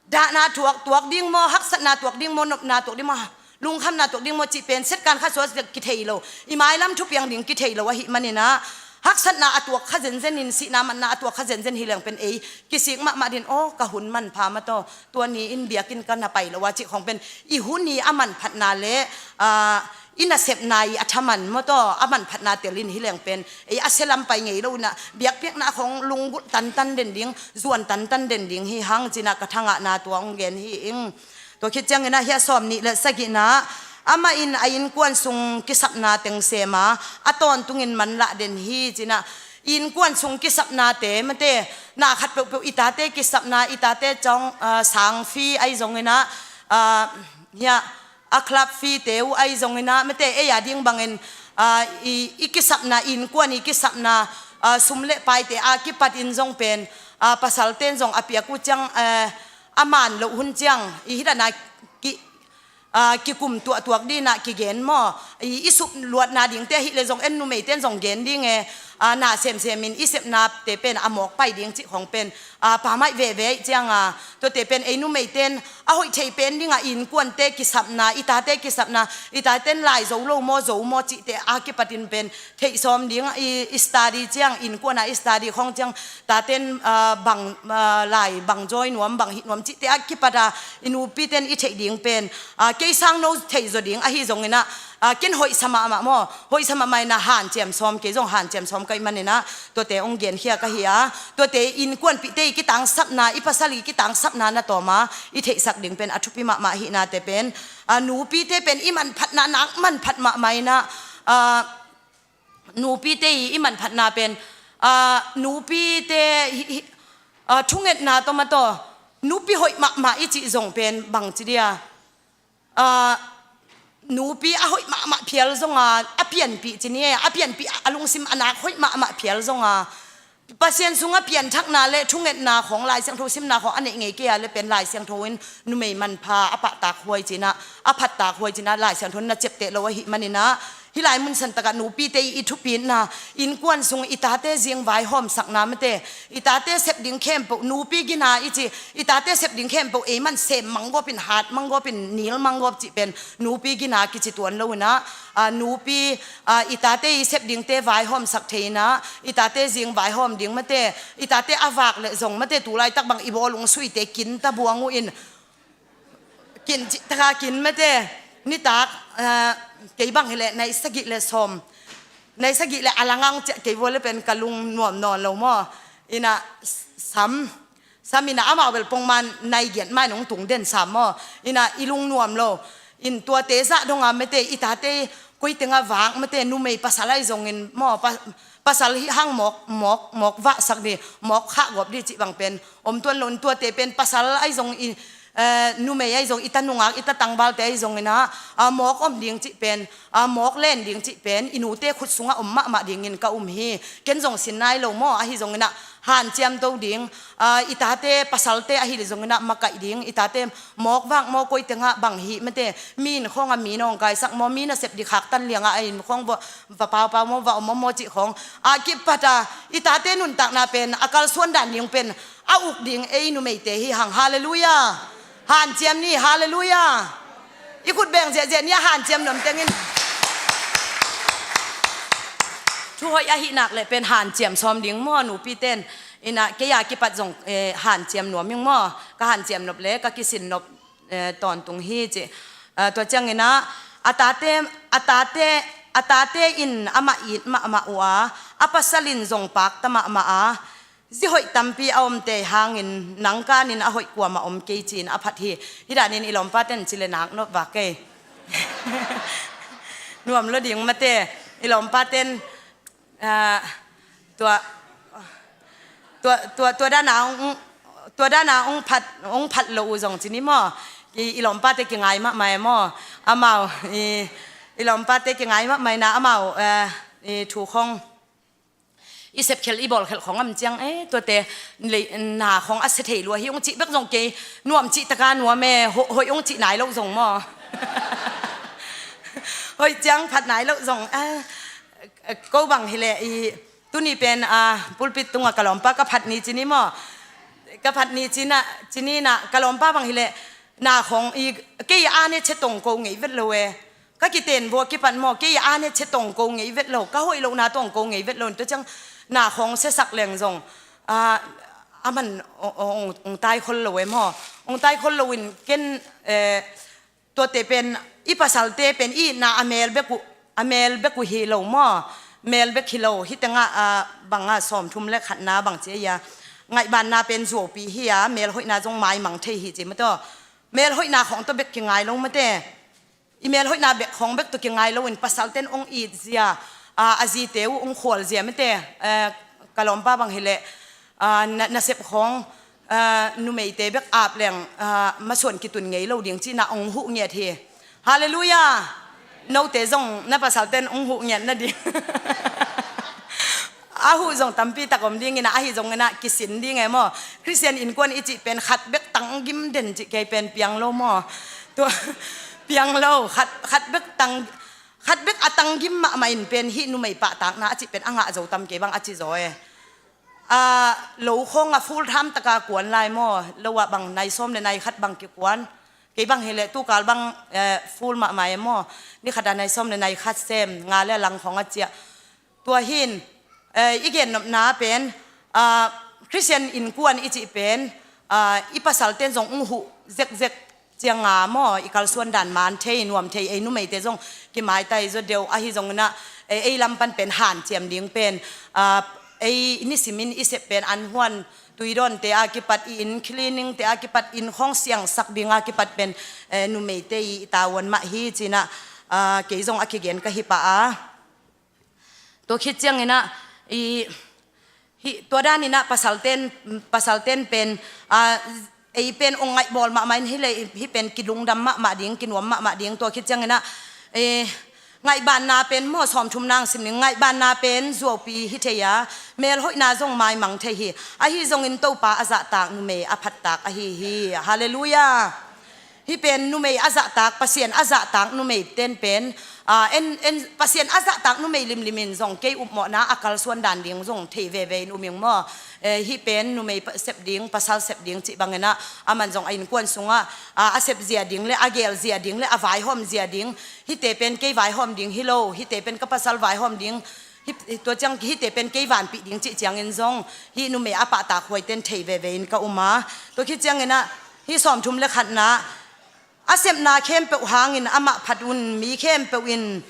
dahna tuak, tuak ding maw, haksatna tuak ding maw, nopna tuak ding maw, lungkhamna tuak ding maw cih pen setkan khat sua kithei lo, i mailam thupiang ding kithei lo ahih maninah, haksatna a tuak kha zenzenin, sihna manna a tuak kha zenzen hi leng pen ei kisik mahmah din, aw, ka hun manpha mataw, tua ni-in biakinn ka na pai lo a cih khawng pen i hun i a manphatna le, ah, i nasepna i a thaman mataw, a manphatna telin hi leng pen ei a sia lam pai ngei lo inah, biakpiakna khawng lunggulh tantan den ding, zuan tantan den ding hi hang cinah ka thangahna tua hong gen hi ing. Tua khit cianginah hih a sawm nih le sagihna, amah in a innkuan sung kisapna teng sema, a tawntungin manlah den hi cinah, innkuan sung kisapnate mate, na khat peuhpeuh i tate kisapna, i tate cawng, ah, sang fee ahi zonginah, ah, hiah a club fee te uh ahi zonginah mate, ei a ding bangin, ah, i, i kisapna, innkuan i kisapna, ah, sum le paite a kipatin zong pen, ah, pasalte in zong a piak uh ciang, eh, a man loh hun ciang i hih dana ki, ah, kikum tuahtuak dinah kigen maw? I, i sum luatna dingte ahih le zong en numeite in zong gen ding e, a, na semsem in i sepnate pen a mawk pai ding cih khawng pen, a, pammaih veve ih cianga, tuate pen ei numeite in a hoih theih pen dingah i innkuante kisapna, i tate kisapna, i tate in lai zo lo maw, zo maw cihte a kipatin pen theih sawm ding, i, i study ciang, innkuana i study khawng ciang, tate in, a, bang, a, lai bang jawi nuam, bang hih nuam cihte a kipata i nupite in i theih ding pen, a, kei sang no thei zaw ding ahi zonginah, a, ken hoihsa mahmah maw, hoihsa mahmah inah hanciam sawm, kei zong hanciam sawm ka hih maninah tuate hong genkhia ka hi a, tuate innkuanpihte i kitangsapna, i pasal i kitangsapna na tawma i theihsak ding pen a thupi mahmah ahihnate pen, a, nupite pen i manphatna nak manphat mahmah inah, a, nupite i, i manphatna pen, a, nupite hi, hi, a, thungetna tawh mataw, nupi hoih mahmah i cih zong pen bangci dia, a, nupi a hoih mahmah phial zonga a pianpih ci ni e, a pianpih a lungsim a nak hoih mahmah phial zonga Pasian sungah pianthakna le thungetna khawng, Lai Siangtho simna khawng a neih ngei kei a le pen Lai Siangtho in numei manpha a pahtak huai cinah, a phattak huai cinah Lai Siangtho in na ciapteh lo ahih maninah, hih lai mun santakah nupite i thupitna, innkuan sung i tate zing vaihawmsakna mate, i tate sep ding khempeuh nupi gina i ci, i tate sep ding khempeuh ei man sem manggawpin, hat manggawpin, nil manggawp cih pen nupi gina kici tuan loinah, a, nupi, a, i tate i sep dingte vaihawmsak thei inah, i tate zing vaihawm ding mate, i tate a vak le zong mate, tulaitak bang i bawlung suite kin ta buang uh in, kin cih taka kin mate, nitak, a, kei bang hileh nai sagih le sawm, nai sagih le a langah hong ciah kei vua le pen ka lung nuam nawn lo maw? Inah sam, sam inah amau bel pongman nai giat main hong tung den sam maw? Inah i lung nuam lo. In tuate zah donga mate, i tate koi tengah vak mate, numei pasal ahi zongin maw, pa, pasal hih hang mawk, mawk, mawk vahsak dih, mawk khahgawp dih cih bang pen om tuan lo. In tuate pen pasal ahi zong i, eh, numei ahi zong, i ta nungak, i ta tangvalte ahi zonginah, a, mawk om ding cih pen, a, mawk len ding cih pen i nute khut sungah om mahmah dingin ka um hi. Ken zong sin nai lo maw, ahi zonginah hanciam to ding, a, i tate pasalte ahi zonginah makaih ding, i tate mawk vak maw, koi tengah bang hih mate, mi inn khawngah mi nawngkaisak maw, mi nasep dikkhak tan liangah a inn khawng va, va paupau maw, va om maw cih khawng a kipata i tate nuntakna pen a kalsuan dan ding pen a uk ding ei numeite hi hang. Halleluiah. Hanciam ni. Halleluiah. I khut beng ziahziah ni a hanciam nuam tengin. Thu hoih ahih nak le pen hanciam sawm ding maw, nupite in. Inah kei a kipat zong, eh, hanciam nuam ing maw, ka hanciam nop le ka kisin nop, eh, tawntung hi ci. Eh, tua cianginah a tate, a tate, a tate in amah it mahmah uh a, a pasal in zong pakta mahmah a, zi hoih tampi a omte hangin nang kanin a hoih kuamah om kei ci-in a phat hi. Hih danin i lawmpaten ci le nak nop vak kei. Nuam lo ding mate, i lawmpaten, ah, tua, tua, tua, tua dana hong, tua dana hong phat, hong phat lo uh zong ci ni maw? I, i lawmpate kingai mahmah e maw? Amau, i, i lawmpate kingai mahmah inah amau, eh, i thu khawng i sepkhelh i bawlkhelh khawng am ciang, eh, tuate lei, na khawng a sia thei lua hi hong cih bek zong kei nuam cih taka nuam e, ho-, hoih hong cih nai loh zong maw? Hoih ciang phat nai loh zong, ah, ko bang hileh i tuni pen, ah, pulpit tungah ka lawmpa ka phat ni ci ni maw? Ka phat ni cinah, ci ninah ka lawmpa bang hileh na khawng i, kei a ne che tong ko ngei vet lo e. Ka kiten vua kipan maw, kei a ne che tong ko ngei vet lo, ka hoih lohna tong ko ngei vet lo. Tua ciang na khawng siasak leng zong, ah, a man ong, ong, ong tai khol lo e maw? Ong tai khol loin ken, eh, tuate pen i pasalte pen i itna a mel bek uh, a mel bek uh hi lo maw? Mel bek hi lo, hih tengah, ah, bangah sawmthum le khatna bang ci a, ngaihbanna pen zuaupi hi a, mel hoihna zong maimang thei hi ci mataw. Mel hoihna khawng tawh bek kingai lo mate. I mel hoihna bek khawng bek tawh kingai loin pasalten ong itzia, a, a zite uh ong khualzia mate, eh, ka lawmpa bang hileh, a, na, nasep khawng, a, numeite bek ap leng, a, masuan kitun ngei lo ding cihna ong huh ngiat hi. Halleluiah. Note zong na pasalten ong huh ngiat nading. A huh zong tampi tak om dingin ah, ahi zongin ah kisin ding e maw? Khristian innkuan i cih pen khat bek tang gim den cih kei pen piang lo maw? Tua, piang lo, khat, khat bek tang, khat bek a tanggim mahmah in pen hih numei pahtakna a cih pen a ngah zo tam kei bang a ci zaw e. Ah, lo khawng ah full time taka kuan lai maw, lo ah bang nai sawm le nai khat bang kikuan. Kei bang hileh tukal bang, eh, full mahmah e maw. Ni khat ah nai sawm le nai khat sem, nga le a lang khawng a ciah. Tua hin, eh, i gennopna pen, ah, Christian innkuan i cih pen, ah, i pasalten zong ung huh zekzek cianga maw, i kalsuan dan man thei, nuam thei, ei numeite zong kimaitai zaw deuh, ahi zongin ah, eh, ei lam pan pen hanciam ding pen, ah, ei nisimin i sep pen an huan, tuidawnte a kipat, i inn cleaning te a kipat, inn khawng siangsak ding a kipat pen, eh, numeite i tavuan mah hi ci-in ah, ah, kei zong a kigen ka hi pah a. Tua khit ciangin ah, i, hi, tua danin ah pasalten, pasalten pen, ah, ei pen ong ngaihbawl mahmah in hi leh, hih pen kilungdam mahmah ding, kinuam mahmah ding, tua khit ciangin ah, eh, ngaihbanna pen maw, sawmthum nang sim ning, ngaihbanna pen zuaupi hi thei a, melhoihna zong maimang thei hi. Ahi zongin Topa a zahtak numei a phattak ahi hi. Halleluiah. Hih pen numei a zahtak, Pasian a zahtak numei ten pen, ah, en, en, Pasian a zahtak numei limlimin zong kei upmawhna a kalsuan dan ding zong thei veve in um ing maw. Eh, hih pen numei pa-, sep ding, pasal sep ding cih bangin ah, aman zong a innkuan sungah, ah, a sep zia ding le, a gel zia ding le, a vaihawm zia ding. Hihte pen kei vaihawm ding hi lo, hihte pen ka pasal vaihawm ding. Hih, tua ciang hihte pen kei vanpih ding cih ciangin zong, hih numei a pahtak huaiten thei veve in ka um a. Tua khit ciangin ah, hih sawmthum le khatna, a sepna khempeuh hangin amah phat un, mi khempeuh in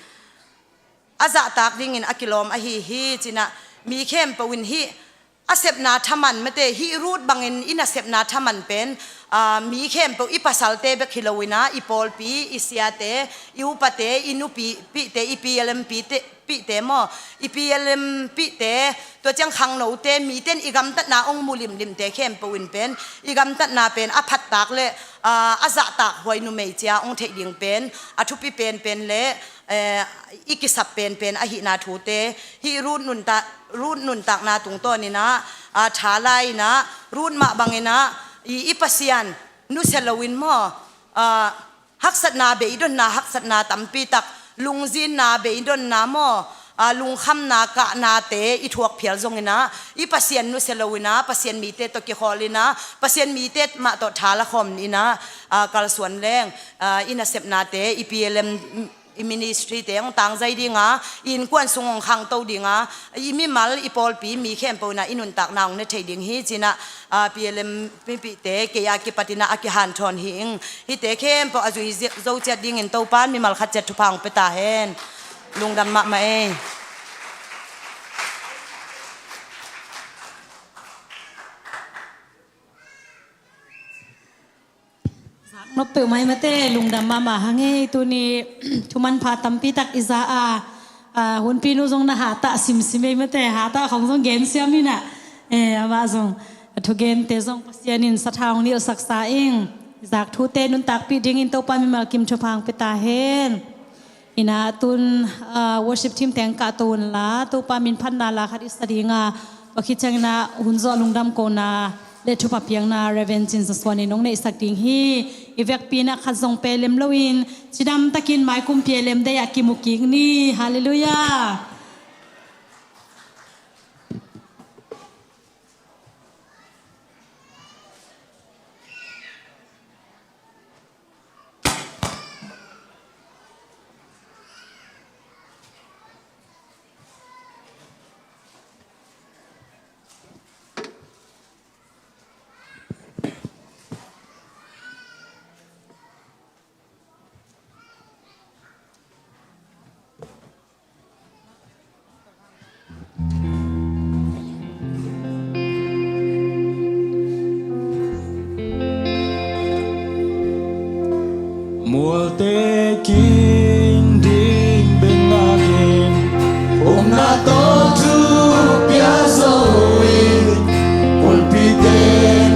a zahtak dingin a kilawm ahi hi ci-in ah, mi khempeuh in hih a sepna thaman mate, hih Ruth bangin i nasepna thaman pen, ah, mi khempeuh, i pasalte bek hi loin ah, i pawlpi, i siate, i upate, i nupipihte, i P L M pihte, pihte maw, i P L M pihte, tua ciang khangnote, miten i gamtatna ong mu limlimte khempeuh in pen, i gamtatna pen a phattak le, ah, a zahtak huai numei cia ong theih ding pen a thupi penpen le, eh, i kisap penpen ahihna thute, hih Ruth nuntak, Ruth nuntakna tungtawnin ah, ah, tha lai-in ah, Ruth mah bangin ah, i, i Pasian nusia loin maw, ah, haksatna, beidonna haksatna tampi tak, lungzinna, beidonna maw, ah, lungkhamna, kahnate i thuak phial zongin ah, i Pasian nusia loin ah, Pasian mite tawh kikhawlin ah, Pasian mite mah tawh tha la khawmin ah, ah, kalsuan leng, ah, i nasepnate, i P L M, i ministry te ong tangzai ding a, i innkuan sung ong khangto ding a, i mimal, i pawlpi mi khempeuh in ah i nuntakna ong ne thei ding hi ci-in ah, ah, P L M mipihte kei a kipatin ah a kihanthawn hi ing. Hihte khempeuh a zui zi-, zo ciat dingin Topa'n mimal khat ciat thupha ong pia ta hen. Lungdam mahmah ei. Nop peuhmah ei mate, lungdam mahmah hang ei. Tuni thumanpha tampi tak i za a, a, hunpinu zong na hatah simsim ei mate, hatah khong zong gensiam in ah, eh, amah zong a thugente zong Pasian in sathau ong nilhsaksa ing. I zak thute nuntakpih dingin Topa mimal kim thupha ong pia ta hen. In ah tun, ah, worship team teng kahto unla, Topa min phatna la khat i sa ding a, tua khit ciangin ah hun zawh lungdam kohna le thupha piakna Reverend Cin Za Suan in ong neihsak ding hi. I vekpi in ah khat zong pia lem loin, cidam takin maikum pia lem dei ah kimu kik ni. Halleluiah. Mualte kin ding bek ngakin, upna tawh thu pia zo in, pulpite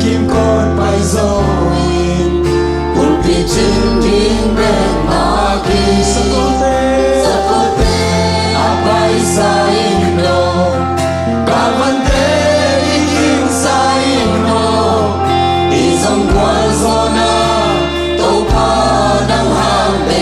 kimkot pai zo in, pulpit cing ding bek ngakin, sakote, sakote a paisa in lo, galvante i kingsa in lo, i zong gualzawhna Topa nang hang be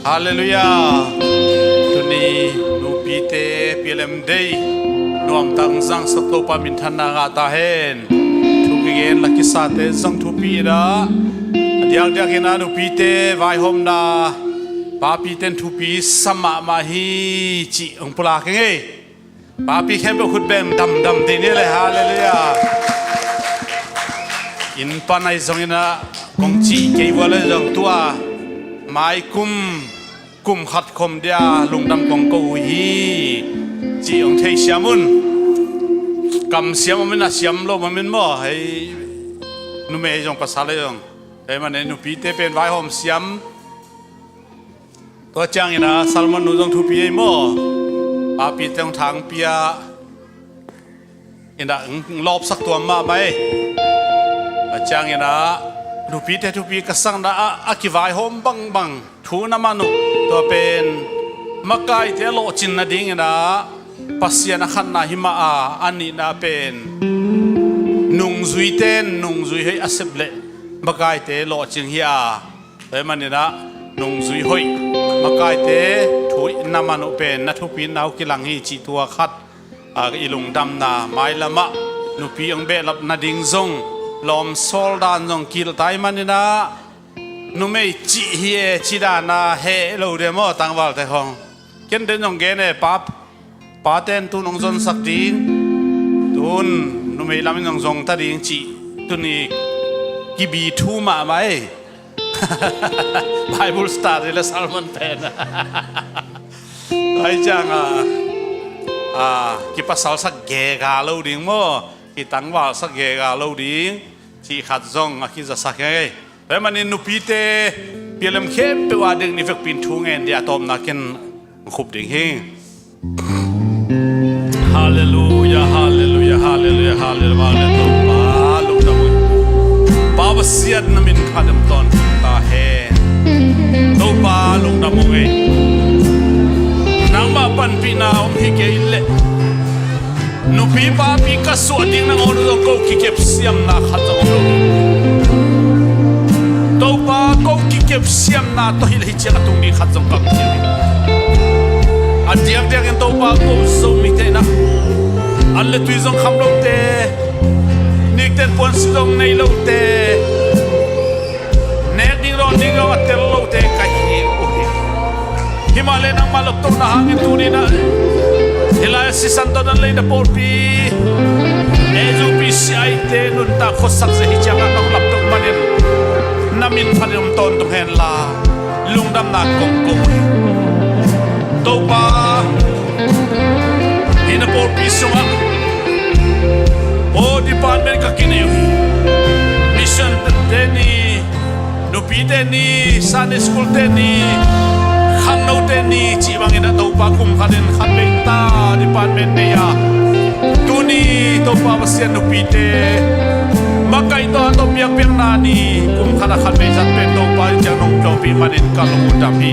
Halleluiah. Tuni nupite P L M Day nuamtak zangsak Topa minthanna ngah ta hen. Thu kigen la kisate zong thupi in ah, a diakdiakin ah nupite vaihawmna papite in thupi sa mahmah hi cih hong pulak hi ing ei. Papi khempeuh khut beng damdam ding ni le. Halleluiah. Inn pan ahi zongin ah kong cih kei uh a le zong tua mai kum kum khat khom dia lungdam kong ko uh hi cih hong theisiam un. Kamsiam om in a siam lo om in maw, hei, numei zong pasal ahi zong, hei, mane nupite pen vaihawm siam. Tua ciangin ah Salmon nu zong thupi ei maw? Papite hong thangpia in ah hong lawpsak tuam mahmah ei. Tua ciangin ah nupite thupi ka sakna ah a kivaihawm bangbang thu na man uh. Tua pen makaite a lawhcin nadingin ah Pasian a khatna hi mah a, a nihna pen nungzuite in nungzui hoih a sep leh makaite lawhcing hi a. Tua ahih manin ah nungzui hoih, makaite thu hoih na man uh pen na thupina uh kilang hi cih tua khat, a, i lungdamna mailam ah nupi hong behlap nading zong lawm sawl dan zong kilta ahih manin ah numei cih hi e cih dan a heh lo ding maw, tangvalte khong. Ken den zong gen e, pa, pate in tun hong zonsak ding, tun numei lam in hong zong ta ding cih tuni kibi thu mahmah ei. Bible study le sermon pen. Tua ahih ciang a, a, kipasalsak gega lo ding maw, kitangvalsak gega lo ding cih khat zong a kizasak hi ei. Tua ahih manin nupite P L M khempeuh a ding ni vekpi in thu ngen ding a tawpna ken khup ding hi. Halleluiah, halleluiah, halleluiah, halleluiah. Topa lungdam uh. Pa Pasian na min phat in tawntung ta hen. Topa lungdam uh ei. Nangmah panpihna om hi kei leh nupi papi ka suah ding nangawn uh zong ko kikep siamna khat zong om lo hi. Topa ko kikep siamna tawh hilh hi ciang a tung ding khat zong kam ci hi. A diakdiakin Topa ko Zomite in ah an le tui zong kham lote, nikten puansi zong nei lote, nek ding rawn ding zong a tel lote ka hi uh hi. Himahleh nangmah loptohna hangin tuni in ah hih lai a sisan tawh dan lei na pawlpi, A U P C I te nuntak khuasak zia hi ciang ah nong laptoh manin na min phat in om tawntung hen la, lungdamna kong ko uh hi. Topa, hih na pawlpi sungah aw department ka kinei uh hi. Mission te ni, nupite ni, Sunday school te ni, khangnote ni cih bangin ah Topa kum khat in khat vei ta department nei a, tuni Topa Pasian nupite makaih tawh a tawh piakpiakna ni kum khat a khat vei zat pen Topa in ciang nong piawpih manin ka lungdam hi.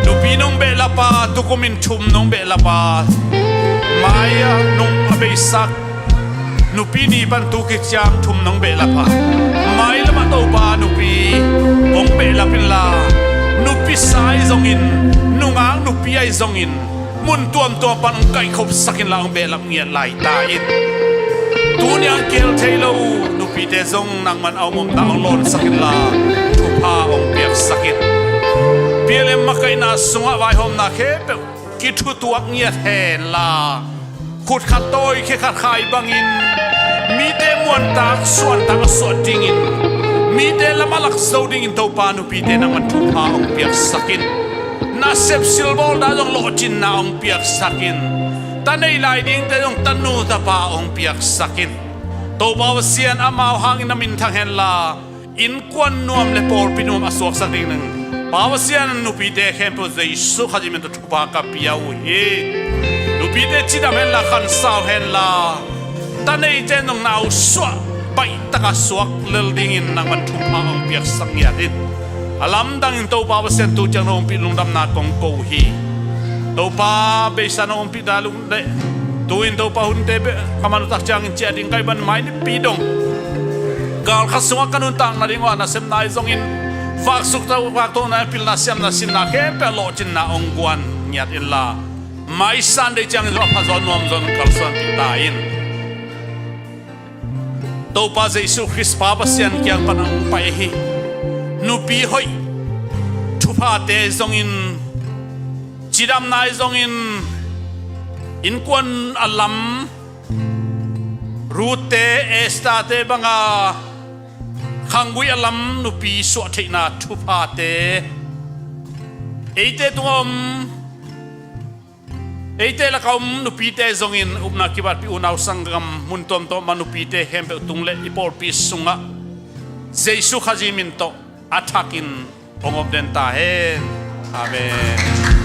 Nupi nong behlap a, tukum in thum nong behlap a, mai a nong a beisak nupi ni pan tu kiciang thum nong behlap a, mailam ah Topa nupi hong behlap inla, nupi sa ahi zongin, nungak nupi ahi zongin, mun tuamtuam pan hong kaihkhopsak inla hong behlap ngiat lai ta in. Tuni a hong kihel thei lo nupite zong nangman a om omna hong lawnsak inla, thupha hong piaksak in. P L M makaihna sungah vaihawmna khempeuh kithutuak ngiat henla, khut khat tawi khe khat khai bangin mite muantak suantak a suah dingin, mite lam a lak zo dingin Topa nupite nangman thupha hong piaksak in. Nasep silbawl dan zong lawhcinna hong piaksak in. Ta nei lai dingte zong tanu tapa hong piaksak in. Topa Pasian, amau hangin na minthang henla, innkuan nuam le pawlpi nuam a suaksak ding nang Pa Pasian, nupite khempeuh Jesu Khazih min tawh thupha ka pia uh hi. Nupite cidam henla, khansau henla, ta neite in zong na uh suah, baih taka suak lel dingin nangman thupha hong piaksak ngiat in. A lamdangin Topa Pasian, tu ciang na ompih lungdamna kong ko uh hi. Topa, beisa na ompih ta lung leh, tu-in Topa, hunte beh ka man uh tak ciangin ciah ding ka hih ban, mai nipi dong galkhat sungah ka nuntak nading uh a nasepna ahi zongin, Vaksuk tawh, vaktohna, pilna, siamna, sinna khempeuh lawhcinna hong guan ngiat inla, maisan dei ciangin zong a pha zaw nuam zaw in kalsuanpih ta in. Topa Jesu Khrist Pa Pasian kiang pan a hong pai ahi nupi hoih thuphate zongin, cidamna ahi zongin, innkuan a lam Ruth-te, Esther-te banga khanggui a lam nupi suahtheihna thuphate, eite tungah om, eite lakah om nupite zongin upna kibatpih, unau sanggam mun tuamtuam ah nupite khempeuh tung le i pawlpi sungah Jesu Khazih min tawh a thakin hong om den ta hen. Amen.